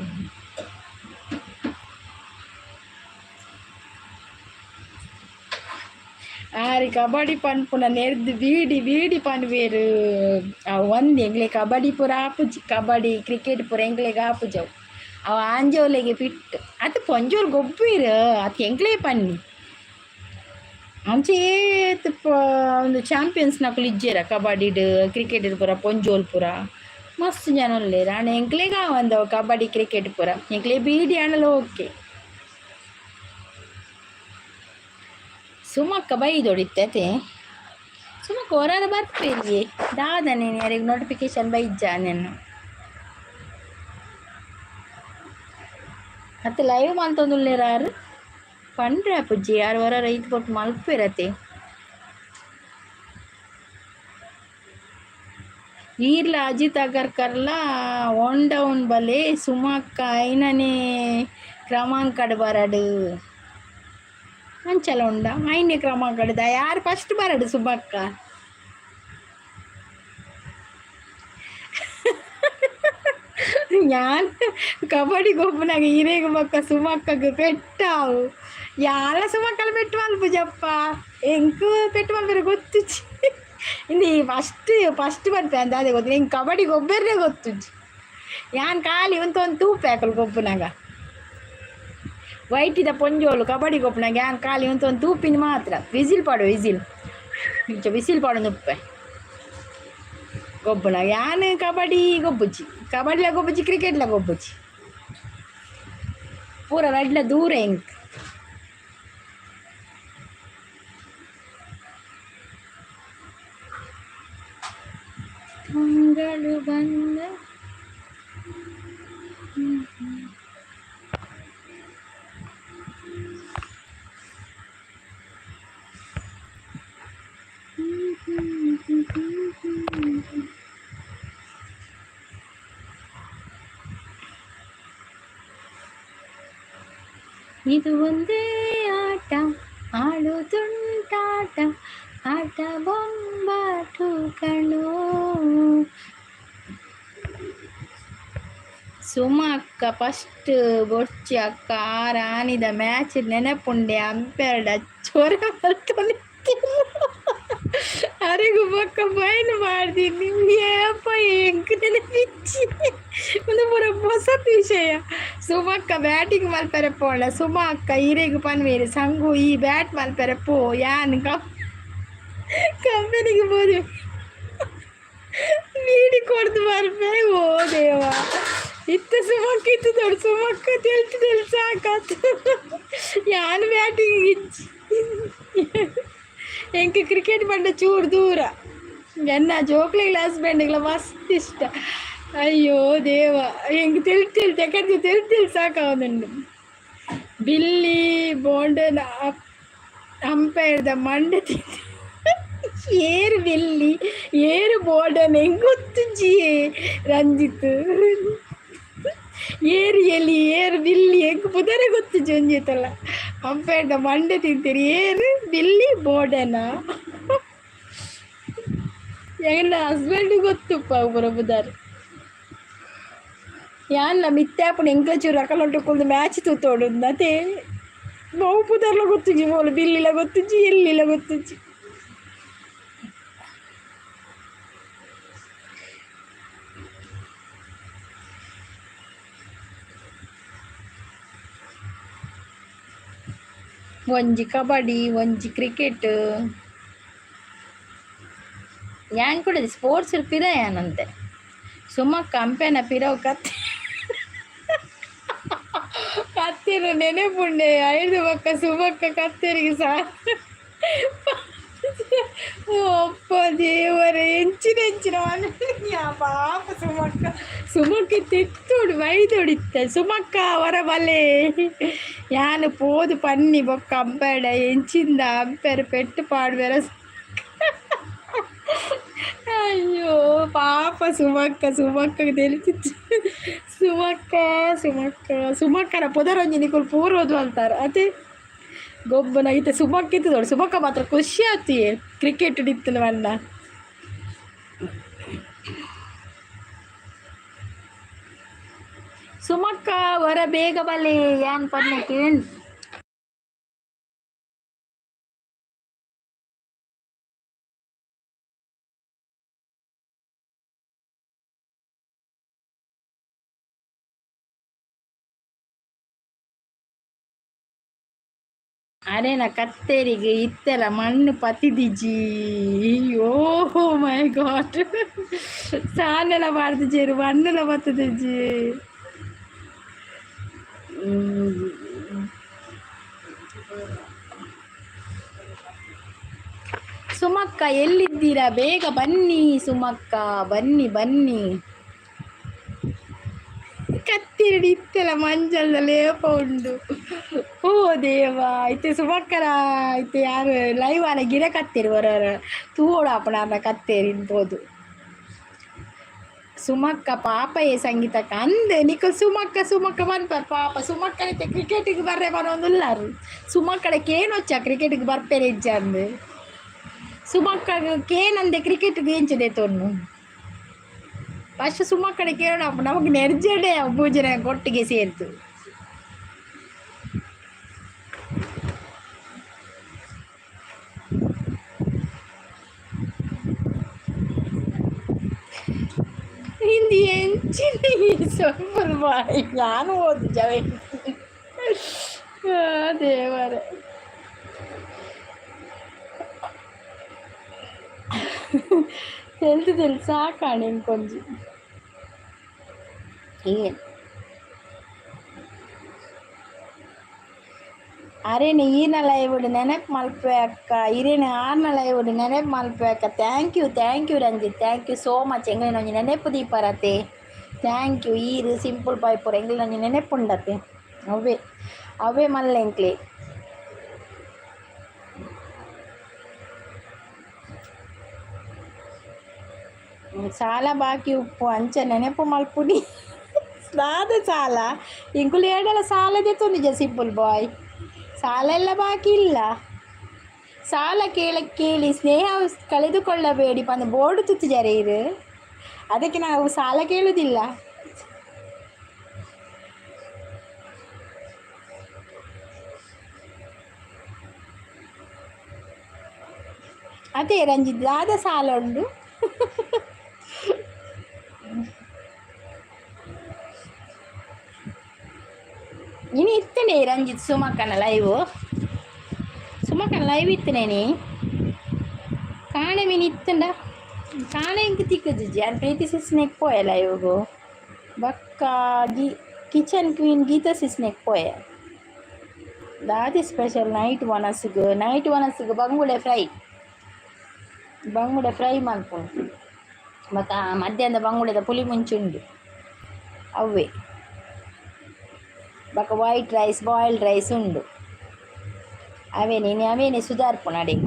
ಆರಿ ಕಬಡ್ಡಿ ಪನ್ಪುನ ನೆರ್ದು ಬೀಡಿ ಬೀಡಿ ಪನ್ವೇರು. ಅವು ಒಂದ್ ಎಂಗ್ಲೆ ಕಬಡ್ಡಿ ಪೂರ ಆಪುಜಿ. ಕಬಡ್ಡಿ, ಕ್ರಿಕೆಟ್ ಪೂರ ಎಂಗ್ಲೆಗ್ ಆಪುಜಿ ಅವು. ಅವು ಆಂಜೋಲೆಗೆ ಫಿಟ್ ಅತ್. ಪೊಂಜೋಲು ಗೊಬ್ಬೀರು ಅತ್, ಎಂಕ್ಲೇ ಪನ್ನಿ. ಅಂಚ ಏತ್ ಒಂದು ಚಾಂಪಿಯನ್ಸ್ ನಕುಲು ಇಜ್ಜೆರ ಕಬಡ್ಡಿಡ್, ಕ್ರಿಕೆಟ್ ಪೂರ. ಪೊಂಜೋಲ್ ಪೂರ ಮಸ್ತ್ ಜನ ಉಲ್ಲೆರ್. ಆಂಡ ಎಂಕ್ಲೆಗ್ ಆವಂದವು ಕಬಡ್ಡಿ, ಕ್ರಿಕೆಟ್ ಪೂರ. ಎಂಕ್ಲೆ ಬೀಡಿ ಆಂಡಲ ಓಕೆ. ಸುಮಕ್ಕ ಬೈದೊಡಿತ್ತೆ ಅತೆ. ಸುಮಕ್ಕ ಹೊರರ ಬರ್ಪೇರಿಯೇ ದಾದ? ನೀನು ಯಾರಿಗೆ ನೋಟಿಫಿಕೇಶನ್ ಬೈಜ್ಜಾ ನೆನ್ನು ಅತ್ತೆ? ಲೈವ್ ಮಲ್ತೊಂದುಲ್ಲೆರ್ ಪಂಡ್ರೆ ಪುಜ್ಜಿ. ಯಾರು ಹೊರ ರೈತ ಕೊಟ್ಟು ಮಲ್ಪೆರತೆ. ಈರ್ಲ ಅಜಿತ್ ಅಗರ್ಕರ್ಲ ಒನ್ ಡೌನ್ ಬಲೆ. ಸುಮಕ್ಕ ಐನನೇ ಕ್ರಮಾಂಕಡ್ ಬರಡು. ಅಂಚಲ ಉಂಡ? ಐನೇ ಕ್ರಮಾಂಕಡ್ ಯಾರು ಫಸ್ಟ್ ಬರಡು ಸುಮಕ್ಕ? ಯಾನ್ ಕಬಡ್ಡಿ ಗೊಬ್ಬುನಾಗ ಈರೆಗ್ ಬೊಕ್ಕ ಸುಮಕ್ಕಗ್ ಪೆಟ್ಟಾವು. ಯಾಲ ಸುಮಕ್ಕಲ ಪೆಟ್ಟು ಮಲ್ಪುಜಪ್ಪ. ಎಂಕ್ ಪೆಟ್ಟು ಮಲ್ಪೆರೆ ಗೊತ್ತುಜ್ಜಿ. ಇಂದು ಫಸ್ಟ್ ಫಸ್ಟ್ ಬರ್ಪೆ ಅಂತ ಅದೇ ಗೊತ್ತು. ಎಂಕ್ ಕಬಡ್ಡಿ ಗೊಬ್ಬೆರ್ನೆ ಗೊತ್ತುಜ್ಜಿ. ಯಾನ್ ಖಾಲಿ ಉಂತೊಂದು ತೂಪೆ ಅಕುಲು ಗೊಬ್ಬುನಾಗ. ವೈಟಿದ ಪೊಂಜೋಲು ಕಬಡ್ಡಿ ಗೊಬ್ಬುನಾಗ ಯಾನ್ ಖಾಲಿ ಉಂತೊಂದು ತೂಪಿನ ಮಾತ್ರ. ವಿಸಿಲ್ ಪಾಡು, ವಿಸಿಲ್ ಇಂಚ ವಿಸಿಲ್ ಪಾಡೊಂದು ಉಪ್ಪೆ ಗೊಬ್ಬುನಾಗ. ಯಾನ್ ಕಬಡ್ಡಿ ಗೊಬ್ಬುಜಿ. ಕಬಡ್ಡಿಲ ಗೊಬ್ಬುಜಿ, ಕ್ರಿಕೆಟ್ಲ ಗೊಬ್ಬುಜಿ. ಪೂರ ರಡ್ಲ ದೂರ ಎಂಕ್. ತಿಂಗಳು ಬಂದ. ಇದು ಒಂದೇ ಆಟ ಆಡುದುಂಟಾಟ, ಆಟ ಬೊಂಬಾಟು ಕಣೋ. ಸುಮ ಅಕ್ಕ ಫಸ್ಟ್ ಬೊಡ್ಚಿ ಅಕ್ಕ. ಆ ರಾಣಿದ ಮ್ಯಾಚ್ ನೆನಪುಂಡೆ. ಅಂಪೇರ್ಡ ಚೊರ ಮಲ್ತೊಂದಿತ್ತೆರ್. ಅರೆಗು ಬೊಕ್ಕ ಫೈನ್ ಪಾಡ್ದಿನಿ. ಏಪ ಎಂಕ್ ನೆನಪಿಜ್ಜಿ. ಉಂದು ಪೂರ ಪೊಸತ್ ವಿಷಯ. ಸುಮಕ್ಕ ಬ್ಯಾಟಿಂಗ್ ಮಲ್ಪೆರೆ ಪೋಂಡ ಸುಮಾ ಅಕ್ಕ ಇರೆಗ್ ಪನ್ವೇರು, ಸಂಗು ಈ ಬ್ಯಾಟ್ ಮಲ್ಪೆರೆ ಪೋ, ಯಾನ್ ಕಂಪನಿಗೆ ಪೋದು ಬೀಡಿ ಕೊಡ್ದು ಬರ್ಪೆ. ಓ ದೇವ, ಇತ್ತ ಸುಮಕ್ಕ ಇತ್ತು ದೊಡ್ಡ ಸುಮಕ್ಕ ತೆಲ್ತು ತೆಲ್ತು ಸಾಕಾತು. ಯಾನ್ ಬ್ಯಾಟಿಂಗ್ ಇಜ್ಜಿ. ಎಂಕ್ ಕ್ರಿಕೆಟ್ ಪಂಡ ಚೂರು ದೂರ. ಎನ್ನ ಜೋಕ್ಲೆಗ್ಲ ಹಸ್ಬೆಂಡ್ಗ್ಲ ಮಸ್ತ್ ಇಷ್ಟ. ಅಯ್ಯೋ ದೇವ, ಎಂಕ್ ತೆಲ್ತು ತೆಲ್ತು ಯಾಕಂದ್ರೆ ತೆಲ್ತು ತೆಲ್ತು ಸಾಕಾವೊಂದುಂಡು. ಬಿಲ್ಲಿ ಬೋಂಡನ ಅಂಪೈರ್ದ ಮಂಡೆ ತಿಂದು. ಏರು ಬಿಲ್ಲಿ, ಏರು ಬೋರ್ಡನ್ ಎಂಕ್ ಗೊತ್ತುಜ್ಜಿಯೇ ರಂಜಿತ್. ಏರು ಎಲಿ, ಏರು ಬಿಲ್ಲಿ, ಎಂಕ್ ಪುದರೇ ಗೊತ್ತುಜ್ಜಿ ಒಂಜೇತಲ. ಅಂಪೈರ್ದ ಮಂಡೆ ತಿಂತೀರಿ. ಏರು ಬಿಲ್ಲಿ ಬೋರ್ಡನ? ಎನ್ನ ಹಸ್ಬೆಂಡ್ ಗೊತ್ತುಪ್ಪ ಪೂರ ಪುದರ್. ಯಾನ್ಲ ಮಿತ್ತೆ ಆಪುಂಡು. ಎಂಕ್ಲ ಚೂರು ಅಕಲೊಟ್ಟು ಕುಲ್ದು ಮ್ಯಾಚ್ ತೂತೋಡು ಅತೆ. ಬಹು ಪುದರ್ಲ ಗೊತ್ತುಜ್ಜಿ. ಮೋಲು ಬಿಲ್ಲಿಲ ಗೊತ್ತುಜ್ಜಿ, ಎಲ್ಲಿಲ ಗೊತ್ತುಜ್ಜಿ. ಒಂಜಿ ಕಬಡ್ಡಿ, ಒಂಜಿ ಕ್ರಿಕೆಟ್. ಯಾನ್ ಕೂಡ ಸ್ಪೋರ್ಟ್ಸ್ ಪಿರ ಯಾನಂತೆ. ಸುಮಕ್ಕ ಅಂಪೆನ ಪಿರವು ಕತ್ತೆ ಕತ್ತಿರ ನೆನೆಪುಂಡೆ. ಐದು ಬೊಕ್ಕ ಸುಮಕ್ಕ ಕತ್ತೆರಿಗೆ ಸಾ ಅಪ್ಪ ದೇವರೇ, ಎಂಚಿನ ಎಂಚಿನ ಪಾಪ ಸುಮಕ್ಕ. ಸುಮಕ್ಕ ತೆತ್ತೋಡು ಬೈದೊಡಿತ್ತ ಸುಮಕ್ಕ ಅವರ ಬಲೆ. ಯಾನು ಪೋದು ಪನ್ನಿ ಬೊಕ್ಕ ಅಂಪೆಡ ಎಂಚಿಂದ ಅಂಪೆರ್ ಪೆಟ್ಟು ಪಾಡ್ವೆರ. ಅಯ್ಯೋ ಪಾಪ ಸುಮಕ್ಕ, ಸುಮಕ್ಕ తెలిಸಿತ್ತು. ಸುಮಕ್ಕ ಸುಮಕ್ಕ ಸುಮಕ್ಕನ ಪುದರೊಂಜಿ ನಿಕುಲು ಪೂರೋದು ಅಂತಾರೆ ಅದೇ ಗೊಬ್ಬನ ಇತ್ತೆ ಸುಮಕ್ಕ ಇತ್ತು. ಸುಮಕ್ಕ ಮಾತ್ರ ಖುಷಿ ಆತಿಯೇ ಕ್ರಿಕೆಟ್ ಇತ್ತು ಅಣ್ಣ. ಸುಮಕ್ಕ ಹೊರ ಬೇಗ ಬಲೆ ಯಾನ್ ಪನ್ನೆ ಕೇಳ್. ಅರೇನ ಕತ್ತೆರಿಗೆ ಇತ್ತೆಲ ಮಣ್ಣು ಪತಿದಿಜಿ. ಅಯ್ಯೋ ಮೈ ಗಾಡ್, ಸಾನೆಲ ಬಾರ್ದಿಜೇರು ಮಣ್ಣುಲ ಬತ್ತದಿಜಿ. ಸುಮಕ್ಕ ಎಲ್ಲಿದ್ದೀರಾ? ಬೇಗ ಬನ್ನಿ ಸುಮಕ್ಕ, ಬನ್ನಿ ಬನ್ನಿ. ಕತ್ತಿರಡಿ ಇತ್ತೆಲ ಮಂಜಲ್ದ ಲೇಪ ಉಂಡು. ಓ ದೇವ, ಇತ್ತೆ ಸುಮಕ್ಕರ ಇತ್ತೆ ಯಾರು ಲೈವ್ ಆನ ಗಿಡ ಕತ್ತೆರಿ ಹೊರ ತೂವೋಡು ಅಪ್ಪಣ ಕತ್ತೇರಿ ಪೋದು. ಸುಮಕ್ಕ ಪಾಪಯೇ ಸಂಗೀತಕ್ಕ ಅಂದೆ ನಿಕಲ್ ಸುಮಕ್ಕ ಸುಮಕ್ಕ ಪನ್ಪರ್ ಪಾಪ ಸುಮಕ್ಕ ಇತ್ತೆ ಕ್ರಿಕೆಟಿಗೆ ಬರ್ರೆ ಪನೊಂದುಲ್ಲಾರು. ಸುಮಕ್ಕಡೆ ಕೇನೊಚ್ಚ ಕ್ರಿಕೆಟಿಗೆ ಬರ್ಪೇರೆ ಇಜ್ಜ ಅಂದು. ಸುಮಕ್ಕ ಕೇನಂದೆ ಕ್ರಿಕೆಟ್ಗೆ ಎಂಚದೆ ತೊನ್ನು ಫಸ್ಟ್ ಸುಮಕ್ಕಡೆ ಕೇಳೋಣ. ನಮಗೆ ನೆರ್ಜಡೆ ಪೂಜನೆ ಕೊಟ್ಟಿಗೆ ಸೇರ್ತು. ಹಿಂದಿ ಎಂಚಿನ ಸ್ವಲ್ಪ ನಾನು ಓದು ಜವೆ ದೇವರೇ. ತೆಲ್ದು ತೆಲ್ದು ಸಾಕಾಣೆ ಇಂಕೊಂಜಿ. ಏನು ಅರೇನೆ ಈನ ಲೈವ್ ನೆನಪು ಮಲ್ಪೆ ಅಕ್ಕ. ಇರೇನೆ ಆರ್ನ ಲೈವ್ ನೆನಪು ಮಲ್ಪೆ ಅಕ್ಕ. Thank you, thank you Ranjith, thank you so much. ಎಂಗ್ಲೆನ ಒಂಜಿ ನೆನಪು ದೀಪರತೆ, thank you. ಈರು ಸಿಂಪಲ್ ಪೈಪುರ ಎಂಗ್ಲೆನ ಒಂಜಿ ನೆನಪುಂಡತೆ. ಅವೇ ಅವೇ ಮಲ್ಲ ಎಂಕ್ಲೆ. ಸಾಲ ಬಾಕಿ ಉಪ್ಪು ಅಂಚ ನೆನಪು ಮಲ್ಪುನಿ. ದಾದ ಸಾಲ ಇಂಕುಲು ಏಡಲ ಸಾಲ ದೆತ್ತೊಂದಿಜ ಸಿಂಪಲ್ ಬಾಯ್. ಸಾಲ ಎಲ್ಲ ಬಾಕಿ ಇಲ್ಲ. ಸಾಲ ಕೇಳ ಕೇಳಿ ಸ್ನೇಹ ಕಳೆದುಕೊಳ್ಳಬೇಡಿ ಪಂದು ಬೋರ್ಡ್ ತುತ್ತಿಜಾರೆ ಇರು. ಅದಕ್ಕೆ ನಾವು ಸಾಲ ಕೇಳುವುದಿಲ್ಲ. ಅದೇ ರಂಜಿತ್ ದಾದ ಸಾಲ ಉಂಡು. ಇನಿ ಇತ್ತನೆ ರಂಜಿತ್ ಸುಮಕ್ಕನ ಲೈವ್, ಸುಮಕ್ಕನ ಲೈವ್ ಇತ್ತನೇ ನೀ ಕಾಣೆ ಮೀನು ಇತ್ತಂಡ ಕಾಣೆ ಇಂಕ್ ತಿಕ್ಕುಜಿ. ಯಾನ್ ಪ್ರೀತಿ ಸಿಸ್ನೆಕ್ ಪೋಯೆ ಲೈವ್ಗು. ಬೊಕ್ಕ ಗೀ ಕಿಚನ್ ಕ್ವೀನ್ ಗೀತಾ ಸಿಸ್ನೆಕ್ ಪೋಯೆ. ದಾದಿ ಸ್ಪೆಷಲ್ ನೈಟ್ ವನಸ್ಗ್? ನೈಟ್ ವನಸ್ಗ್ ಬಂಗುಡೆ ಫ್ರೈ, ಬಂಗುಡೆ ಫ್ರೈ ಮಲ್ಪುನು. ಬೊಕ್ಕ ಮಧ್ಯಾಹ್ನದ ಬಂಗುಡೆದ ಪುಲಿ ಮುಂಚಿ ಉಂಡು ಅವ್ವೆ. ಬೊಕ್ಕ ವೈಟ್ ರೈಸ್ ಬಾಯ್ಲ್ಡ್ ರೈಸ್ ಉಂಡು ಅವೇನೆ ಇನಿ ಅವೇನೆ ಸುಧಾರ್ಪುನು ಅಡೆಗ್.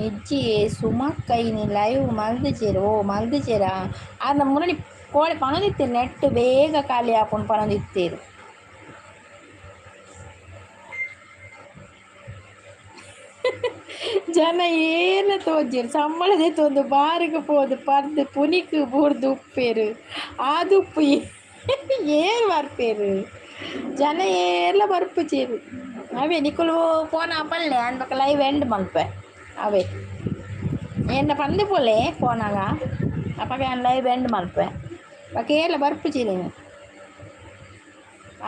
ಇಜ್ಜಿ ಸುಮಕ್ಕ ಇನಿ ಲೈವ್ ಮಲ್ದಿಜೆರ್. ಓ ಮಲ್ದಿಜೆರಾ? ಆರ್ನ ಮುರಳಿ ಕೋಡೆ ಪನೊಂದಿತ್ತೆರ್ ನೆಟ್ ಬೇಗ ಖಾಲಿ ಆಪುಂಡು ಪನೊಂದಿತ್ತೆರ್. ಜನ ಏನ ತೋಜೆರ್ ಸಂಬಳ ದೆತ್ತೊಂದು ಬಾರಿಗ್ ಪೋದು ಪರ್ದು ಪುನಿಕ್ ಬೂರ್ದು ಉಪ್ಪೇರು ಆದುಪ್ಪು ಏರ್ ಬರ್ಪೇರು ಜನ ಏರ್ಲ ಬರ್ಪುಜೆರ್. ಅವೇ ನಿಕುಲು ಫೋನ್ ಪನ್ಲೆ ಆನ್ ಬೊಕ ಲೈವ್ ಎಂಡ್ ಮಲ್ಪೆ. ಅವೇ ಎನ್ನ ಪಂದ್ ಪೋಲೆ ಫೋನಾಗ ಅಪಗ ಯಾನ್ ಲೈವ್ ಎಂಡ್ ಮಲ್ಪೆ. ಬೊಕ ಏರ್ಲ ಬರ್ಪುಜೆರ್.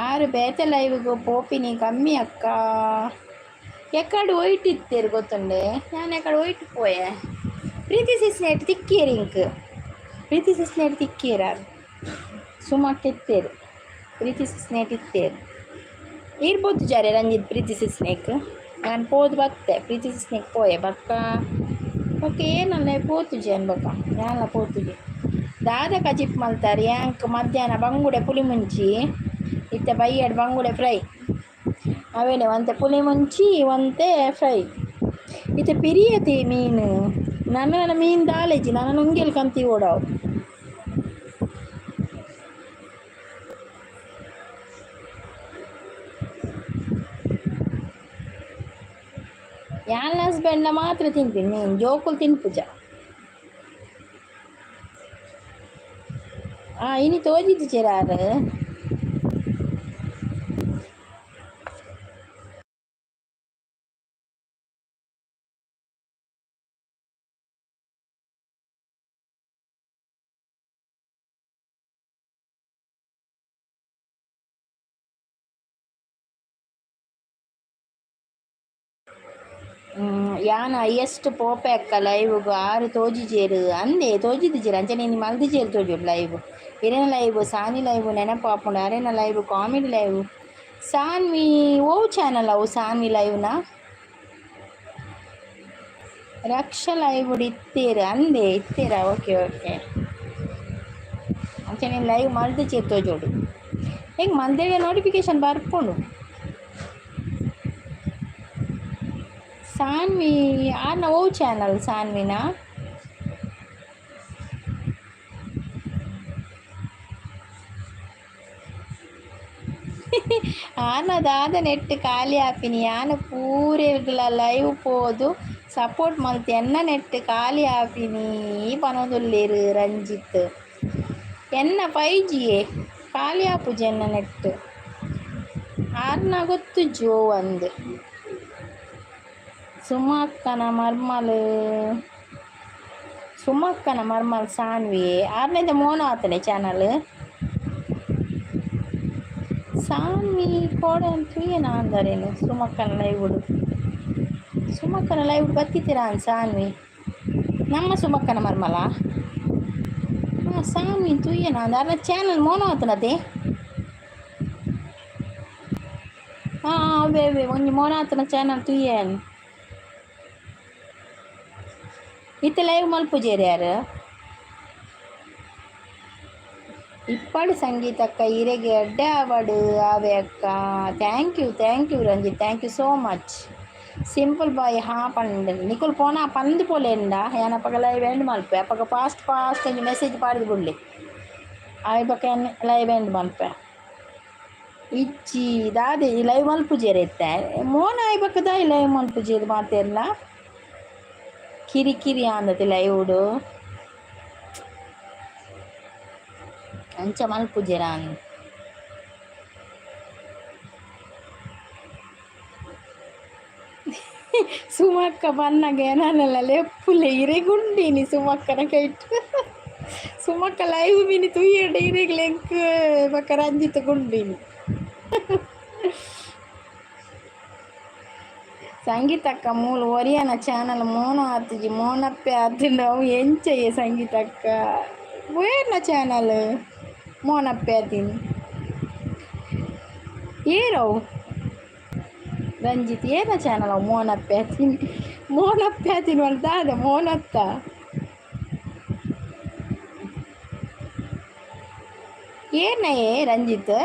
ಆರು ಬೇತೆ ಲೈವ್ಗ್ ಪೋಪಿನಿ ಕಮ್ಮಿ ಅಕ್ಕ. ಎಕಡೆ ಒಯ್ಟ್ ಇತ್ತೇರು ಗೊತ್ತುಂಡೆ? ನಾನು ಎಕಡೆ ಒಯ್ಟ್ ಪೋಯೆ. ಪ್ರೀತಿ ಸಿಸ್ನೇಟ್ ತಿಕ್ಕೇರು ಇಂಕ್. ಪ್ರೀತಿ ಸಿಸ್ನೇಟ್ ತಿಕ್ಕೇರಾರು. ಸುಮಕ್ ಇತ್ತೇರು, ಪ್ರೀತಿ ಸಿಸ್ನೇಟ್ ಇತ್ತೇರು. ಇರ್ಬೋದು ಜಾರೆ ರಂಜಿತ್ ಪ್ರೀತಿ ಸಿಸ್ನೇಕ್. ನಾನು ಪೋದು ಬತ್ತೆ, ಪ್ರೀತಿ ಸಿಸ್ನೇಕ್ ಪೋಯೆ ಬಕ್ಕ. ಬೊಕ್ಕ ಏನಲ್ಲ ಪೋತುಜಿ ಅನ್ಬಕ ಯಾನ್ಲ ಪೋತುಜಿ. ದಾದ ಕಜಿಪ್ ಮಲ್ತಾರೆ? ಯಾಂಕ್ ಮಧ್ಯಾಹ್ನ ಬಂಗುಡೆ ಪುಳಿ ಮುಂಚಿ ಇತ್ತೆ, ಬಯ್ಯಡ್ ಬಂಗುಡೆ ಫ್ರೈ. ಅವೇನೆ ಒಂತೆ ಪುಳಿ ಮುಂಚಿ, ಒಂತೆ ಫ್ರೈ. ಇತ್ತೆ ಪಿರಿಯತಿ ಮೀನು. ನನ್ನ ನನ್ನ ಮೀನು ದಾಲೇಜಿ ನನ್ನ ನುಂಗೆಲ್ ಕಂತಿ ಓಡಾವು. ಯಾನ್ ಹಸ್ಬೆಂಡ್ನ ಮಾತ್ರ ತಿಂತೀನಿ ಮೀನು, ಜೋಕುಲು ತಿನ್ಪುಜ. ಇನಿ ತೋಜಿದ್ದು ಚೆರಾರು. ಯಾನ್ ಹೈಯೆಸ್ಟ್ ಪೋಪೆ ಅಕ್ಕ ಲೈವ್ಗ್, ಆರು ತೋಜಿಜೇರು ಅಂದೆ. ತೋಜಿದಿಜೆರ್ ಅಂಚನೆ ಇನಿ ಮಲ್ದಿಜೇರು ತೋಜೋಡು ಲೈವ್. ಇರೆನ ಲೈವ್, ಸಾನಿ ಲೈವ್ ನೆನಪಾಪುಂಡು. ಅರೆನ ಲೈವ್ ಕಾಮಿಡಿ ಲೈವ್. ಸಾನ್ವಿ ಓ ಚಾನಲ್ ಅವು ಸಾನ್ವಿ ಲೈವ್ನ? ರಕ್ಷ ಲೈವ್ ಇತ್ತೀರ ಅಂದೆ, ಇತ್ತೀರಾ? Okay okay. ಅಂಚನೆ ಲೈವ್ ಮಲ್ದಿಜೇರು ತೋಜೋಡು. ಹೆಂಗೆ ಮಲ್ದೇವೆ ನೋಟಿಫಿಕೇಶನ್ ಬರ್ಪುಂಡು. ಸಾನ್ವಿ ಆರ್ನ ಓ ಚಾನಲ್ ಸಾನ್ವಿನಾ? ಆನ ದಾದ ನೆಟ್ ಖಾಲಿ ಆಪಿನಿ? ಯಾನ ಪೂರೆಗ್ಲ ಲೈವ್ ಪೋದು ಸಪೋರ್ಟ್ ಮಲ್ತ್ ಎನ್ನ ನೆಟ್ ಖಾಲಿ ಆಪಿನಿ ಪನೊಂದುಲ್ಲೆರ್ ರಂಜಿತ್. ಎನ್ನ 5G ಖಾಲಿ ಆಪುಜಿ ಎನ್ನ ನೆಟ್. ಆರ್ನ ಗೊತ್ತುಜ್ಜಿ ಓ ಅಂದ್. ಸುಮಕ್ಕನ ಮರ್ಮಲ್, ಸುಮಕ್ಕನ ಮರ್ಮಲ್ ಸಾನ್ವಿ ಆರ್ನಿಂದ ಮೋನ ಆತನೆ ಚಾನಲ್. ಸಾನ್ವಿ ಕೋಡೆ ತೂಯೆನ ಅಂದರೇನು? ಸುಮಕ್ಕನ ಲೈವ್, ಸುಮಕ್ಕನ ಲೈವ್ ಬತ್ತಿತ್ತೀರಾ ಸಾನ್ವಿ? ನಮ್ಮ ಸುಮಕ್ಕನ ಮರ್ಮಲ. ಹಾಂ, ಸಾನ್ವಿ ತೂಯೆನ ಅಂದ. ಅರ್ನ ಚಾನಲ್ ಮೋನ ಆತನತೆ. ಹಾಂ, ಅವೇ ಅವೇ ಒಂಜಿ ಮೋನ ಆತನ ಚಾನಲ್ ತೂಯೇನ್. ಇತ್ತೆ ಲೈವ್ ಮಲ್ಪುಜೇರು ಯಾರು? ಇಪ್ಪಡು ಸಂಗೀತಕ್ಕ ಇರೆಗೆ ಎಡ್ಡೆ ಆವಡು ಆವೆ ಅಕ್ಕ. Thank you, thank you Ranjith, thank you so much. Simple boy ಹಾ ಪಂಡ್ ನಿಕುಲ್ ಪೋನ ಪಂದ್ ಪೋಲೆಂಡ. ಯಾನ್ ಅಪಗ ಲೈವ್ ಎಂಡ್ ಮಲ್ಪೆ. ಅಪಗ ಫಾಸ್ಟ್ ಫಾಸ್ಟ್ ಒಂಜಿ ಮೆಸೇಜ್ ಪಾಡ್ದು ಬುಡ್ಲೆ. ಆಯ್ ಬೊಕ ಯಾನ್ ಲೈವ್ ಎಂಡ್ ಮಲ್ಪೆ. ಇಜ್ಜಿ ದಾದೆ ಈ ಲೈವ್ ಮಲ್ಪುಜೆರ್ ಇತ್ತೆ? ಮೋನ ಆಯ್ ಬೊಕ ದಾಯಿ ಲೈವ್ ಮಲ್ಪುಜೆರ್ ಮಾತೆರ್ಲ? ಕಿರಿ ಕಿರಿ ಆಂದತೆ ಲೈವ್ಡ್. ಅಂಚ ಮಲ್ಪುಜೆರ್ ಆನ್. ಸುಮಕ್ಕ ಬನ್ನಗ ಎನನೆಲ್ಲ ಲೆಪ್ಪುಲೆ, ಇರೆಗುಂಡಿನಿ ಸುಮಕ್ಕನ ಕೈಟ್. ಸುಮಕ್ಕ ಲೈವ್ ಮಿನಿ ತೂಯೆರ್ಡ ಇರೆಗ್ ಲೆಂಕ್ ಬೊಕ ರಂಜಿತ್ ಗುಂಡಿನಿ. ಸಂಗೀತಕ್ಕ ಮೂಲು ಒರಿಯನ ಚಾನಲ್ ಮೋನ ಆತುಜಿ, ಮೋನಪ್ಪೆ ಆತುಂಡ ಅವು ಎಂಚಯೆ? ಸಂಗೀತಕ್ಕ ವೇರ್ನ ಚಾನಲ್ ಮೋನಪ್ಪೆ ಆತಿನಿ? ಏರವು ರಂಜಿತ್, ಏನ ಚಾನಲ್ ಅವು ಮೋನಪ್ಪೆ ಆತಿನಿ? ಮೋನಪ್ಪೆ ಆತಿನಿ ಪಂಡ ದಾದ ಮೋನತ್ತ? ಏರ್ನಯೇ ರಂಜಿತ್?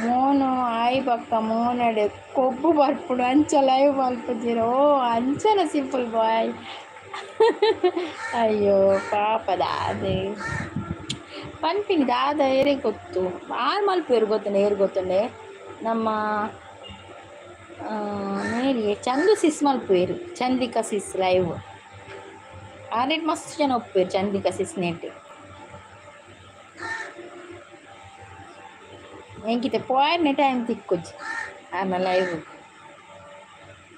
ಮೋನು ಆಯ್ ಬೊಕ್ಕ ಮೋನಡ್ ಕೊಬ್ಬು ಬರ್ಪುಂಡು, ಅಂಚ ಲೈವ್ ಮಲ್ಪುಜೆರ್. ಓ ಅಂಚನ ಸಿಂಪಲ್ ಬಾಯ್? ಅಯ್ಯೋ ಪಾಪ, ದಾದೆ ಪನ್ಪಿನಿ ದಾದ ಏರೆಗ್ ಗೊತ್ತು? ಆರ್ ಮಲ್ಪುವೆರ್ ಗೊತ್ತುಂಡೆ? ಏರ್ ಗೊತ್ತುಂಡೆ? ನಮ್ಮ ಮೇರಿಯೆ ಚಂದು ಸಿಸ್ ಮಲ್ಪುವೆರ್. ಚಂದ್ರಿಕಾ ಸಿಸ್ ಲೈವ್ ಆರೆಡ್ ಮಸ್ತ್ ಜನ ಒಪ್ಪುವೆರ್ ಚಂದ್ರಿಕಾ ಸಿಸ್ ನೆಟ್. ಎಂಕಿತೆ ಪೋಯರ್ನೆ ಟೈಮ್ ತಿಕ್ಕುಜಿ ಆರ್ನ ಲೈವ್.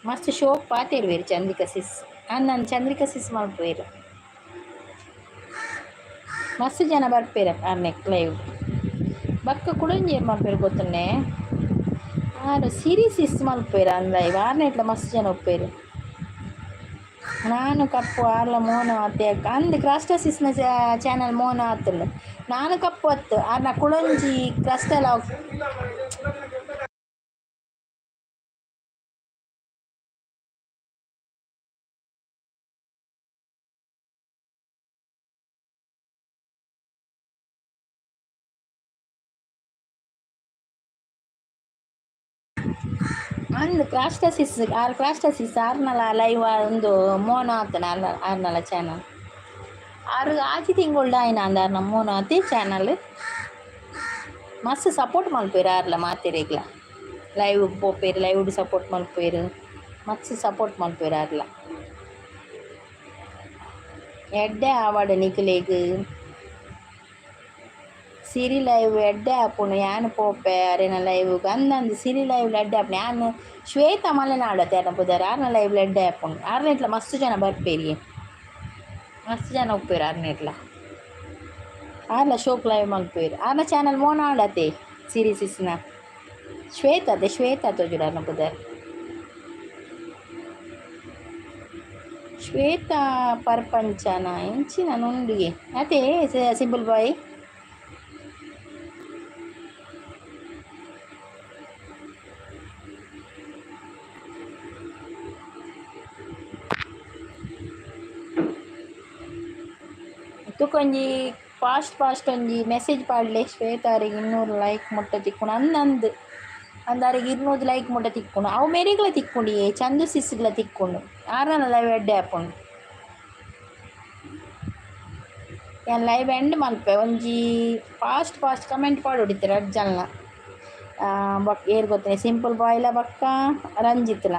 ಮಸ್ತ್ ಶೋಕ್ ಪಾತೆರುವೆರ್ ಚಂದ್ರಿಕಾ ಸಿಸ್. ಅಂದ್ ಚಂದ್ರಿಕಾ ಸಿಸ್ ಮಲ್ಪುವೆರ್. ಮಸ್ತ್ ಜನ ಬರ್ಪೇರ ಆರ್ನೆಕ್ ಲೈವ್. ಬಕ್ಕ ಕುಡೊಂಜಿ ಮಲ್ಪೆರ್ ಗೊತ್ತುಂಡೆ? ಆರು ಸಿರಿ ಸಿಸ್ ಮಲ್ಪೇರ ಅಂದ್ ಲೈವ್. ಆರ್ನೆಟ್ಲ ಮಸ್ತ್ ಜನ ಉಪ್ಪೇರು. ನಾನು ಕಪ್ಪು ಆರ್ಲ ಮೋನ ಆತೆ ಅಂದ್. ಕ್ರಾಸ್ಟಸಿಸ್ನ ಚಾನಲ್ ಮೋನ ಆತುಂಡು. ನಾನು ಕಪ್ಪು ಅತ್ತು, ಆರ್ನ ಕುಡೊಂಜಿ ಕ್ರಸ್ಟಲ್. ಅಂದ್, ಕ್ರಾಸ್ಟಸಿಸ್ ಆರ್, ಕ್ರಾಸ್ಟಸಿಸ್ ಆರ್ನಲ ಲೈವ್ ಒಂದು ಮೋನ ಆತನ. ಆರ್ನಲ ಚಾನಲ್ ಆರು ಆಜಿ ತಿಂಗೊಳ್ದ ಆಯ್ನ ಅಂದ. ಆರ್ನ ಮೋನ ಆತಿ ಚಾನಲ್. ಮಸ್ತ್ ಸಪೋರ್ಟ್ ಮಲ್ಪೇರು ಆರ್ಲ ಮಾತೆರೆಗ್ಲ. ಲೈವ್ ಪೋಪೇರು, ಲೈವ್ ಸಪೋರ್ಟ್ ಮಲ್ಪೇರು, ಮಸ್ತ್ ಸಪೋರ್ಟ್ ಮಲ್ಪೇರು ಆರ್ಲ. ಎಡ್ಡೆ ಆವಡ್ ನಿಕುಲೆಗ್. ಸಿರಿ ಲೈವ್ ಎಡ್ಡೆ ಆಪುಂಡು, ಯಾನ್ ಪೋಪೆ ಅರೆನ ಲೈವ್ ಅಂದಂದು. ಸಿರಿ ಲೈವ್ ಎಡ್ಡೆ ಆಪುಂಡು. ಯಾನ್ ಶ್ವೇತಾ ಮಲೆನಾಡು ಅತ್ತೆ ಪುದರ್. ಆರ್ನ ಲೈವ್ ಎಡ್ಡೆ ಆಪುಂಡು. ಆರ್ನೆಟ್ಲ ಮಸ್ತ್ ಜನ ಬರ್ಪೇರಿ, ಮಸ್ತ್ ಜನ ಉಪ್ಪೇರು ಆರ್ನೆಟ್ಲ. ಆರ್ಲ ಶೋಕ್ ಲೈವ್ ಮಲ್ಪೇರು. ಆರ್ನ ಚಾನಲ್ ಮೋನಾಡತೆ ಸಿರಿ ಸಿಸ್ನ. ಶ್ವೇತಾ ಅದೇ, ಶ್ವೇತಾ ತೋಜುಡು ಆರ್ನ ಪುದರ್. ಶ್ವೇತಾ ಪರ್ಪಂಚನ ಎಂಚಿನ ನುಂಡಿಗೆ ಅದೇ. ಸಿಂಪಲ್ ಬಾಯ್ ತುಕೊಂಜಿ ಫಾಸ್ಟ್ ಫಾಸ್ಟ್ ಒಂಜಿ ಮೆಸೇಜ್ ಪಾಡ್ಲೆ. ಶ್ವೇತಾರಿಗೆ 200 ಲೈಕ್ ಮುಟ್ಟ ತಿಕ್ಕುಂಡು ಅಂದಂದು. ಅಂದಾರಿಗೆ 200 ಲೈಕ್ ಮುಟ್ಟ ತಿಕ್ಕುಂಡು. ಅವು ಮೇರೆಗ್ಲ ತಿಕ್ಕುಂಡು, ಏ ಚಂದು ಸಿಸ್ಗ್ಲ ತಿಕ್ಕುಂಡು. ಆರ್ನ ಲೈವ್ ಎಡ್ಡೆ ಆಪುಂಡು. ಯಾನ್ ಲೈವ್ ಎಂಡ್ ಮಲ್ಪೆ. ಒಂಜಿ ಫಾಸ್ಟ್ ಫಾಸ್ಟ್ ಕಮೆಂಟ್ ಪಾಡೊಡಿತ್ತೆ ರಡ್ಡ್ ಜನಲ. ಬೊಕ್ಕ ಏರ್ ಗೊತ್ತನೆ? ಸಿಂಪಲ್ ಬಾಯ್ಲ ಬೊಕ್ಕ ರಂಜಿತ್ಲ.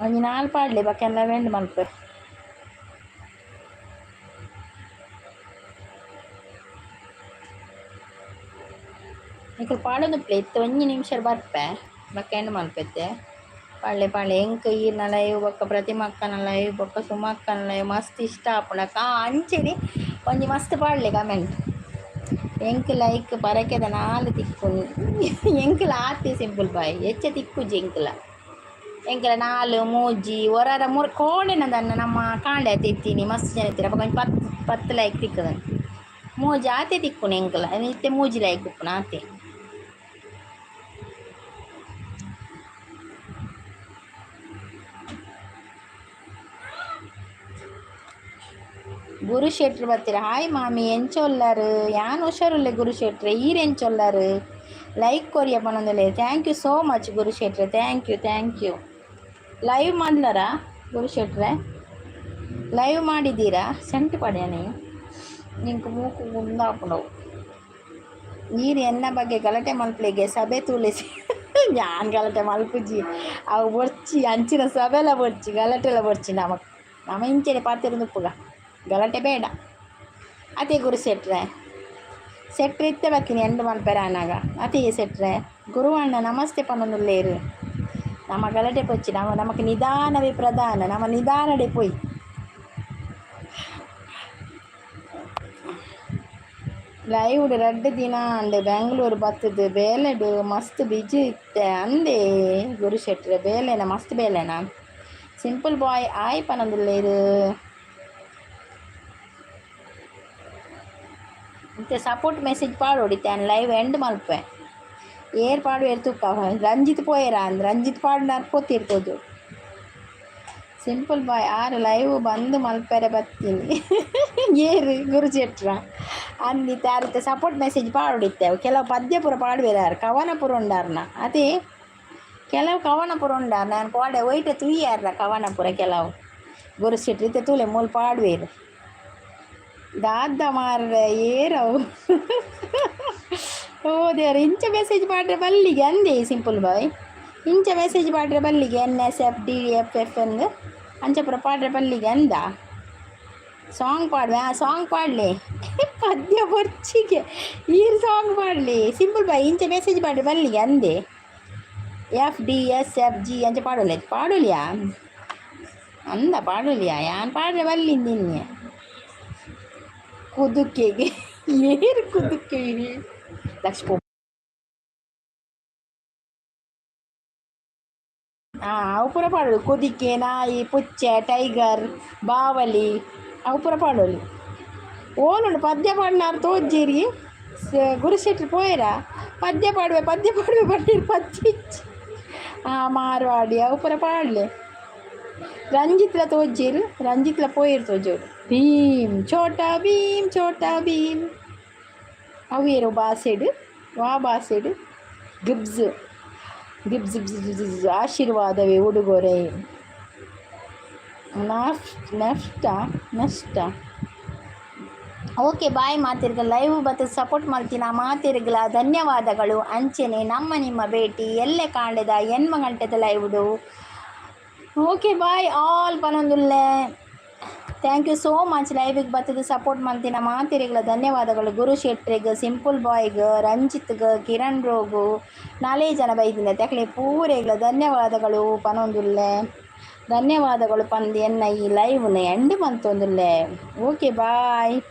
ಒಂಜಿ ನಾಲ್ ಪಾಡ್ಲೆ, ಬೊಕ್ಕ ಯಾನ್ ಲೈವ್ ಎಂಡ್ ಮಲ್ಪೆ. ನಿಕುಲು ಪಾಡೊಂದುಪ್ಪುಲೆ. ಇತ್ತೆ ಒಂಜಿ ನಿಮಿಷ ಬರ್ಪೆ, ಬೊಕ್ಕ ಎಂಡ್ ಮಲ್ಪೆತ್ತೆ. ಪಾಡ್ಲೆ ಪಾಡ್ಲೆ. ಎಂಕ್ ಈರ್ನ ಲೈವ್ ಬೊಕ್ಕ ಪ್ರತಿಮಕ್ಕನ ಲೈವ್ ಬೊಕ್ಕ ಸುಮಕ್ಕನ ಲೈವ್ ಮಸ್ತ್ ಇಷ್ಟ ಆಪುಂಡು ಅಂಚೆನೆ ಒಂಜಿ ಮಸ್ತ್ ಪಾಡ್ಲೆ ಕಮೆಂಟ್. ಎಂಕ್ ಲೈಕ್ ಪರಕೆದ ನಾಲ್ ತಿಕ್ಕುನಿ. ಎಂಕ್ಲ ಆತೆ ಸಿಂಪಲ್ ಬಾಯ್, ಎಚ್ಚ ತಿಕ್ಕುಜಿ ಎಂಕ್ಲ. ಎಂಕ್ಲ ನಾಲ್ ಮೂಜಿ ಒರರ ಮೂರು ಕೋಣೆನ ದನ್ನ ನಮ್ಮ ಕಾಂಡೆ ಇತ್ತೀನಿ. ಮಸ್ತ್ ಜನ ಇತ್ತೀರ. ಅಪಗ ಒಂಜಿ 10 10 ಲೈಕ್ ತಿಕ್ಕದ. ಮೂಜಿ ಆತೆ ತಿಕ್ಕುನಿ ಎಂಕ್ಲ. ಇತ್ತೆ ಮೂಜಿ ಲೈಕ್ ಉಪ್ಪುನ ಆತೆ. ಗುರು ಶೆಟ್ರು ಬರ್ತೀರ. ಹಾಯ್ ಮಾಮಿ, ಎಂಚೊಲ್ಲರು? ಯಾನ್ ಹುಷಾರುಲ್ಲೆ ಗುರು ಶೆಟ್ರೆ, ಈರ್ ಎಂಚೊಲ್ಲರು? ಲೈಕ್ ಕೊರಿಯ ಪನೊಂದುಲ್ಲೆ. Thank you so much Guru ಶೆಟ್ರೆ, thank you, thank you. Live ಮಾಡ್ಲರಾ ಗುರು ಶೆಟ್ರೆ? ಲೈವ್ ಮಾಡಿದ್ದೀರಾ? ಸೆಂಟ್ ಪಡ್ಯಾನೆ ನಿಂಕ್ ಮೂಕು ಗುಂದಾಪುಂಡವು. ನೀರು ಎನ್ನ ಬಗ್ಗೆ ಗಲಾಟೆ ಮಲ್ಪಲೆಗೆ ಸಭೆ ತೂಲೆಸಿ. ಯಾನ್ ಗಲಾಟೆ ಮಲ್ಪುಜಿ, ಅವು ಬೊರ್ಚಿ. ಅಂಚಿನ ಸಭೆಲ ಬೊರ್ಚಿ, ಗಲಾಟೆಲ ಬೊರ್ಚಿ ನಮಕ್. ನಮ ಇಂಚೆನೆ ಪಾತೆರೊಂದುಪ್ಪುಗ, ಗಲಾಟೆ ಬೇಡ. ಅದೇ ಗುರು ಶೆಟ್ರೆ? ಶೆಟ್ರೆ ಇತ್ತೆ ಬತ್ತಿನಿ ಎಂಡ್ ಮಲ್ಪೆರೆ ಆನಾಗ. ಅದೇ ಶೆಟ್ರೆ? ಗುರುವಣ್ಣ ನಮಸ್ತೆ ಪನೊಂದುಲ್ಲೇರು. ನಮ್ಮ ಗಲಾಟೆ ಪೊಚ್ಚಿ ನಮ್ಮ ನಮಕ್ ನಿಧಾನವೇ ಪ್ರಧಾನ. ನಮ್ಮ ನಿಧಾನಡೆ ಪೋಯಿ. ಲೈವ್ ರಡ್ಡ್ ದಿನ ಆಂಡ್ ಬೆಂಗಳೂರು ಬತ್ತುದು. ಬೇಲೆಡ್ ಮಸ್ತ್ ಬಿಜಿ ಇತ್ತೆ ಅಂದೇ ಗುರು ಶೆಟ್ರೆ. ಬೇಲೆನ? ಮಸ್ತ್ ಬೇಲೆನಾ? ಸಿಂಪಲ್ ಬಾಯ್ ಆಯ್ ಪನೊಂದುಲ್ಲೇರು. ಇತ್ತೆ ಸಪೋರ್ಟ್ ಮೆಸೇಜ್ ಪಾಡೊಡು. ಇತ್ತೆ ಯಾನ್ ಲೈವ್ ಎಂಡ್ ಮಲ್ಪೆ. ಏರ್ ಪಾಡುವೆರ್ ತೂಕ. ರಂಜಿತ್ ಪೋಯೆರಾ ಅಂದ್. ರಂಜಿತ್ ಪಾಡುನಾರ್ ಪೋತಿರ್ತೋಜು. ಸಿಂಪಲ್ ಬಾಯ್ ಆರ್ ಲೈವ್ ಬಂದ್ ಮಲ್ಪೆರೆ ಬತ್ತೀನಿ. ಏರ್ ಗುರು ಶೆಟ್ರ? ಅಂದಿತ್ತೆ. ಆರ್ ಇತ್ತೆ ಸಪೋರ್ಟ್ ಮೆಸೇಜ್ ಪಾಡೊಡಿತ್ತೆ. ಕೆಲವು ಪದ್ಯ ಪೂರ ಪಾಡುವೆರ್ ಆರ್. ಕವನ ಪೂರ ಉಂಡಾರ್ನ ಅದೇ. ಕೆಲವು ಕವನ ಪೂರ ಉಂಡಾರ್ನ. ಯಾನ್ ಕೋಡೆ ಒಯ್ಟೆ ತೂಯಾರ್ನ ಕವನ ಪೂರ ಕೆಲವು. ಗುರು ಶೆಟ್ರ್ ಇತ್ತೆ ತೂಲೆ ಮೂಲು ಪಾಡುವೆರ್. ದಾದ ಮಾರ್ರೆ, ಏರವು? ಓ ದೇವ್ರೆ, ಇಂಚ ಮೆಸೇಜ್ ಪಾಡ್ರೆ ಬಲ್ಲಿಗೆ ಅಂದೆ. ಸಿಂಪಲ್ ಬಾಯ್, ಇಂಚ message ಪಾಡ್ರೆ ಬಲ್ಲಿಗೆ. N S F D F F ಅಂದ್ ಅಂಚ ಪೂರ ಪಾಡ್ರೆ ಬಲ್ಲಿಗೆ ಅಂದ. ಸಾಂಗ್ ಪಾಡ್ವೆ? ಆ ಸಾಂಗ್ ಪಾಡ್ಲೆ. ಪದ್ಯ ಬೊರ್ಚಿಗೆ, ಈರ್ ಸಾಂಗ್ ಪಾಡ್ಲಿ. ಸಿಂಪಲ್ ಬಾಯ್, ಇಂಚ ಮೆಸೇಜ್ ಪಾಡ್ರೆ ಬಲ್ಲಿಗೆ ಅಂದೆ. F D S F G ಅಂಚ ಪಾಡೊಲಿ, ಪಾಡೊಲಿಯಾ ಅಂದ? ಪಾಡೊಲಿಯಾ? ಯಾನ್ ಪಾಡ್ರೆ ಬಲ್ಲಿಂದ ಇನ್ನೆ. ಕುದುಕೆಗೆ ಏರು ಕುದುಕೆ. ಲಕ್ಷ್ಮಿ ಹಾಂ, ಅವು ಪೂರ ಪಾಡೋಡು. ಕುದಿಕೆ, ನಾಯಿ, ಪುಚ್ಚೆ, ಟೈಗರ್, ಬಾವಲಿ, ಅವು ಪೂರ ಪಾಡೋಲಿ. ಓಲುಂಡು ಪದ್ಯ ಪಾಡ್ನಾರು ತೋಜ್ಜೇರಿ. ಗುರುಶೆಟ್ರು ಪೋಯೆರಾ? ಪದ್ಯ ಪಾಡುವೆ, ಪದ್ಯ ಪಾಡುವೆ ಪಂಡೀರು, ಪದ್ಯ ಇಜ್ಜಿ. ಹಾಂ, ಮಾರ್ವಾಡಿ ಅವು ಪೂರ ಪಾಡ್ಲೆ. ರಂಜಿತ್ಲ ತೋಜ್ಜೇರು, ರಂಜಿತ್ಲ ಪೋಯೆರ್ ತೋಜೋಡು. ಭೀಮ್ ಛೋಟಾ ಭೀಮ್ ಛೋಟಾ ಭೀಮ್. ಅವು ಏರೋ ಬಾಸೆಡ್ ವಾ ಬಾಸೆಡ್ ಗಿಬ್ಸ್ ಗಿಬ್ಸ್ ಗಿಬ್ಸ್. ಆಶೀರ್ವಾದವೇ ಉಡುಗೊರೆ. ನಷ್ಟ ನಷ್ಟ. ಓಕೆ, ಬಾಯ್ ಮಾತಿರ್ಗ. ಲೈವ್ ಬತ್ತು ಸಪೋರ್ಟ್ ಮಲ್ತಿನ ಮಾತಿರ್ಗಲ ಧನ್ಯವಾದಗಳು. ಅಂಚೆನೆ ನಮ್ಮ ನಿಮ್ಮ ಭೇಟಿ ಎಲ್ಲೆ ಕಾಂಡೆದ ಎನ್ಮ ಗಂಟೆದ ಲೈವ್ಡು. ಓಕೆ, ಬಾಯ್ ಆಲ್ ಪನೊಂದುಲ್ಲೆ. Thank you so much. ಲೈವಿಗೆ ಬತ್ತದ ಸಪೋರ್ಟ್ ಮಲ್ತಿನ ಮಾತಿರಿಗಳ ಧನ್ಯವಾದಗಳು. ಗುರು ಶೆಟ್ರಿಗ್, ಸಿಂಪಲ್ ಬಾಯ್ಗ್, ರಂಜಿತ್ಗ್, ಕಿರಣ್ ರೋಗು, ನಾಲೇ ಜನ ಬೈದಿನ ತಕ್ಲೆ ಪೂರೆಗ್ಲ ಧನ್ಯವಾದಗಳು ಪನೊಂದುಲ್ಲೆ. ಧನ್ಯವಾದಗಳು ಪಂದ್ ಎನ್ನ ಈ ಲೈವ್ನ ಎಂಡ್ ಮಂತೊಂದುಲ್ಲೆ. Okay, bye.